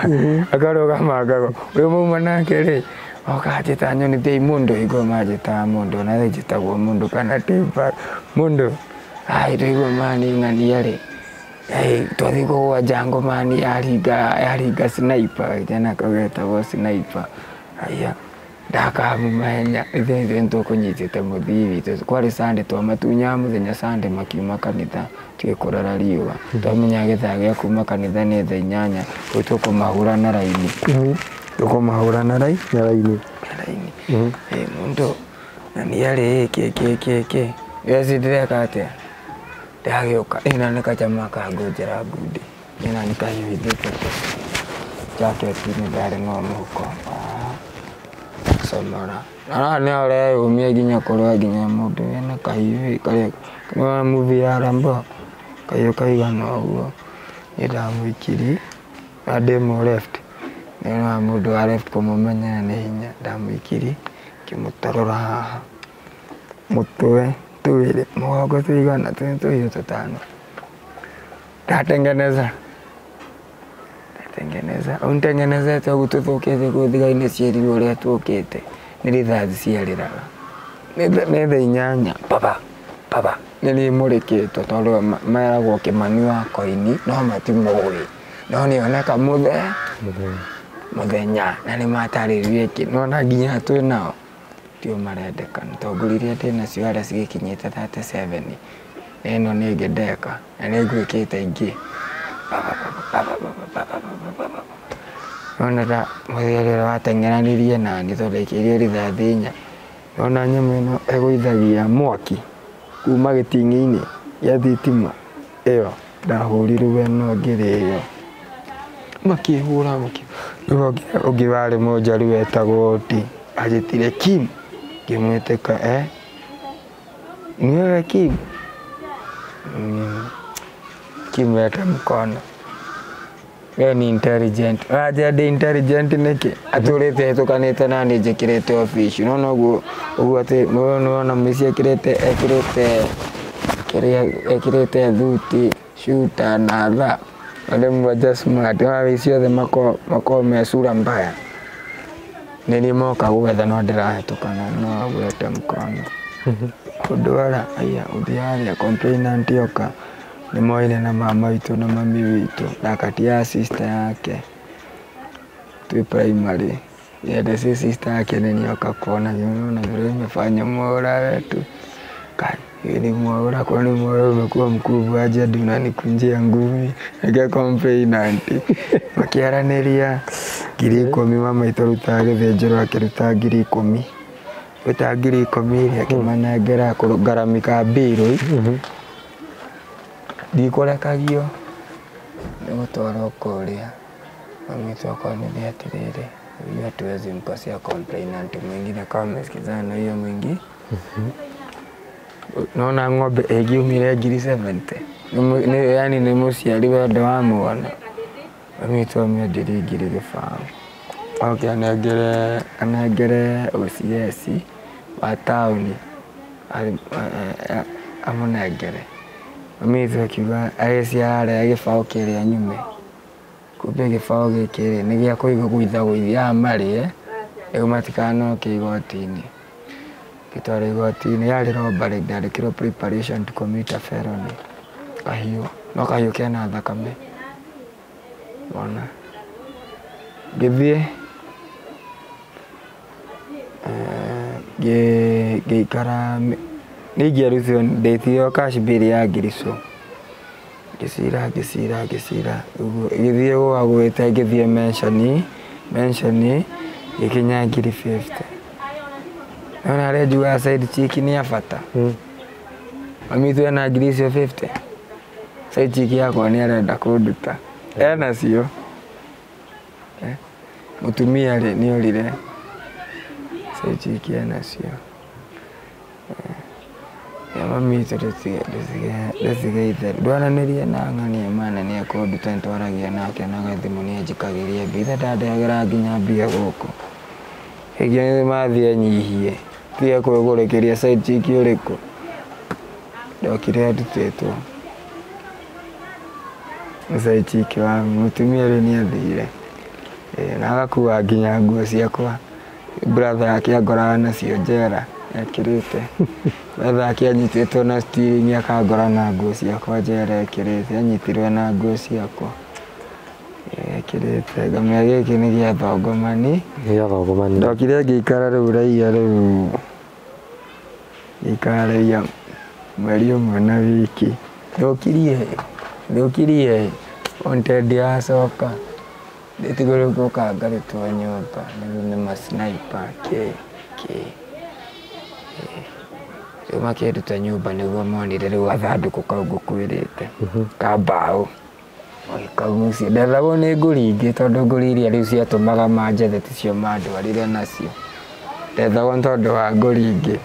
akarũgama akagwa. Ũyũ mauma nake rĩ oka anjĩta nyoni thĩi mũndũ hingo manjĩtaga mũndũ na njĩtagwo mũndũ kana timba mũndũ. Ai tũigua mani ng'ania rĩ. Twathiĩ kũgũa njango mani yaringa sniper kijana kau getagwo sniper. Haya ndakamũmenya ithuĩ ithuĩ nĩtũkũnyitĩte mũthii witũ. Kwarĩ Sunday twamatunyaga mũthenya Sunday makiuma kanitha tũgĩkũrora riũa. Twamenya gĩthaa gĩa kuma kanitha nĩ thaa 8 rĩu tũkũmahũra na raini. Tũkũmahũra na raini. Na raini. Na raini. Mũndũ na nĩ arĩ kĩ kĩ kĩ kĩ. Eci ndĩreka atĩa? Ndagĩũka ĩno nĩ kajama kangũnjĩra ngundi. Ĩno nĩ kahiũhithĩte jaketi-inĩ ndarĩ no mũhuko. Comora. Na nĩ areyũmia nginya kũrĩa nginya mũndũ wĩna kahiũ karĩa nĩwona movie ya Rambo kahiũ kaigana ũguo. Niĩ ndamũikirie na ndĩ mũ left. Nĩwona mũndũ wa left kũmũmenya nĩ hinya. Ndamũikirie ngĩmũtarũra haha mũtwe twĩrĩ mũgongo tũigana tũhiũ tũtano. Ndatengeneza ndatengeneza untengenezete ũguo tũthũkĩte kũu thigari nĩ ciĩrirwo ũrĩa tũkĩte nĩ rithathi ciarĩraga. Nĩ thaa 8 baba baba nĩ niĩ mũrĩkĩtwo tondũ meragwo Kĩmani wa koini no matimũĩ no nĩoneka mũthenya na nĩ matarĩrie kĩ nĩwona nginya twĩ nao tio marendekana tondũ ngũri iria ndĩnacio harĩa cigĩkinyĩte 37 na ĩno nĩ ĩngĩ ndeka na nĩ ngwĩkĩte ingĩ. Nona ta mũthenya ũrĩa wateng'eranirie nani tondũ ndaikĩirio rithathi 4. Nona nyamũ ĩno ĩgũithagia mwaki kuma gĩting'i-inĩ gĩa thitima ĩyo ndahũrirwo ĩno ngĩrĩo. Makĩhũra makĩhũra. Ũngĩ warĩ mũnjaru wetagwo Oti anjĩtire Kim ngĩmwĩtĩka nĩwe Kim? Kim weta mkono. We ni intelligent. Ũranjĩra ndĩ intelligent nĩkĩ? Atũrĩte hĩtũkanĩte na niĩ njĩkĩrĩte official. Nĩwona ũguo ũguo atĩ nĩwona mũici ekĩrĩte ekĩrĩte kĩrĩa ekĩrĩte thuti shuta na thaa. Na ndĩ mmoja smart. Nĩwona aici othe makoragwo me sura mbaya. Nĩ niĩ moka gwetha no ndĩrahĩtũkana no gwete mkono. Kũndwara aya ũthiĩ harĩa complainant yoka Nĩ moine na mama witũ na mami witũ na kati ya sister yake twĩ primary. Yende si sister yake nĩnioka kuona nĩona vile imefanya mwaura wetu. Kai, ni mwaura kwani mwaura umekuwa mkubwa aje hadi unanikunjia ngumi. Nika complain auntie. Makiaranĩria 10,000 mama itũ arutaga gĩthĩnjĩro akĩruta 10,000. Ruta 10,000 rĩ akĩmanengera kũgaramika mbirũ. Ndikũrekagio nĩ gũtwarwo kũrĩa. Mami witũ akonithia atĩrĩrĩ, huyu hatuwezi mkosea complainant mwingine kama amesikizana na huyo mwingi. Naona ng'ombe ĩngiumire 70,000. Yani nĩ mũciari wendo wa mwana. Mami witũ amĩendirie 0.20. Oke anengere OCS wa taũni amũnengere. Mami witũ akiuga agĩciara arĩa gĩbaũ kĩrĩa nyume. Kumbe gĩbaũ gĩkĩ rĩ nĩ gĩa kũigũithagũithia aya marĩe nĩguo matikanoke igoti-inĩ. Gĩtwarwo igoti-inĩ yarĩ robbery ndandĩkĩrwo preparation to commit a felony. Kahiũ, no kahiũ kena thakame. Wona. Ngĩthiĩ ngĩikara nĩ ingĩarutirwo ndĩtirio cash bail ya ngirico. Ngĩcira ngĩcira ngĩcira ũguo ĩgĩthiĩ gũgagwĩte ngĩthiĩ mention gĩkinya 50,000. Nona harĩa njugaga side chick nĩ ya bata. Mami witũ ena 50,000. Side chick yakwa nĩ arenda kũnduta. Ena cio. Mũtumia rĩ nĩ orire. Side chick ena cio. Ya mami witũ ndũtige itherũ. Ndwaranĩria na ng'ania mana nĩ ekũnduta nĩtwaragia nake na thimũ nĩ anjikagĩria mbia. Ithe ndandehagĩra nginya mbia gũkũ. Ĩngĩ nĩ mathiĩ anyihie. Tiga kwĩgũrĩkĩria side chick ũrĩkũ. Ndokire ndutĩtwo. Nĩ side chick wa mũtumia rĩ nĩ athire. Na agakua nginya nguo ciakwa. Brother yake angoraga nacio njera ekĩrĩte. Brother yake anyitĩtwo na steering akangora na nguo ciakwa njera ekĩrĩte. Anyitirwo na nguo ciakwa ekĩrĩte. Ngamĩra gĩkĩ nĩ gĩa thongomani. Nĩ gĩa thongomani. Ndokire ngĩikara rĩu raiya rĩu. Ngĩikara raiya mweri ũmwe na wiki. Thũkirie wanted yacoka. Ndĩtigwo rĩu gũka ngarutwo nyũmba nĩguo nĩ ma sniper kĩ kĩ. Rĩu makĩnduta nyũmba nĩguo monire rĩu gathandũkũ kau ngũkwĩrĩte ka mbaũ. Magĩkagucia. Ndethagwo nĩ ngũri ingĩ tondũ ngũri iria rĩu ciatũmaga manjethe ticio mandwarire nacio. Ndethagwo nĩ tondũ wa ngũri ingĩ.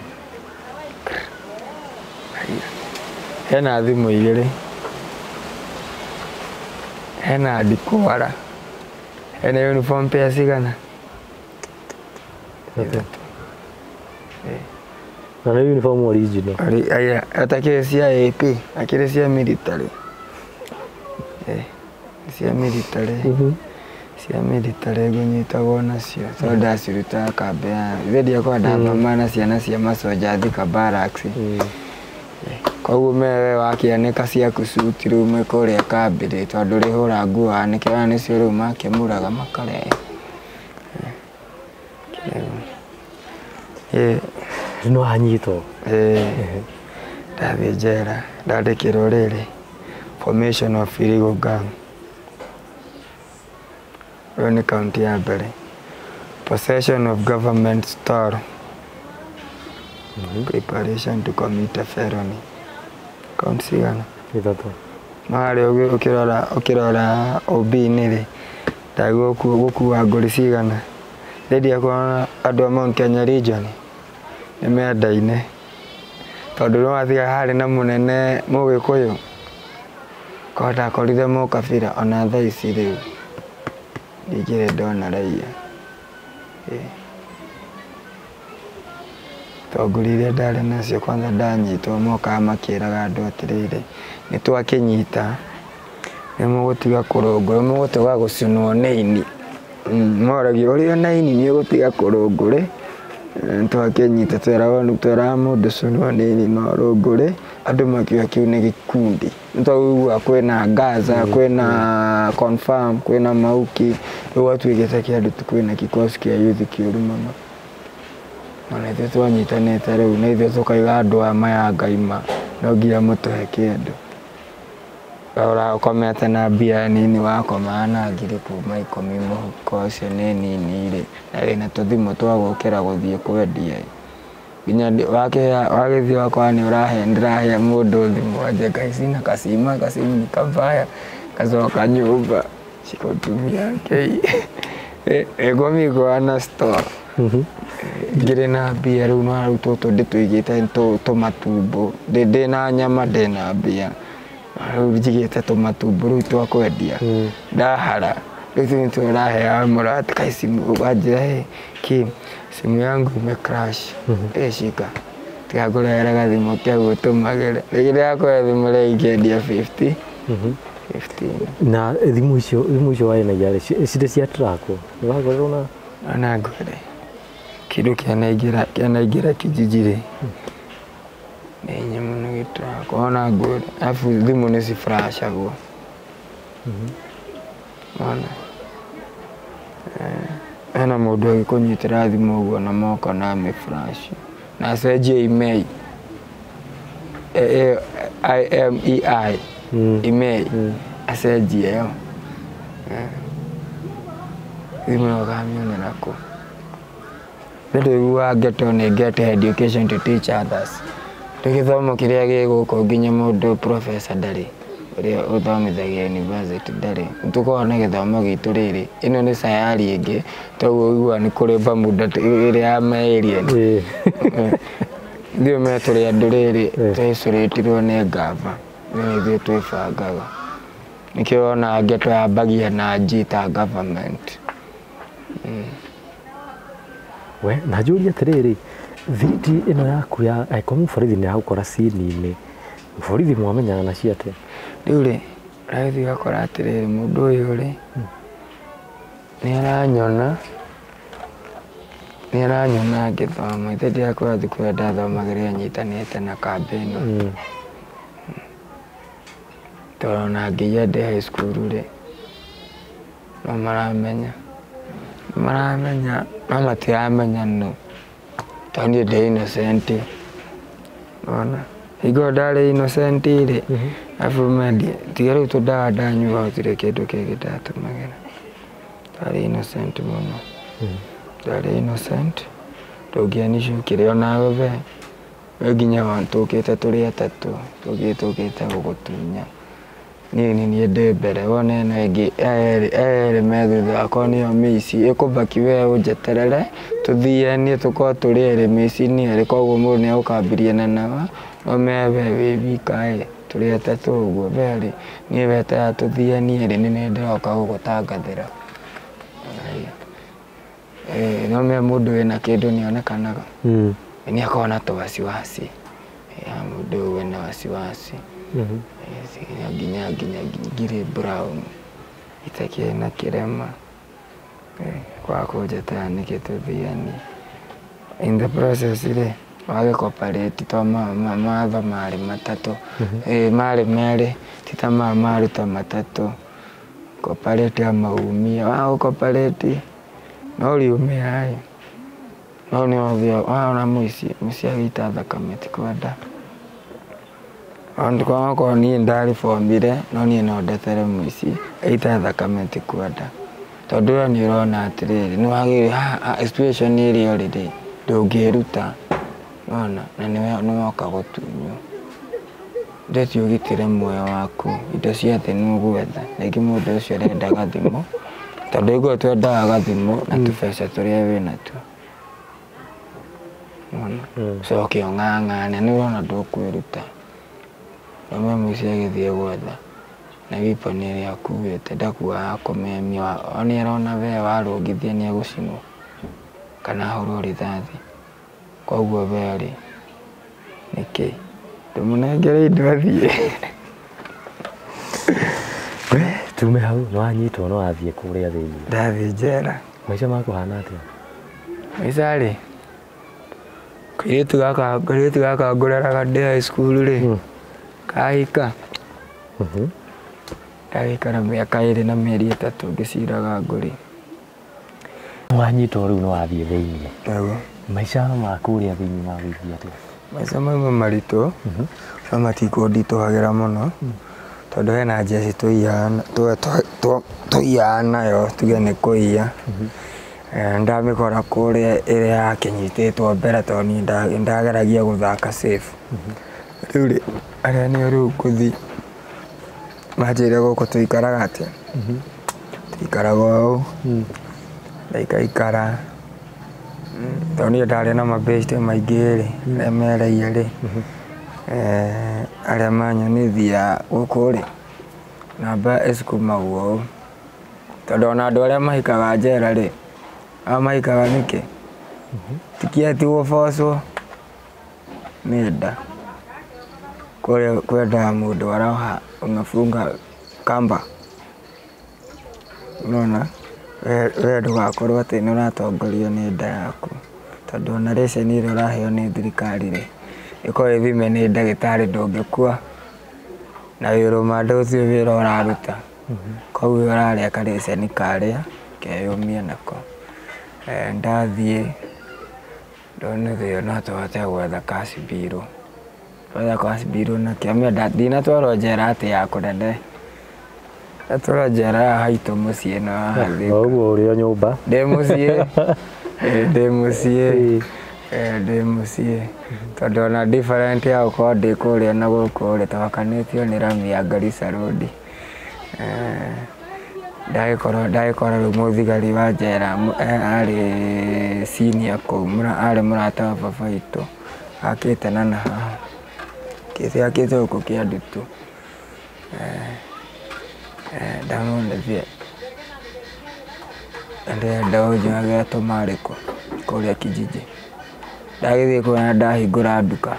Hena thimũ igĩrĩ. Hena ndikwara. Hena uniform pair cigana? Ithatũ. Na nĩ uniform original. Aya, atakĩrĩ cia AP, akĩrĩ cia military. Cia military. Cia military ngũnyitagwo nacio tondũ ndacirutaga kambĩ ya ithe ndiakorwo ndathoma na ciana cia masoja Thika Barracks. Koguo mewe wakĩanĩka ciaku suti rĩu mwĩ kũrĩa kambĩ rĩ tondũ ũrĩhũra nguo wanĩke ona nĩcio rĩu makĩmuraga makarehe. Nĩ wanyitwo? Ndathiĩ njera ndandĩkĩrwo rĩrĩ formation of illegal gang. Ĩyo nĩ kaunti ya mbere. Possession of government store. Preparation to commit a felony. Kaunti cigana? Ithatũ. No harĩa ũkĩrora OB-inĩ rĩ ndagĩrĩirwo gũkua ngũri cigana. Ndendia kuona andũ a Mount Kenya region nĩ mendaine tondũ nĩ wathiaga harĩ na mũnene mũgĩkũyũ korwo ndakorire mũkabira ona thaa ici rĩu ndingĩrĩ ndona raia. Tondũ iria ndarĩ nacio kwanza ndanyitwo mokaga makĩraga andũ atĩrĩrĩ nĩ twakĩnyita nĩ mũgũtiga kũrũngwo nĩ mũgũtiga gũcinwo nĩ ini. Moragio ũrĩ ona ini nĩ ũgũtiga kũrũngwo rĩ. Twakĩnyita tweraga mũndũ cũnũ nini no rũngũrĩ andũ makiuga kĩu nĩ gĩkundi. Nĩtwaiguaga kwĩna Gaza, kwĩna Confirm, kwĩna Mauki, rĩu gwatuĩkĩte kĩndũ kwĩna kikosi kĩa youth kĩũru mũno. Ona ithuĩ twanyitanĩte rĩu na ithuĩ tũkaiga andũ aya maya ngaima no nginya mũtũhe kĩndũ. Ũkomete na mbia nini wakomaga na ngiri kuma 10 mũhuko ũcio nĩ nini rĩ, na wĩna tũthimũ twa gũkĩra gũthiĩ kwendia ĩ. Nginya wagĩthiĩ ũgakora nĩ ũrahe ndĩrahe mũndũ thimũ anje kaci na kacima kasimu ni kabaya gacoka nyũmba cikotumia kei ĩgomigwa na store. Ngĩrĩ na mbia rĩu no rĩu tũtũ ndĩtũigĩte tũmatumbo ndĩ na nyama ndĩ na mbia rĩu njigĩte tũmatumbo rĩu twa kwendia ndahara rĩu tũu nĩtuo ũraheaga mũrata kai simu wanjĩra ki simu yangu ime crash shika tigakũrehera gathimũ kau ũtũmagĩre rĩngĩ ndĩrakũhe thimũ rĩu ingĩendia 50 15. Na thimũ icio waenagia rĩ cirĩ cia trackwo nĩ wakorirwo na ona ngwĩre kĩndũ kĩanaingĩra kijiji rĩ nĩ hinya mũno gĩtrakwo ona ngwĩre arabu thimũ nĩ cifrashagwo ona hena mũndũ agĩkũnyitĩra thimũ ũguo na moko na amĩflash na acenjie email IMEI email acenjie ĩyo thimũ ĩyo ũkamĩonera kũ. Nĩ tũiguaga ghetto nĩ get education to teach others. Rĩu gĩthomo kĩrĩa gĩ gũkũ nginya mũndũ professor ndarĩ ũrĩa ũthomithagia university ndarĩ. Nĩtũkoragwo na gĩthomo gitũ rĩrĩ ĩno nĩ sayari ĩngĩ toguo ũiguaga nĩ kũrĩ Bermuda ĩrĩa ya ma alien. Ithuĩ me tũrĩ andũ rĩrĩ twaicũrĩtirwo nĩ ngava nĩ ithuĩ twĩbangaga. Nĩkĩo wonaga ghetto yambagia na G ta government. We na njũrie atĩrĩrĩ thiriti ĩno yaku ya angĩkorwo mũborithi nĩ agũkora cini-inĩ borithi mwamenyaga nacio atĩa? Rĩu rĩ ũragĩthiĩ ũgakora atĩrĩrĩ mũndũ ũyũ rĩ nĩ aranyona ngĩthoma ithe ndĩrakwĩra thukuru ĩrĩa ndathomagĩra ĩnyitanĩte na kambĩ ĩno. Tondũ ona ngĩiya ndĩ high school rĩ no maramenya no matiramenya nũ tondũ niĩ ndĩ innocent. Wona hingo ĩyo ndarĩ innocent rĩ arabu mendie tiga rĩu tũndawa ndanyua gũtirĩ kĩndũ kĩngĩ ndatũmagĩra. Ndarĩ innocent mũno. Ndarĩ innocent ndũngĩanicukire onawe we nginya tũkĩte tũrĩ atatũ tũkĩte gũgũtunya. Niĩ nĩ niĩ ndĩ mbere wone ĩno ĩngĩ aya erĩ me thutha wakwa nĩo mĩici ĩkũbaki we ũnjeterere tũthianie tũkorwo tũrĩ erĩ mĩici nĩ erĩ koguo mũndũ nĩ egũkambiria na nawa no me we wĩ wika ĩ tũrĩ atatũ ũguo we rĩ niĩ weterera tũthianie rĩ nĩ niĩ ndĩroka gũgũtangathĩra. No me mũndũ wĩna kĩndũ nĩonekanaga nĩ akoragwo na tũwasiwasi mũndũ ũyũ wĩna wasiwasi nginya ngiri brown itakĩrĩ na kĩrema kwaga kũnjetera nĩkĩ tũthianie. In the process rĩ wagĩcooperate to mawatho marĩ matatũ marĩ merĩ ti ta maya maruta matatũ cooperate amaumia wagũcooperate no ũriumia ĩ no nĩ ũthiaga wona mũici agĩita thakame ti kwenda. Okorwo niĩ ndaribomire no niĩ no ndetere mũici aite thakame ti kwenda. Tondũ we nĩ ũrona atĩrĩrĩ nĩ wagĩrĩire situation ĩrĩa ũrĩ rĩ ndũngĩruta wona na nĩ woka gũtunywo. Ndeti ũgitĩre muoyo waku indo cia thĩ nĩ ũgwetha rĩngĩ mũndũ ũcio arenda gathimũ tondũ aigua twendaga gathimũ na tũbeca tũrĩa wĩnatuo. Wona ũcoke ũng'ang'ane nĩ ũrona ndũkwĩruta. Rĩmwe mũici agĩthiĩ gwetha na weapon ĩrĩa akuĩte ndakuaga kũmemia nĩ arona we warũngithia nĩ egũcinwo kana ahũrwo rithathi. Koguo we rĩ nĩkĩ ndũmũnengere indo athiĩ. We tume hau nĩ wanyitwo nĩ wathiĩ kũrĩa thĩinĩ. Ndathiĩ njera. Maica maku hana atĩa? Maica rĩ Kairĩtu gaka ngũreraga ndĩ high school rĩ, kahika. Ndagĩikara mĩaka 2 na mĩeri 3 ngĩciraga ngũrĩ. Wanyitwo rĩu nĩ wathiĩ thĩinĩ. Nĩguo. Maica ma kũrĩa thĩinĩ magũithia atĩa? Maica mauma maritũ, no matikũnditũhagĩra mũno, tondũ hena njeci tũiyaga nayo, tuge nĩ kũiya. Ndamĩkora kũrĩa ĩrĩa yakĩnyitĩtwo mbere tondũ niĩ ndageragia gũthaka safe. Rĩu rĩ, arĩa nĩo rĩu ngũthiĩ manjĩre gũkũ tũikaraga atĩa? Tũikaraga ũũ, ndaikaikara, tondũ niĩ ndarĩ na mabeshte maingĩ rĩ, arĩa mereire rĩ, arĩa manyonithia gũkũ rĩ, namba ĩcukumagwo ũũ. Tondũ ona andũ arĩa mahikaga njera rĩ, aya mahikaga nĩkĩ? Ti gũbocwo nĩ nda. Kũrĩa kwendaga mũndũ aroha umefunga kamba. Unaona? We ndũgakorwo atĩ nĩ ũratongorio nĩ nda yaku. Tondũ ona ration ĩrĩa ũraheo nĩ thirikari rĩ, ĩkorwo ĩthime nĩ ndagĩtarĩ ndũngĩkua. Na wĩ rũmande ũcio wĩra ũraruta. Koguo ũrarĩa karĩceni karĩa keyũmie nako. Ndathiĩ ndonithio no tũhote gwetha cash bill. Twetha cash bill nakĩo ndinatwarwo njera atĩ ya kũnene. Ndatwarwo njera ya haitũ mũciĩ na haha Thika. Ũguo ũrĩ o nyũmba? Ndĩ mũciĩ. Ndĩ mũciĩ. Ndĩ mũciĩ. Tondũ ona different ya gũkorwo ndĩ kũrĩa na gũkũ rĩ, twakanĩtio nĩ rami ya Garissa Road. Ndagĩkorwo rĩu mũthigari wa njera arĩ senior kũu, arĩ mũrata wa baba witũ. Akĩte na haha. Akĩte gũkũ Kĩandutu. Ndamonithia ndĩrenda ũnjoyagĩre tũmarĩkũ kũrĩa kijiji. Ndagĩthiĩ kũu na ndahingũra nduka.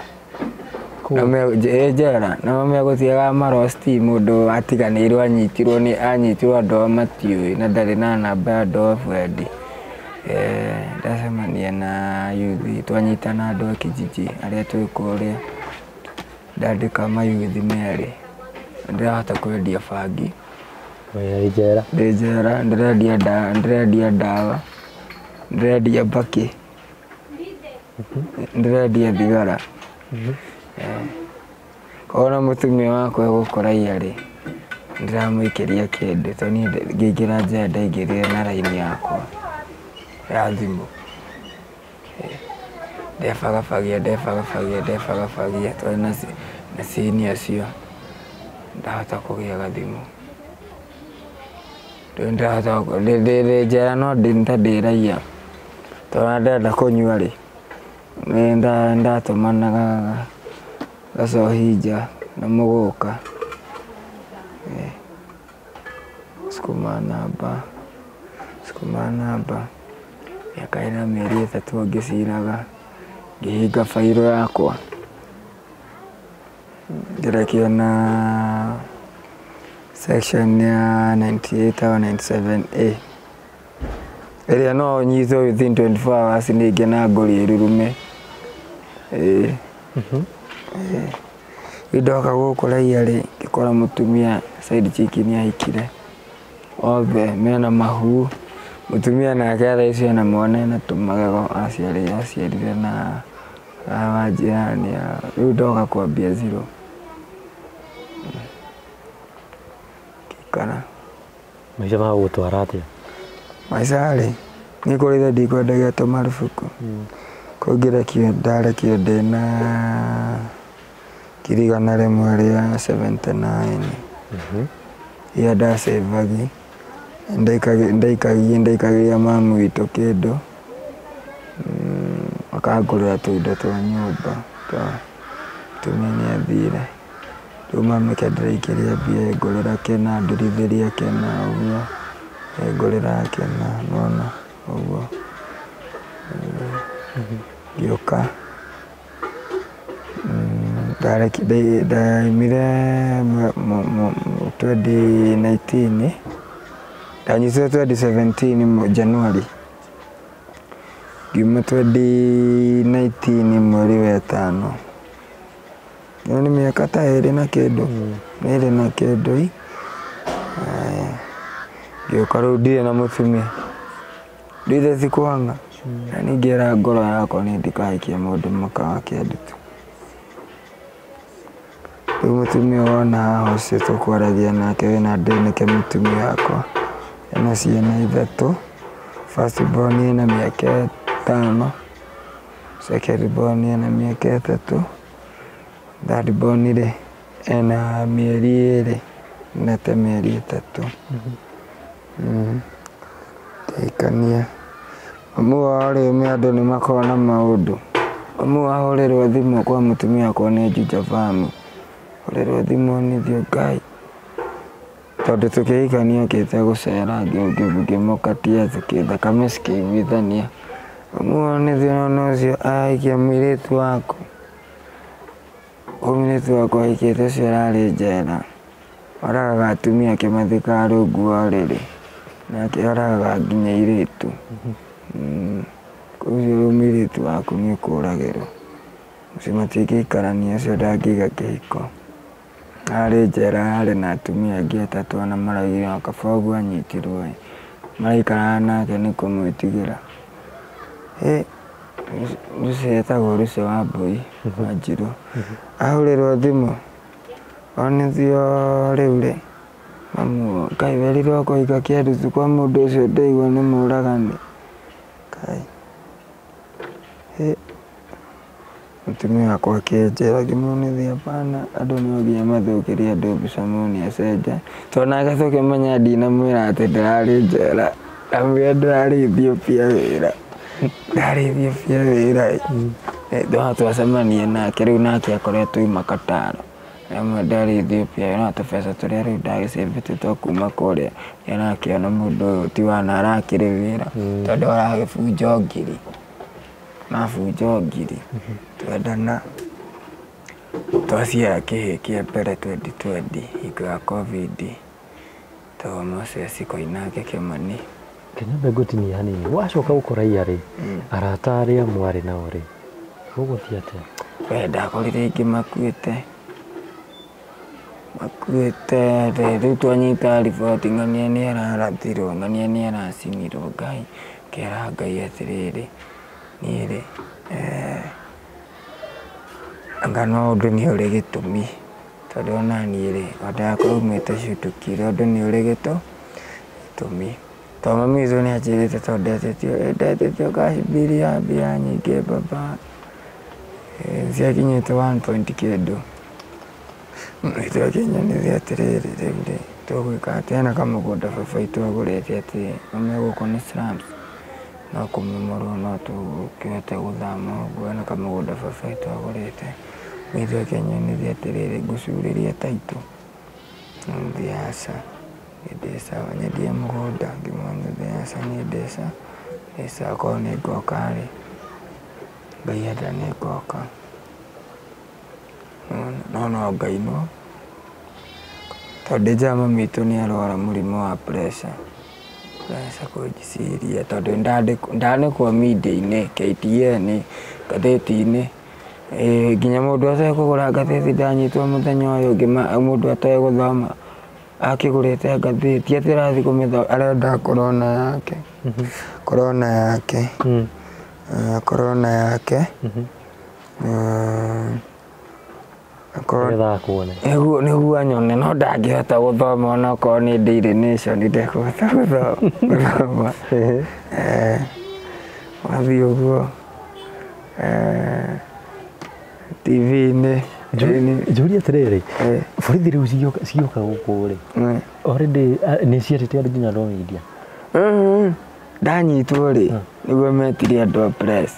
Njera, nao megũthiaga marosti mũndũ atiganĩirwo anyitirwo nĩ anyitirwo andũ ao matiũĩ na ndarĩ na namba ya andũ a wendi. Ndacemania na yuthi, twanyitana andũ a kijiji arĩa twĩ kũrĩa, ndandĩka mayuthi merĩ. Ndĩrahota kwendia bangi. Wĩ njera? Ndĩ njera, ndĩrendia ndawa, ndĩrendia mbakĩ, ndĩrendia thigara. Ona mũtumia wakwa egũkũraiya rĩ, ndĩramũikĩria kĩndũ tondũ niĩ ngĩingĩra njera ndaingĩrire na raini yakwa ya thimũ. Ndebagabagia tondũ na senior acio ndahota kũgĩa gathimũ. Ndĩ njera no ta ndĩ raiya tondũ ndenda kũnyua rĩ, ndatũmanaga gacohi nja na mũgũka. Sukuma namba, mĩaka 2 na mĩeri 3 ngĩciraga, ngĩhinga bairũ yakwa. Ngĩrekio na section ya 98 au 97A. Ĩrĩa no ũnyitwo within 24 hours ningĩ na ngũri ĩrurume. Ndoka gũkũ raiya rĩ, ngĩkora mũtumia side chick nĩ ahikire. Othe mena mahu. Mũtumia nake thaa icio ena mwana ena tũmagego aciarire na wa jirani. Rĩu ndoka kwambia zero. Ngĩikara. Maica magũgũtwara atĩa? Maica rĩ, niĩ kũrĩ ndikwendagia tũmarubuku. Kũngĩrekio ndarekio ndĩna 179. Iria ndacĩvagi. Ndaikagia mamu witũ kĩndũ. Akangũrĩra tũindo twa nyũmba twa mũtumia nĩ athire. Rĩu mami ke ndĩraikĩria mbia ĩngũrĩra kĩna, ndurithĩria kĩna ũguo, ĩngũrĩra kĩna, nĩwona ũguo. Ngĩũka ndaumire 2019, ndanyitire 2017 January. Ngiuma 2019 mweri wa ĩtano. Ĩyo nĩ mĩaka ta ĩrĩ na kĩndũ. Ĩrĩ na kĩndũ i. Ngĩũka rĩu ndirĩ na mũtumia. Ndirĩ sikuanga. Na ningĩra ngoro yakwa niĩ ndikahikia mũndũ mũka wa kĩandutu. Rĩu mũtumia wona haha ũcio tũkwaragia nake wĩna ndĩ nĩke mũtumia wakwa. Ena ciana ithatũ. First born ena mĩaka 5. Second born ena mĩaka 3. Third born rĩ ena mĩeri 2 na ta mĩeri 3. Ndahikania. Mamu wao rĩ andũ nĩ makoragwo na maũndũ. Mamu ahũrĩrwo thimũ kwa mũtumia wakwa nĩ Juja Famu. Hũrĩrwo thimũ nĩ Ngai. Tondũ tũkĩhikania okĩte gũcera ngĩmũkatia thakame cikĩiguithania. Mamu wao nĩ ona ũcio ahikia mũirĩtu waku. Mũirĩtu wakwa ahikĩte ũcio ararĩ njera. Oragaga atumia akĩmathikaga rungu wa ũrĩrĩ. Nake oragaga nginya airĩtu. Ũcio mũirĩtu waku nĩ ũkũragĩrwo. Ũcio matingĩikarania ũcio ndangĩiga kĩhiko. Arĩ njera arĩ na atumia angĩ atatũ ona maraugire kaba ũguo anyitirwo ĩ. Maraikaraga nake nĩ kũmwĩtigĩra. Ũcio etagwo Lucy Wambui Wanjirũ. Ahũrĩrwo thimũ onithio rĩu rĩ mamu Ngai werirwo kũhika kĩandutu kwa mũndũ ũcio ndaigua nĩ mũragani. Ngai. Mũtumia wakwa akĩnjĩra ngĩmuonithia hapana andũ no nginya mathũkĩrie andũ mbica mone acenjia. Tondũ nake tũkĩmenya ndinamwĩra atĩ ndĩrarĩ njera. Ndamwĩra ndĩrarĩ Ethiopia wĩra. Ndarĩ Ethiopia wĩra. No twacemania nake rĩu nake akoretwo auma Qatar. Ndamwĩra ndarĩ Ethiopia wĩra no tũbeca tũrĩa rĩu ndagĩcĩbĩte twa kuma kũrĩa. Nĩarakĩona mũndũ ũyũ ti wana arakĩrĩ wĩra. Tondũ aragĩbunjwo ngiri. Mabunjwo ngiri. Twendana. Twaciara kĩhĩĩ kĩa mbere 2020 hingo ya Covid. Tondũ Moses Koinange Kĩmani. Kĩnyambe ngũtinie hanini. Wacoka gũkora iya rĩ, arata arĩa mwarĩ nao rĩ, gũgũthiĩ atĩa? We ndakorire aingĩ makuĩte. Makuĩte rĩu twanyita riboti ng'ania nĩ ararathirwo, ng'ania nĩ aracinirwo Ngai. Ngera Ngai atĩrĩrĩ, niĩ rĩ, anga no ũndũ nĩ ũrĩ gĩtũmi. Tondũ ona niĩ rĩ, o ndaumĩte cutukire ũndũ nĩ ũrĩ gĩtũmi. Tondũ mami witũ nĩ anjĩrĩte tondũ ndetĩtio cash bill ya mbia nyingĩ baba. Ciakinyĩte 1 point kĩndũ. Mami witũ akĩnyonithia atĩrĩrĩ rĩu rĩ, tũgwĩka atĩa hena kamũgũnda baba witũ agũrĩte atĩ mami gũkũ nĩ slums. No kũmomorwo no tũkĩhote gũthama ũguo hena kamũgũnda baba witũ agũrĩte. Mami witũ akĩnyonithia atĩrĩrĩ ngũcurĩrie taitũ. Ngamwambia aca. Ndĩ sawa nyendie mũgũnda ngĩmwonithia aca niĩ ndĩ sawa korwo nĩ ngoka rĩ, Ngai enda nĩ ngoka. No no Ngai no. Tondũ ndĩ njĩra mami witũ nĩ arwara mũrimũ wa pressure. Pressure kũnjiciria tondũ ndanĩkwo media-inĩ, KTN, ngathĩti-inĩ. Nginya mũndũ atoĩ kũgũra ngathĩti ndanyitwo mũthenya ũyũ ũngĩ mũndũ atoĩ gũthoma akĩgũrĩte ngathĩti atĩ arathiĩ kũmĩthoma arenda korona yake. Korona yake. Korona yake. Nĩgetha akuone. Nĩguo anyone no ndangĩhota gũthoma ona okorwo nĩ Daily Nation ndekũhota gũthoma. Wathiĩ ũguo TV-inĩ. Njũrie atĩrĩrĩ, borithi rĩu cigĩũka gũkũ rĩ, already nĩ cietĩte andũ nginya andũ a media? Ndanyitwo rĩ, nĩguo metire andũ a press.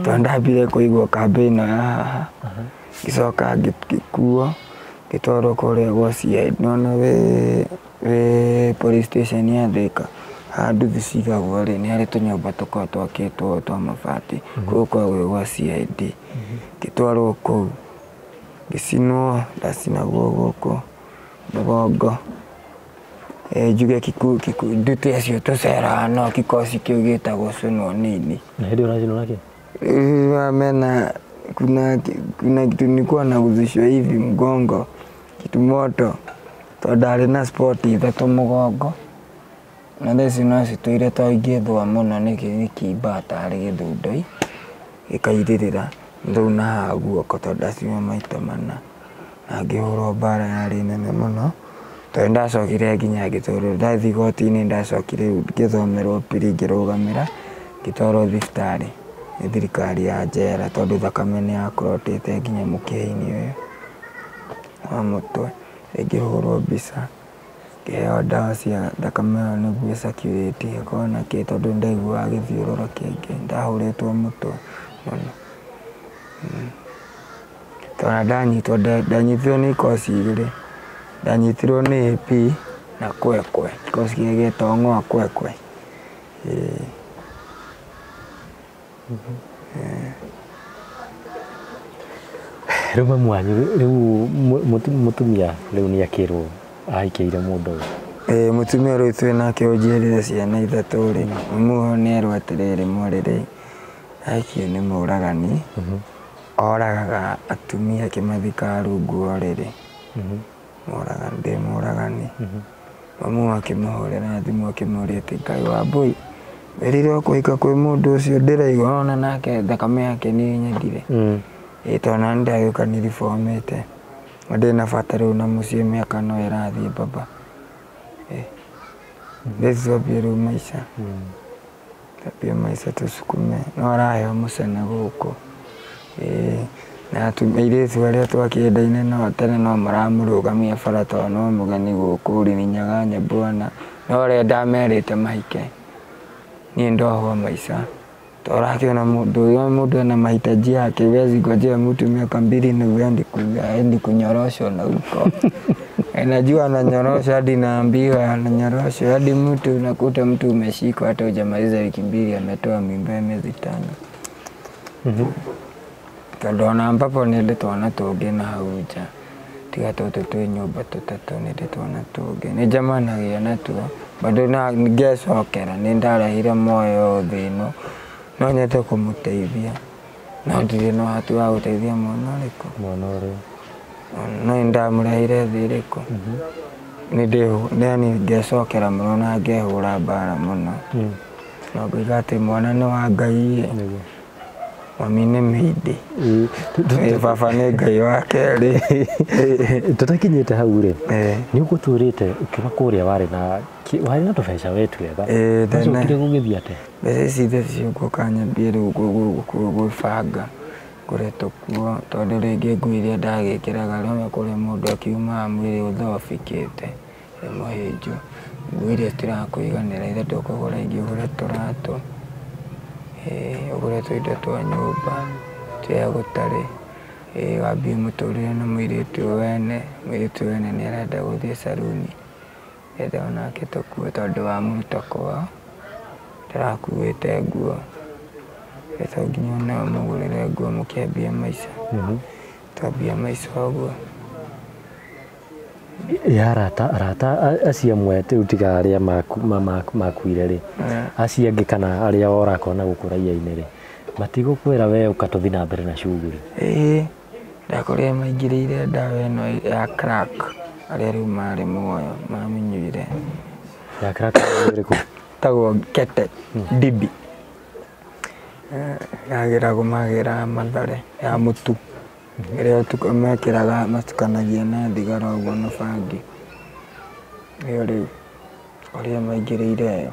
Tondũ ndambire kũigwo kambĩ ĩno ya haha. Ngĩcoka ngĩkuo ngĩtwarwo kũrĩa gwa CID. Nĩwona wĩ police station ya Thika, haha nduthi cigagwo rĩ, nĩ harĩ tũnyũmba tũkoragwo twakĩtwo twa mabati. Kũu gũkoragwo gwĩ gwa CID. Ngĩtwarwo kũu, ngĩcinwo, ndacinagwo gũkũ mũgongo. Njuge nduti acio tũceraga no kikosi kĩu gĩtagwo Cũnwo Nini. Na hĩndĩ ũracinwo nakĩ? Mena kuna kitu nilikuwa naguthishwa hivi mgongo kitu moto tondũ ndarĩ na spot ithatũ mũgongo na thaa ici no citũire to ingĩthũa mũno nĩ kĩimba tarĩ gĩthundoi gĩkairĩrĩra rĩu na haha guoko tondũ ndacinwo maita mana na ngĩhũrwo mbara yarĩ nene mũno tondũ ndacokire nginya ngĩtwarwo ndathiĩ igoti-inĩ ndacokire ngĩthomerwo piri ngĩrũgamĩra ngĩtwarwo thibitarĩ nĩ thirikari ya njera tondũ thakame nĩ yakorotĩte nginya mũkiha-inĩ ũyũ wa mũtwe. Ngĩhũrwo mbica ngĩheo ndawa cia thakame ĩyo nĩguo ĩcirculate ĩkorwo na kĩ tondũ ndaiguaga gĩthiũrũro kĩingĩ ndahũrĩtwo mũtwe mũno. Tondũ ndanyitwo ndanyitirwo nĩ ikosi igĩrĩ ndanyitirwo nĩ AP na Kwekwe kikosi kĩrĩa gĩetagwo Ng'oa Kwekwe. Rĩu mamu wanyu rĩu mũtumia rĩu nĩ akĩrwo ahikĩire mũndũ ũyũ? Mũtumia rĩu twĩ nake ũnjiarire ciana ithatũ rĩ mamu ũyũ nĩ erwo atĩrĩrĩ mwarĩ rĩ ahikio nĩ mũragani oragaga atumia akĩmathikaga rungu rwa ũrĩrĩ. Mũragani ndĩ mũragani. Mamu akĩmũhũrĩra thimũ akĩmũria atĩ Ngai wa mbũi wĩrirwo kũhika kwĩ mũndũ ũcio ndĩraigua ona nake thakame yake nĩ nyendire. Tondũ nani ndagĩũka niribomĩte na ndĩ na bata rĩu na mũciĩ mĩaka no ĩrathiĩ baba. Rĩu twambie rĩu maica twambie maica tũcukume no araheo mũcene gũkũ. Na airĩtu arĩa twakĩendaine nao tene no maramũrũgamia bara tondũ no mũgeni gũkũ ũrĩrinyaga nyembwana no ũrĩa ndamerĩte mahike niĩ ndohwo maica. Tondũ ũrakĩona mũndũ ũyũ mũndũ ena mahitaji yake huwezi ngojea mtu miaka mbili na uendi kunyoroshwa na huko. Najua ananyorosha hadi naambiwa ananyorosha hadi mtu unakuta mtu umeshikwa hata hujamaliza wiki mbili ametoa mimba ya miezi 5. Tondũ ona ambapo nĩ ndĩ twana tũngĩ na hau nja tiga tũtũ twĩ nyũmba tũtatũ nĩ ndĩ twana tũngĩ nĩ njemanagia natuo bado na ngecokera nĩ ndarehire muoyo thĩ ĩno no nyende kũmũteithia no ndirĩ na ũhoti wa gũteithia mwana ũrĩkũ mwana ũrĩa no nĩ ndamũrehire thĩ ĩrĩkũ nĩ ngecokera mũno na ngehũra mbara mũno no ngũiga atĩ mwana nĩ wa Ngai mami nĩ mĩindĩ baba nĩ Ngai wa kerĩ. Tũtakinyĩte hau rĩ nĩ ũgũtwĩrĩte ũkiuma kũrĩa warĩ na tũbeca we twetha wacokire gũgĩthiĩ atĩa? Mbeca ici ithatũ ciũka nyambie rĩu gwĩbanga ngũre tũkuo tondũ rĩngĩ nguo iria ndagĩkĩraga rĩmwe kũrĩa mũndũ akiumaga mwĩrĩ ũthobikĩte ĩ mũhĩnju nguo iria citirakũiganĩra ithe ndũkũgũra ingĩ ũgũre tũratũ ũgũre tũindo twa nyũmba tũrĩa gũtarĩ wambie mũtũrĩre na mũirĩtu ũyũ wene mũirĩtu ũyũ wene nĩ arenda gũthiĩ caruni ethe onake tũkuo tondũ wamũruta kwao ndarakuĩte nguo to nginya ona ũmũgũrĩre nguo mũkĩambia maica twambia maica ũguo. Ya arata acio amwe rĩu tiga arĩa makuire rĩ acio angĩ kana arĩa ũrakora na gũkũ raia-inĩ rĩ matigũkwĩra we ũka tũthiĩ na mbere na shughuli? Ndakorire maingĩrĩire ndawa ĩno ya crack arĩa rĩu marĩ muoyo mamĩnyuire. Ya crack nĩ ĩrĩkũ? Ĩtagwo kete dibi yagĩragwo magĩraga Mathare ya mũtu ĩrĩa mekĩraga matukanagia na thigara ũguo na bangi ĩyo rĩu ũrĩa maingĩrĩire ĩyo.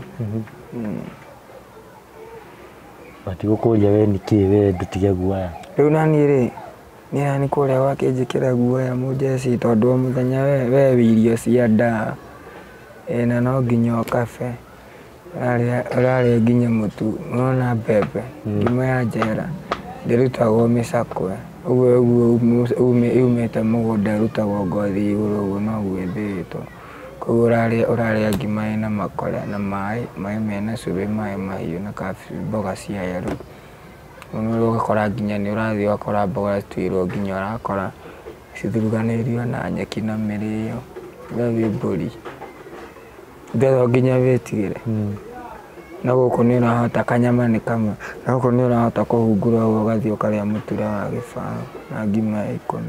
Matigũkũria we nĩkĩ we ndũtige guoya? Rĩu naniĩ rĩ niĩ nani kũrĩa gwakĩnjĩkĩra guoya mũjeci tondũ o mũthenya we wĩ irio cia ndaa na no nginya ũkabe ũrarĩa nginya mũtu ũrona mbembe ngima ya njera ndĩrutagwo mĩcakwe ũguo ũguo yumĩte mũgũnda ĩrutagwo ngothi igũrũ ũguo noguo ĩthĩĩtwo koguo ũrarĩa ngima ĩna makore na maĩ mena cumbĩ maĩ mahiũ na mboga cia yerũ ũgakora nginya nĩ ũrathiĩ ũgakora mboga cituĩrwo nginya ũrakora cithuruganĩirio na nyeki na mĩrĩo ũgathiĩ mbũri. Ndero nginya wĩtigĩre. Na gũkũ nĩ ũrahota kanyama nĩ kamwe. Na gũkũ nĩ ũrahota kũhungura ũguo ũgathiĩ ũkarĩa mũtura wa gĩbaũ na ngima ya 10.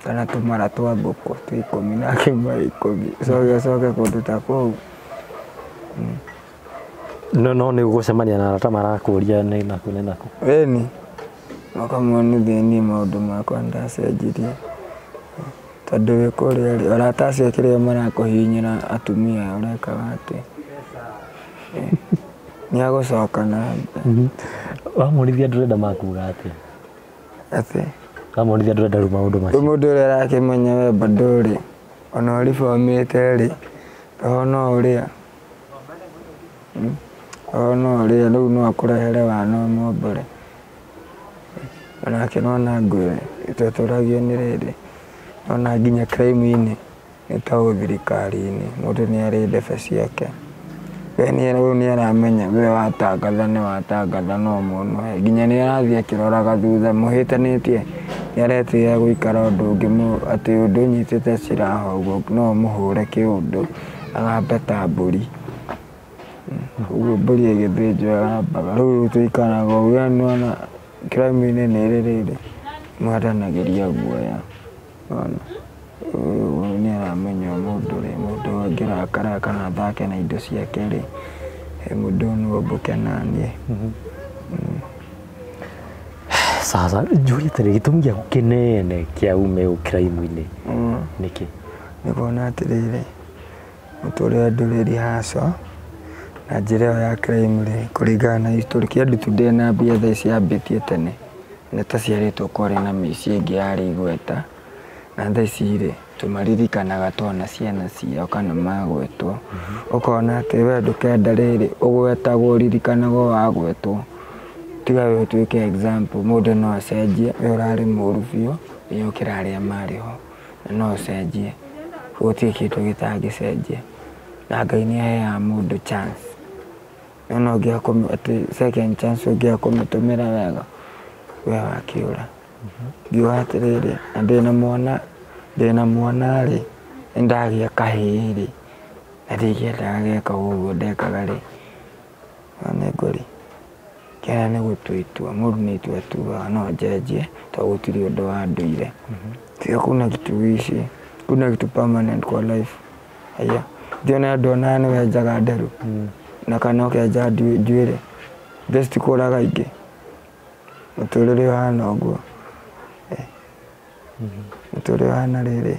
Kana tũmara twa ngũkũ twĩ 10 na ngima ya 10. Ũcoke ũcoke kũndũ ta kũu. No no nĩ ũgũcemania na arata marakũria nĩ nakũ nĩ nakũ. Ĩni. Ũkamonithia niĩ maũndũ makwa ndacenjirie. Tondũ wĩ kũrĩa rĩ, arata acio kĩrĩa marakũhihinyĩra atumia ũrekaga atĩa? Nĩ agũcoka na mbere. Wamonithia ndũrenda makuga atĩa? Atĩ? Wamonithia ndũrenda rĩu maũndũ Rĩu macio. mũndũ ũrĩa arakĩmenya we bado rĩ, ona ũribomĩte rĩ, roho no ũrĩa. Roho no ũrĩa, rĩu no akũrehere wana ũmombore. Onake nona ngwĩre, twetũragio nĩ rĩrĩ, nona nginya crime-inĩ, nĩ ta thirikari-inĩ, mũndũ nĩ arĩ ndebe ciake. We rĩu nĩ aramenya we watangatha nĩ watangatha no mũnoe. Nginya nĩ arathiĩ akĩroraga thutha mũhĩtanĩtie, nĩ aretĩĩra gũikara ũndũ ũngĩ atĩ ũndũ ũnyitĩte silaha ũguo no ũmũhũre kĩũndũ agambe ta mbũri. Ũguo mbũri ĩgĩthĩnjwo ĩgambaga. Rĩu tũikaraga ũguo yani nĩwona crime-inĩ nĩ ĩrĩ rĩrĩ, mwaranagĩria guoya. Nĩwona? Ũyũ nĩ aramenya mũndũ rĩ, mũndũ angĩrakara kana athake na indo ciake rĩ, mũndũ ũyũ no ombũke naniĩ. Sasa njũrie atĩrĩ, gĩtũmi gĩaku kĩnene kĩa ume crime-inĩ nĩkĩ? Nĩ kuona atĩrĩrĩ, mũtũrĩre ndũrĩ rehearsal, na njĩra ĩyo ya crime rĩ, kũringana na history, kĩa ndutu ndĩ na mbia thaa ici yambĩtie tene, na taciarĩtwo kwarĩ na mĩciĩ ĩngĩ yarĩ igweta, na thaa ici rĩ, tũmaririkanaga twona ciana ciao kana magwetwo, ũkona atĩ we ndũkenda rĩrĩ, ũgwetagwo ũririkanagwo wagwetwo, tiga we ũtuĩke example, mũndũ no acenjie, we ũrarĩ mũru biũ, nginya ũkĩra arĩa marĩ ho, na no ũcenjie, gũtirĩ kĩndũ gĩtangĩcenjia, na Ngai nĩ aheaga mũndũ chance. No ũngĩaga atĩ second chance ũngĩaga kũmĩtũmĩra wega, we wakĩũra. Ngiuga atĩrĩrĩ, na ndĩna mwana rĩ, nĩ ndagĩa kahĩĩ rĩ, na ndingĩendaga geka ũguo ndekaga rĩ, no nĩ ngũri. Kĩrĩa nĩ gũtua itua, mũndũ nĩ itua atuaga no njenjie, tondũ gũtirĩ ũndũ wa ndũire. Tiga kuna kitu uishi, kuna kitu permanent kwa life. Haya, ndiona andũ onaga nĩ wenjaga nderu, na kana ũkenja njuĩrĩ, thĩ citikũraga ingĩ. Mũtũrĩre ũhana ũguo. Mũtũrĩre ũhana rĩrĩ,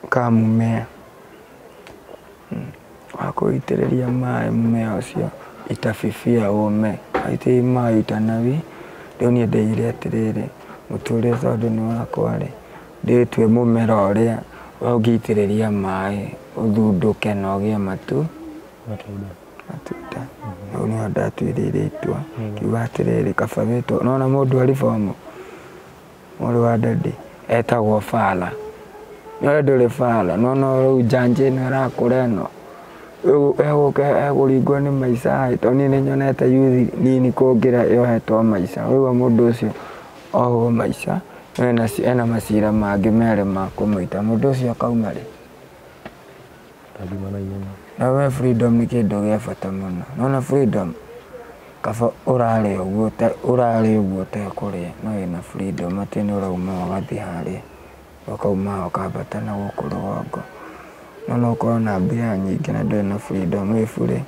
ka mũmea. Wakũitĩrĩria maĩ mũmea ũcio, itabibia ũme, waitĩrĩria maĩ itanawi, rĩu niĩ ndeire atĩrĩrĩ, mũtũrĩre tondũ nĩ wakwa rĩ, ndĩtue mũmera ũrĩa ũngĩitĩrĩria maĩ ũthundũke na ũgĩe matunda. Hau nĩho ndatuĩrĩire itua, ngiuga atĩrĩrĩ, kaba wĩtwo, nĩwona mũndũ arĩ mũrũ wa daddy etagwo bala. Nĩwe ndũrĩ bala, nĩwona rĩu njanji ĩno ĩrakũra ĩno, egũka ekũringwo nĩ maica ĩ, tondũ niĩ nĩnyonete youth nini kũngĩra yohetwo maica, ũguo mũndũ ũcio ohwo maica, ena macira mangĩ merĩ ma kũmũita, mũndũ ũcio akauma rĩ? Na we freedom nĩ kĩndũ gĩa bata mũno. Nĩwona freedom, kaba ũrarĩa ũguo ũtekũrĩa, no wĩna freedom atĩ nĩ ũrauma ũgathiĩ harĩa, ũkauma ũkambata na gũkũ rũgongo. No no ũkorwo na mbia nyingĩ na ndũrĩ na freedom wĩ bure.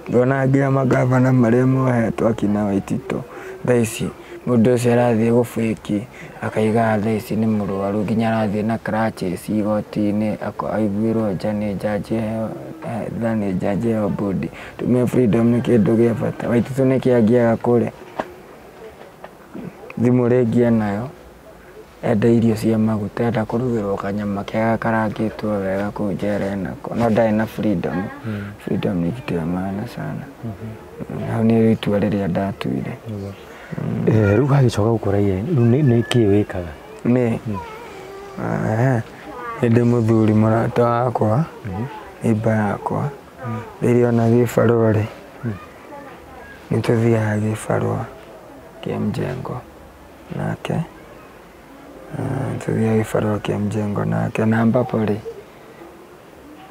Ndona nginya magavana marĩa mohetwo akina Waititũ, thaa ici mũndũ ũcio arathiĩ gũbĩki, akaiga thaa ici nĩ mũrwaru, nginya arathiĩ na crutches igoti-inĩ, aiguĩrwo nja nĩ njanji tha nĩ njanji ĩyo bodi. Tumia freedom nĩ kĩndũ gĩa bata. Waititũ nĩkĩ angĩaga kũrĩa? Thimũ rĩngĩ enayo, enda irio cia maguta, enda kũrugĩrwo kanyama kega karangĩtwo wega kũu njera enako, no ndarĩ na freedom. Freedom nĩ kitu ya maana sana. Hau nĩ itua rĩrĩa ndatuire. Rĩu gagĩcoka gũkũra rĩu nĩ kĩĩ wĩkaga? Nĩ ndĩ mũthuri mũrata wakwa, neighbour yakwa, rĩrĩa ona gĩbarũa rĩ, nĩ tũthiaga gĩbarũa kĩa mjengo nake, tũthiaga gĩbarũa kĩa mjengo nake, na ambapo rĩ,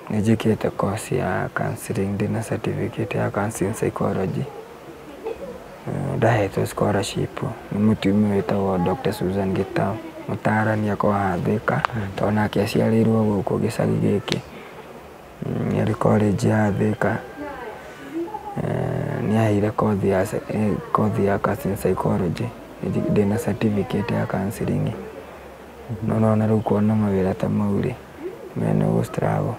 Nĩ njĩkĩte course ya counseling, ndĩna certificate ya counseling psychology. Ndahetwo scholarship nĩ mũtumia wĩtagwo Dr. Susan Gitau, mũtaarani akoragwo Thika, tondũ nake aciarĩirwo gũkũ gĩcagi gĩkĩ. Nĩ arĩ college ya Thika. Nĩ aheire kothi ya counseling psychology, ndĩna certificate ya counseling. No nĩwona rĩu kuona mawĩra ta mau rĩ, mena gũ struggle.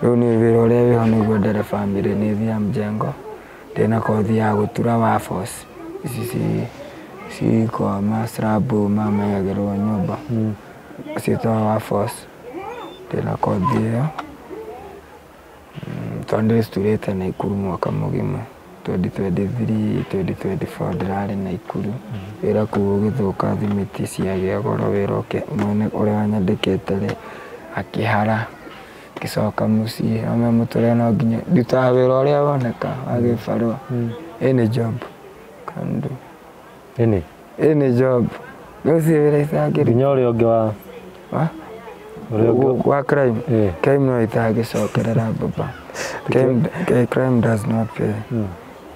Rĩu niĩ wĩra ũrĩa wĩho nĩguo ndere family nĩ thiaga mjengo, ndĩna kothi ya gũtura waffles, ici cikoragwo ma slab maya maigagĩrwo nyũmba, ciĩtagwo waffles, ndĩna kothi ĩyo. Tondũ ndĩciturĩte Naikuru mwaka mũgima, 2023, 2024 ndĩrarĩ Naikuru. Wĩra kũu ũgĩthũka, thimiti ciagĩa goro, wĩra mwene ũrĩa wanyandĩkĩte rĩ akĩhara, ngĩcoka mũciĩ. Nĩwamenya mũtũrĩre no nginya ndutaga wĩra ũrĩa woneka wa gĩbarũa. Any job can do. Any? Any job. Gũtirĩ wĩra itangĩruta. Nginya ũrĩa ũngĩ wa Wa? Ũrĩa ũngĩ Wa crime? Crime no itangĩcokerera baba. Crime does not pay.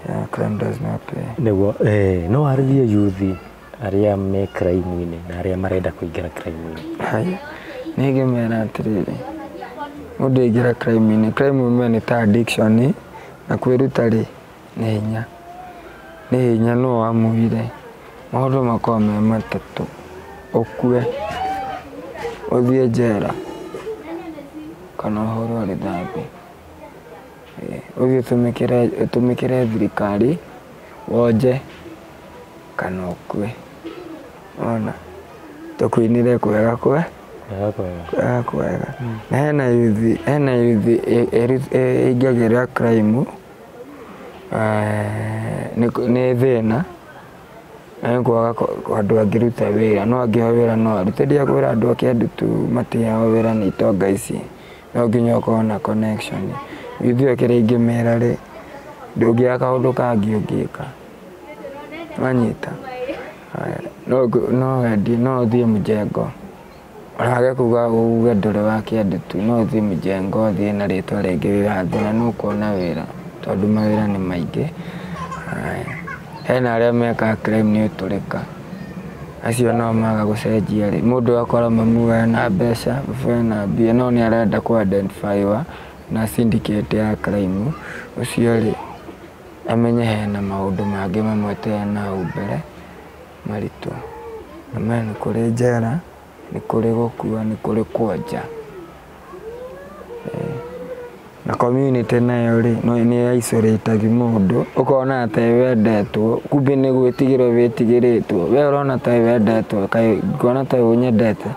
Yeah, crime does not pay. Nĩguo, no warĩrie youth arĩa me crime-inĩ na arĩa marenda kũingĩra crime-inĩ. Haya, niĩ ngĩmera atĩrĩrĩ, mũndũ aingĩra crime-inĩ, crime ĩmwe nĩ ta addiction na kwĩruta rĩ, nĩ hinya. Nĩ hinya no wamuire. Maũndũ makoragwo me matatũ, ũkue, ũthiĩ njera, kana ũhũrwo rithathi. Ũthiĩ ũtũmĩkĩre thirikari, wonje, kana ũkue. Wona? Tũkũinĩre kwega kwe? Kwega kwega. Kwega kwega. Na hena youth ĩingagĩra crime, nĩ thĩna, nĩ kwaga handũ angĩruta wĩra, no angĩheo wĩra no arute. Ndiakwĩra andũ a Kĩandutu matiheagwo wĩra nĩ itonga ici, no nginya ũkorwo na connection. Youth ĩyo kĩrĩa ingĩmera rĩ, ndũngĩaga kaũndũ kangĩ ũngĩka. Wanyita? No wendie, no ũthiĩ mjengo. Ona kuga uge ndũrĩ wa Kĩandutu, no ũthiĩ mjengo, ũthiĩ na rĩtwa rĩngĩ wĩyathe na nĩ ũkuona wĩra, tondũ mawĩra nĩ maingĩ. Hena arĩa mekaga crime nĩ ũtũrĩka, acio nao maga gũcenjia rĩ, mũndũ akora mamu ena mbeca, baba ena mbia, no nĩ arenda kũ identify wa na syndicate ya crime, ũcio rĩ, amenye hena maũndũ mangĩ mamweterere na hau mbere maritũ. Amenye nĩ kũrĩ njera, nĩ kũrĩ gũkua, nĩ kũrĩ kwonja. Na community nayo rĩ, nĩ isolate mũndũ, ũkona ta wendetwo, kumbe nĩ gwĩtigĩrwo wĩtigĩrĩtwo. We ũrona ta wendetwo, kaĩ nguona ta ũnyendete,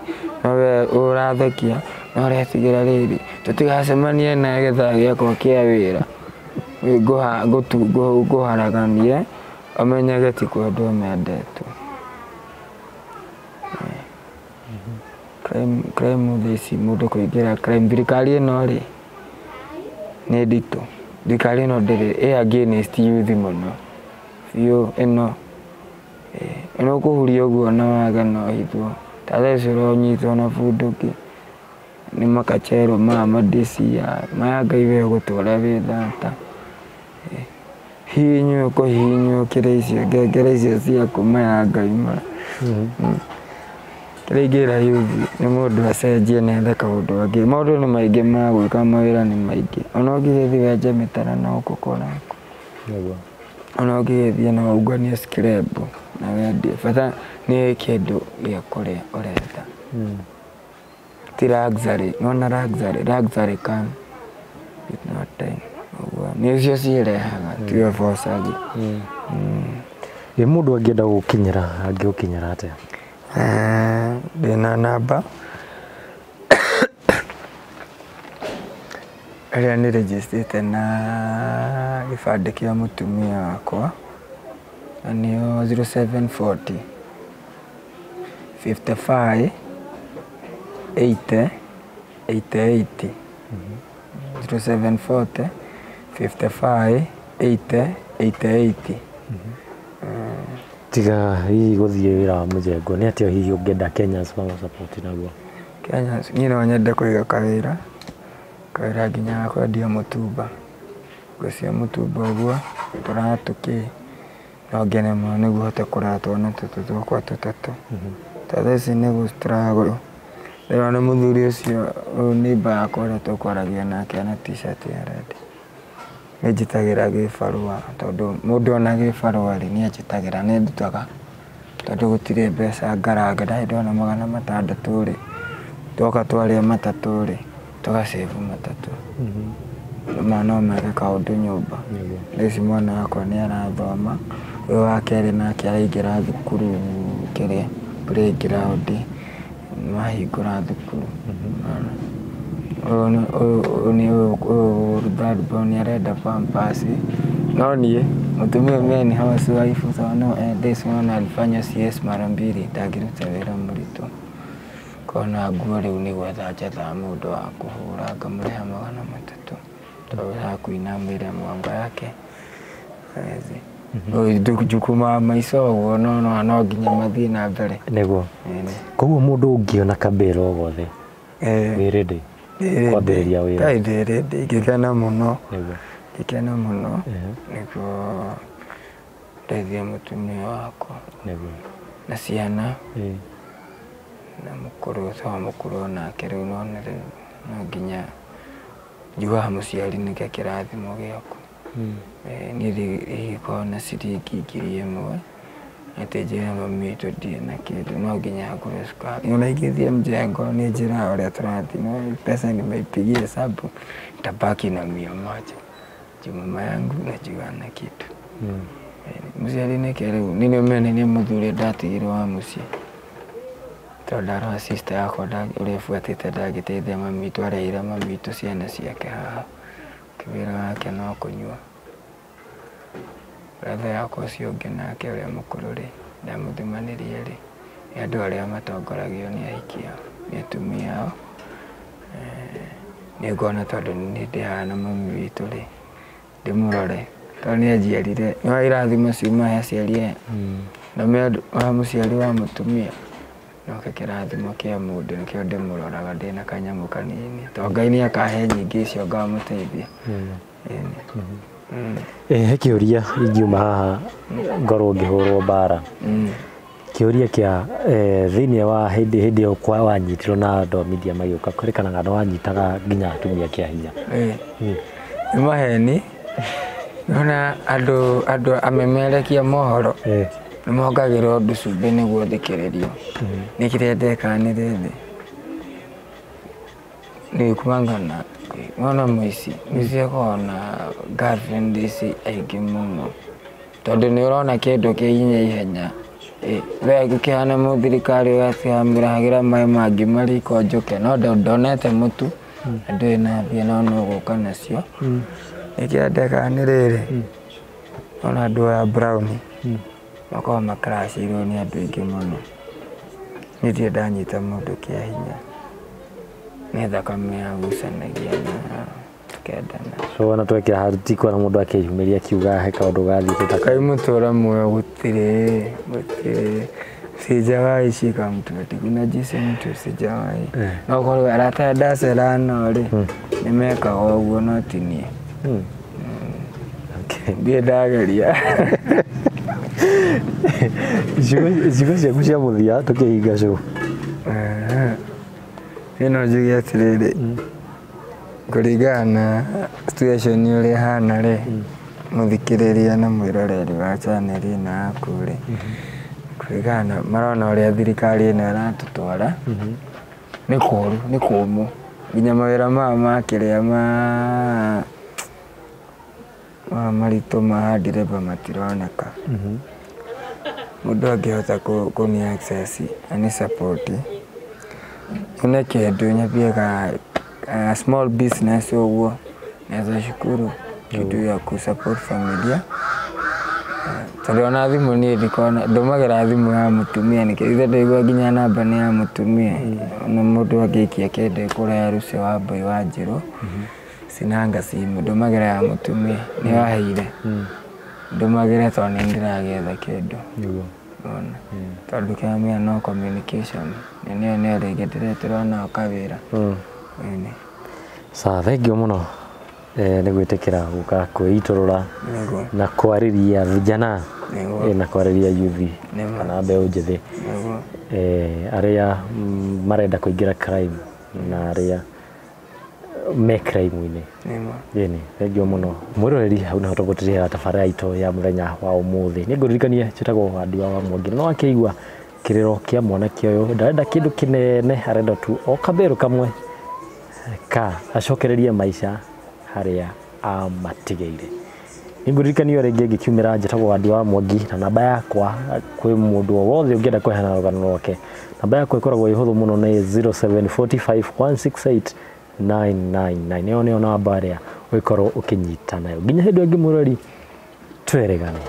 no we ũrathekia, no ũretigĩra rĩrĩ, tũtigacemanie nawe gĩthaa gĩakwa kĩa wĩra. Ngũharaganie, amenyage ti kwendwo mendetwo. Crime thaa ici mũndũ kũingĩra crime, thirikari ĩno rĩ, nĩ nditũ. Thirikari ĩno ndĩrĩ, ĩ against youth mũno. Biũ ĩno. Ĩno ũkũhuria ũguo na wage no ũhithwo. Ta thaa ici ũronyitwo na bunduki, nĩ makachero maya ma DCI, maya Ngai we ũgũtũra wĩ thata. Hihinywo kũhihinywo kĩrĩa icio, ngengere icio ciaku maya Ngai maya. Kĩrĩa ingĩra youth nĩ mũndũ acenjie na ethe kaũndũ angĩ. Maũndũ nĩ maingĩ ma gwĩka, mawĩra nĩ maingĩ. Ona ũngĩgĩthiĩ wenje mĩtaro no ũgũkora Nĩguo. Ona ũngĩgĩthiĩ no ũnganie scrap na wendie. Bata nĩ kĩndũ gĩa kũrĩa ũretha. Ti luxury, nĩwona luxury, luxury come with no time. Ũguo nĩcio ciĩrehaga, tiwe bocagi. Ĩ mũndũ angĩenda gũkinyĩra, angĩgũkinyĩra atĩa? Ndĩna namba ĩrĩa nĩ register na gĩbandĩ kĩa mũtumia wakwa, na nĩyo 0740 55 80 88. 0740 55 80 88. Tiga hihi gũthiĩ wĩra wa mũjengo, nĩ atĩa hihi ũngĩenda Kenyans ma support naguo? Kenyans, niĩ no nyende kũiga kawĩra Kawĩra nginya ga kwendia mũtumba. Nguo cia mũtumba ũguo, tũratũ kĩ, no ngene mũno nĩguo hote kũrora twana tũtũ twakwa tũtatũ. Ta thaa ici nĩguo tũragũrwo. Ndĩrona mũthuri ũcio ũyũ neighbour yakwa ũrĩa tũkwaragia nake na t-shirt ya red. Nĩ njĩtagĩra gĩbarũa tondũ mũndũ ona gĩbarũa rĩ, nĩ anjĩtagĩra, nĩ ndutaga tondũ gũtirĩ mbeca ngaranga. Ndarĩ ndona 600 rĩ, twoka twarĩa 3 rĩ, tũgacĩbu 3. Ma no meke kaũndũ nyũmba. Thaa ici mwana wakwa nĩ arathoma, ũyũ wa kerĩ nake araingĩra thukuru kĩrĩa playground, mahingũra thukuru. Ũyũ third born nĩ arenda pampers. No niĩ mũtumia ũmwe ni housewife tondũ no ende wona alifanya CS mara mbili, ndangĩruta wĩra mũritũ. Kona nguo rĩu nĩ gwetha njethaga mũndũ wa kũhũra ngamũrĩha 300 tondũ hakuinamĩra mgongo yake. Jukumu maica ũguo no nginya mathiĩ na mbere. Nĩguo. Koguo mũndũ ũngĩona kabĩra o gothe wĩ ready kwambĩrĩria wĩra? Kaĩ ndĩ ready, ngĩkena mũno. Ngĩkena mũno nĩguo ndeithie mũtumia wakwa. Nĩguo. Na ciana. Na mũkũrũ to mũkũrũ onake rĩu nona rĩu no nginya njugaga mũciari nĩkĩo kĩrathimo gĩaku. Niĩ ingĩkorwo na ciringi 1000 atĩ njĩre mami witũ ndirĩ na kĩndũ, no nginya ngũre cukari. Ona ingĩthiĩ mjengo nĩ njĩraga ũrĩa tũrathiĩ, no pesa nimeipigia hesabu nitabaki na 100. Juu mama yangu najua hana kitu. Mũciari nĩkĩ rĩu, niĩ nĩũmenye nĩ mũthuri ndatigirwo wa mũciĩ. Tondũ ndarora sister yakwa ũrĩa ĩbuatĩte ndangĩteithia mami witũ, areire mami witũ ciana ciake haha. Wĩra wake no kũnyua. Brother yakwa ũcio ũngĩ nake ũrĩa mũkũrũ rĩ, ndamũthimanĩrie rĩ, nĩ andũ arĩa matongoragio nĩ ahiki ao, nĩ atumia ao. Nĩ nguona tondũ nĩ ndĩ haha na mami witũ rĩ, ndĩmũrore tondũ nĩ anjiarire. Nĩ irathimo ciuma he aciari aya. Na wa mũciari wa mũtumia noke kĩrathimo kĩa mũndũ, nĩkĩo ndĩmũroraga ndĩna kanyamũ kanini. Tondũ Ngai nĩ akahe nyingĩ icio ngamũteithia. He kĩũria ingiuma haha ngorwo ngĩhũrwo mbara. Kĩũria kĩa thĩinĩ wa hĩndĩ ĩyo kwa wanyitirwo na andũ a media magĩũka kũrĩkanaga nĩ wanyitaga nginya atumia kĩa hinya. Nĩ maheni. Nona andũ amemerekia mohoro nĩ mongagĩrwo ũndũ cumbĩ nĩguo thikĩrĩrio. Nĩ kĩrĩa ndekaga nĩ rĩrĩ, nĩ kumangana wona mũici, mũici akoragwo na girlfriend ici aingĩ mũno tondũ nĩ ũrona kĩndũ kĩ hinya ihenya. We gũkĩhana mũthirikari ũgakĩmũrehagĩra maĩ mangĩ mariko njũke, no ndonete mũtu na ndũrĩ na mbia no nĩ ũgũka nacio. Nĩkĩo ndekaga nĩ rĩrĩ, wona andũ aya brown makoragwo makaracĩirwo nĩ andũ aingĩ mũno. Niĩ ndirĩ ndanyita mũndũ kĩa hinya, nĩ thakame yagucanagia na tũkendana. So ona twekĩra handũ tikuona mũndũ akĩyumĩria akiuga he kaũndũ gathiĩte ta Kai mũtũra muoyo gũtirĩ, gũtirĩ. Sijawahi shika mtu ati kuna jinsi mtu sijawahi. No korwo arata ndacera no rĩ, nĩ mekaga ũguo no ti niĩ. Ndirĩ ndageria. Ciugo ciaku cia mũthia tũkĩhinga show. Niĩ no njuge atĩrĩrĩ, kũringana na situation ũrĩa ĩhana rĩ, mũthikĩrĩria na mwĩroreri wa channel ĩno yaku rĩ, kũringana na marona ũrĩa thirikari ĩno ĩratũtwara, nĩ kũũru, nĩ kũũmũ. Nginya mawĩra maya ma kĩrĩa ma maritũ ma ndireba matironeka. Mũndũ angĩhota kũni access ani support, nyone kĩndũ nyambie ka small business ũguo, naweza shukuru kitu ya kusupport familia. Tondũ ona thimũ niĩ ndikoragwo ndũmagĩra thimũ ya mũtumia nĩkĩ ithe ndaigua nginya namba nĩ ya mũtumia. Ona mũndũ angĩikia kĩndũ kũrĩa Lucy wa Mbui wa Njirũ, sinanga simu, ndũmagĩra ya mũtumia, nĩ waheire. Ndũmagĩra tondũ nĩ ndĩragĩetha kĩndũ. Ona tondũ kĩamĩa no communication, na nĩyo nĩyo rĩngĩ ndĩretĩrwo nao kawĩra. Sawa, thank you mũno nĩ gwĩtĩkĩra gũka kwĩitũrũra Nĩguo. na kwarĩria vijana Nĩguo. Na kwarĩria yuthi Nĩma. kana mbeũ njĩthĩ Nĩguo. Arĩa marenda kũingĩra crime na arĩa me crime-inĩ. Nĩma. Ĩni, thank you mũno mwĩroreri. Hau nĩho tũgũtirĩra tabarĩra itũ ya mũthenya wa ũmũthĩ. Nĩ ngũririkania njĩtagwo Wandua wa Mwangi. No akĩigua kĩrĩro kĩa mwanake ũyũ, ndarenda kĩndũ kĩnene, arenda tu o kabĩrũ kamwe ka acokererie maica harĩa amatigĩire. Nĩ ngũririkania rĩngĩ ngĩkiumĩra njĩtagwo Wandua wa Mwangi, na namba yakwa kwĩ mũndũ o wothe ũngĩenda kũheana rũgano rwake, namba yakwa ĩkoragwo ĩ hũthũ mũno, nĩ 0745 168 999. Ĩyo nĩyo namba ĩrĩa ũgĩkorwo ũkĩnyita nayo. Nginya hĩndĩ ĩngĩ mwĩroreri, twerĩgane.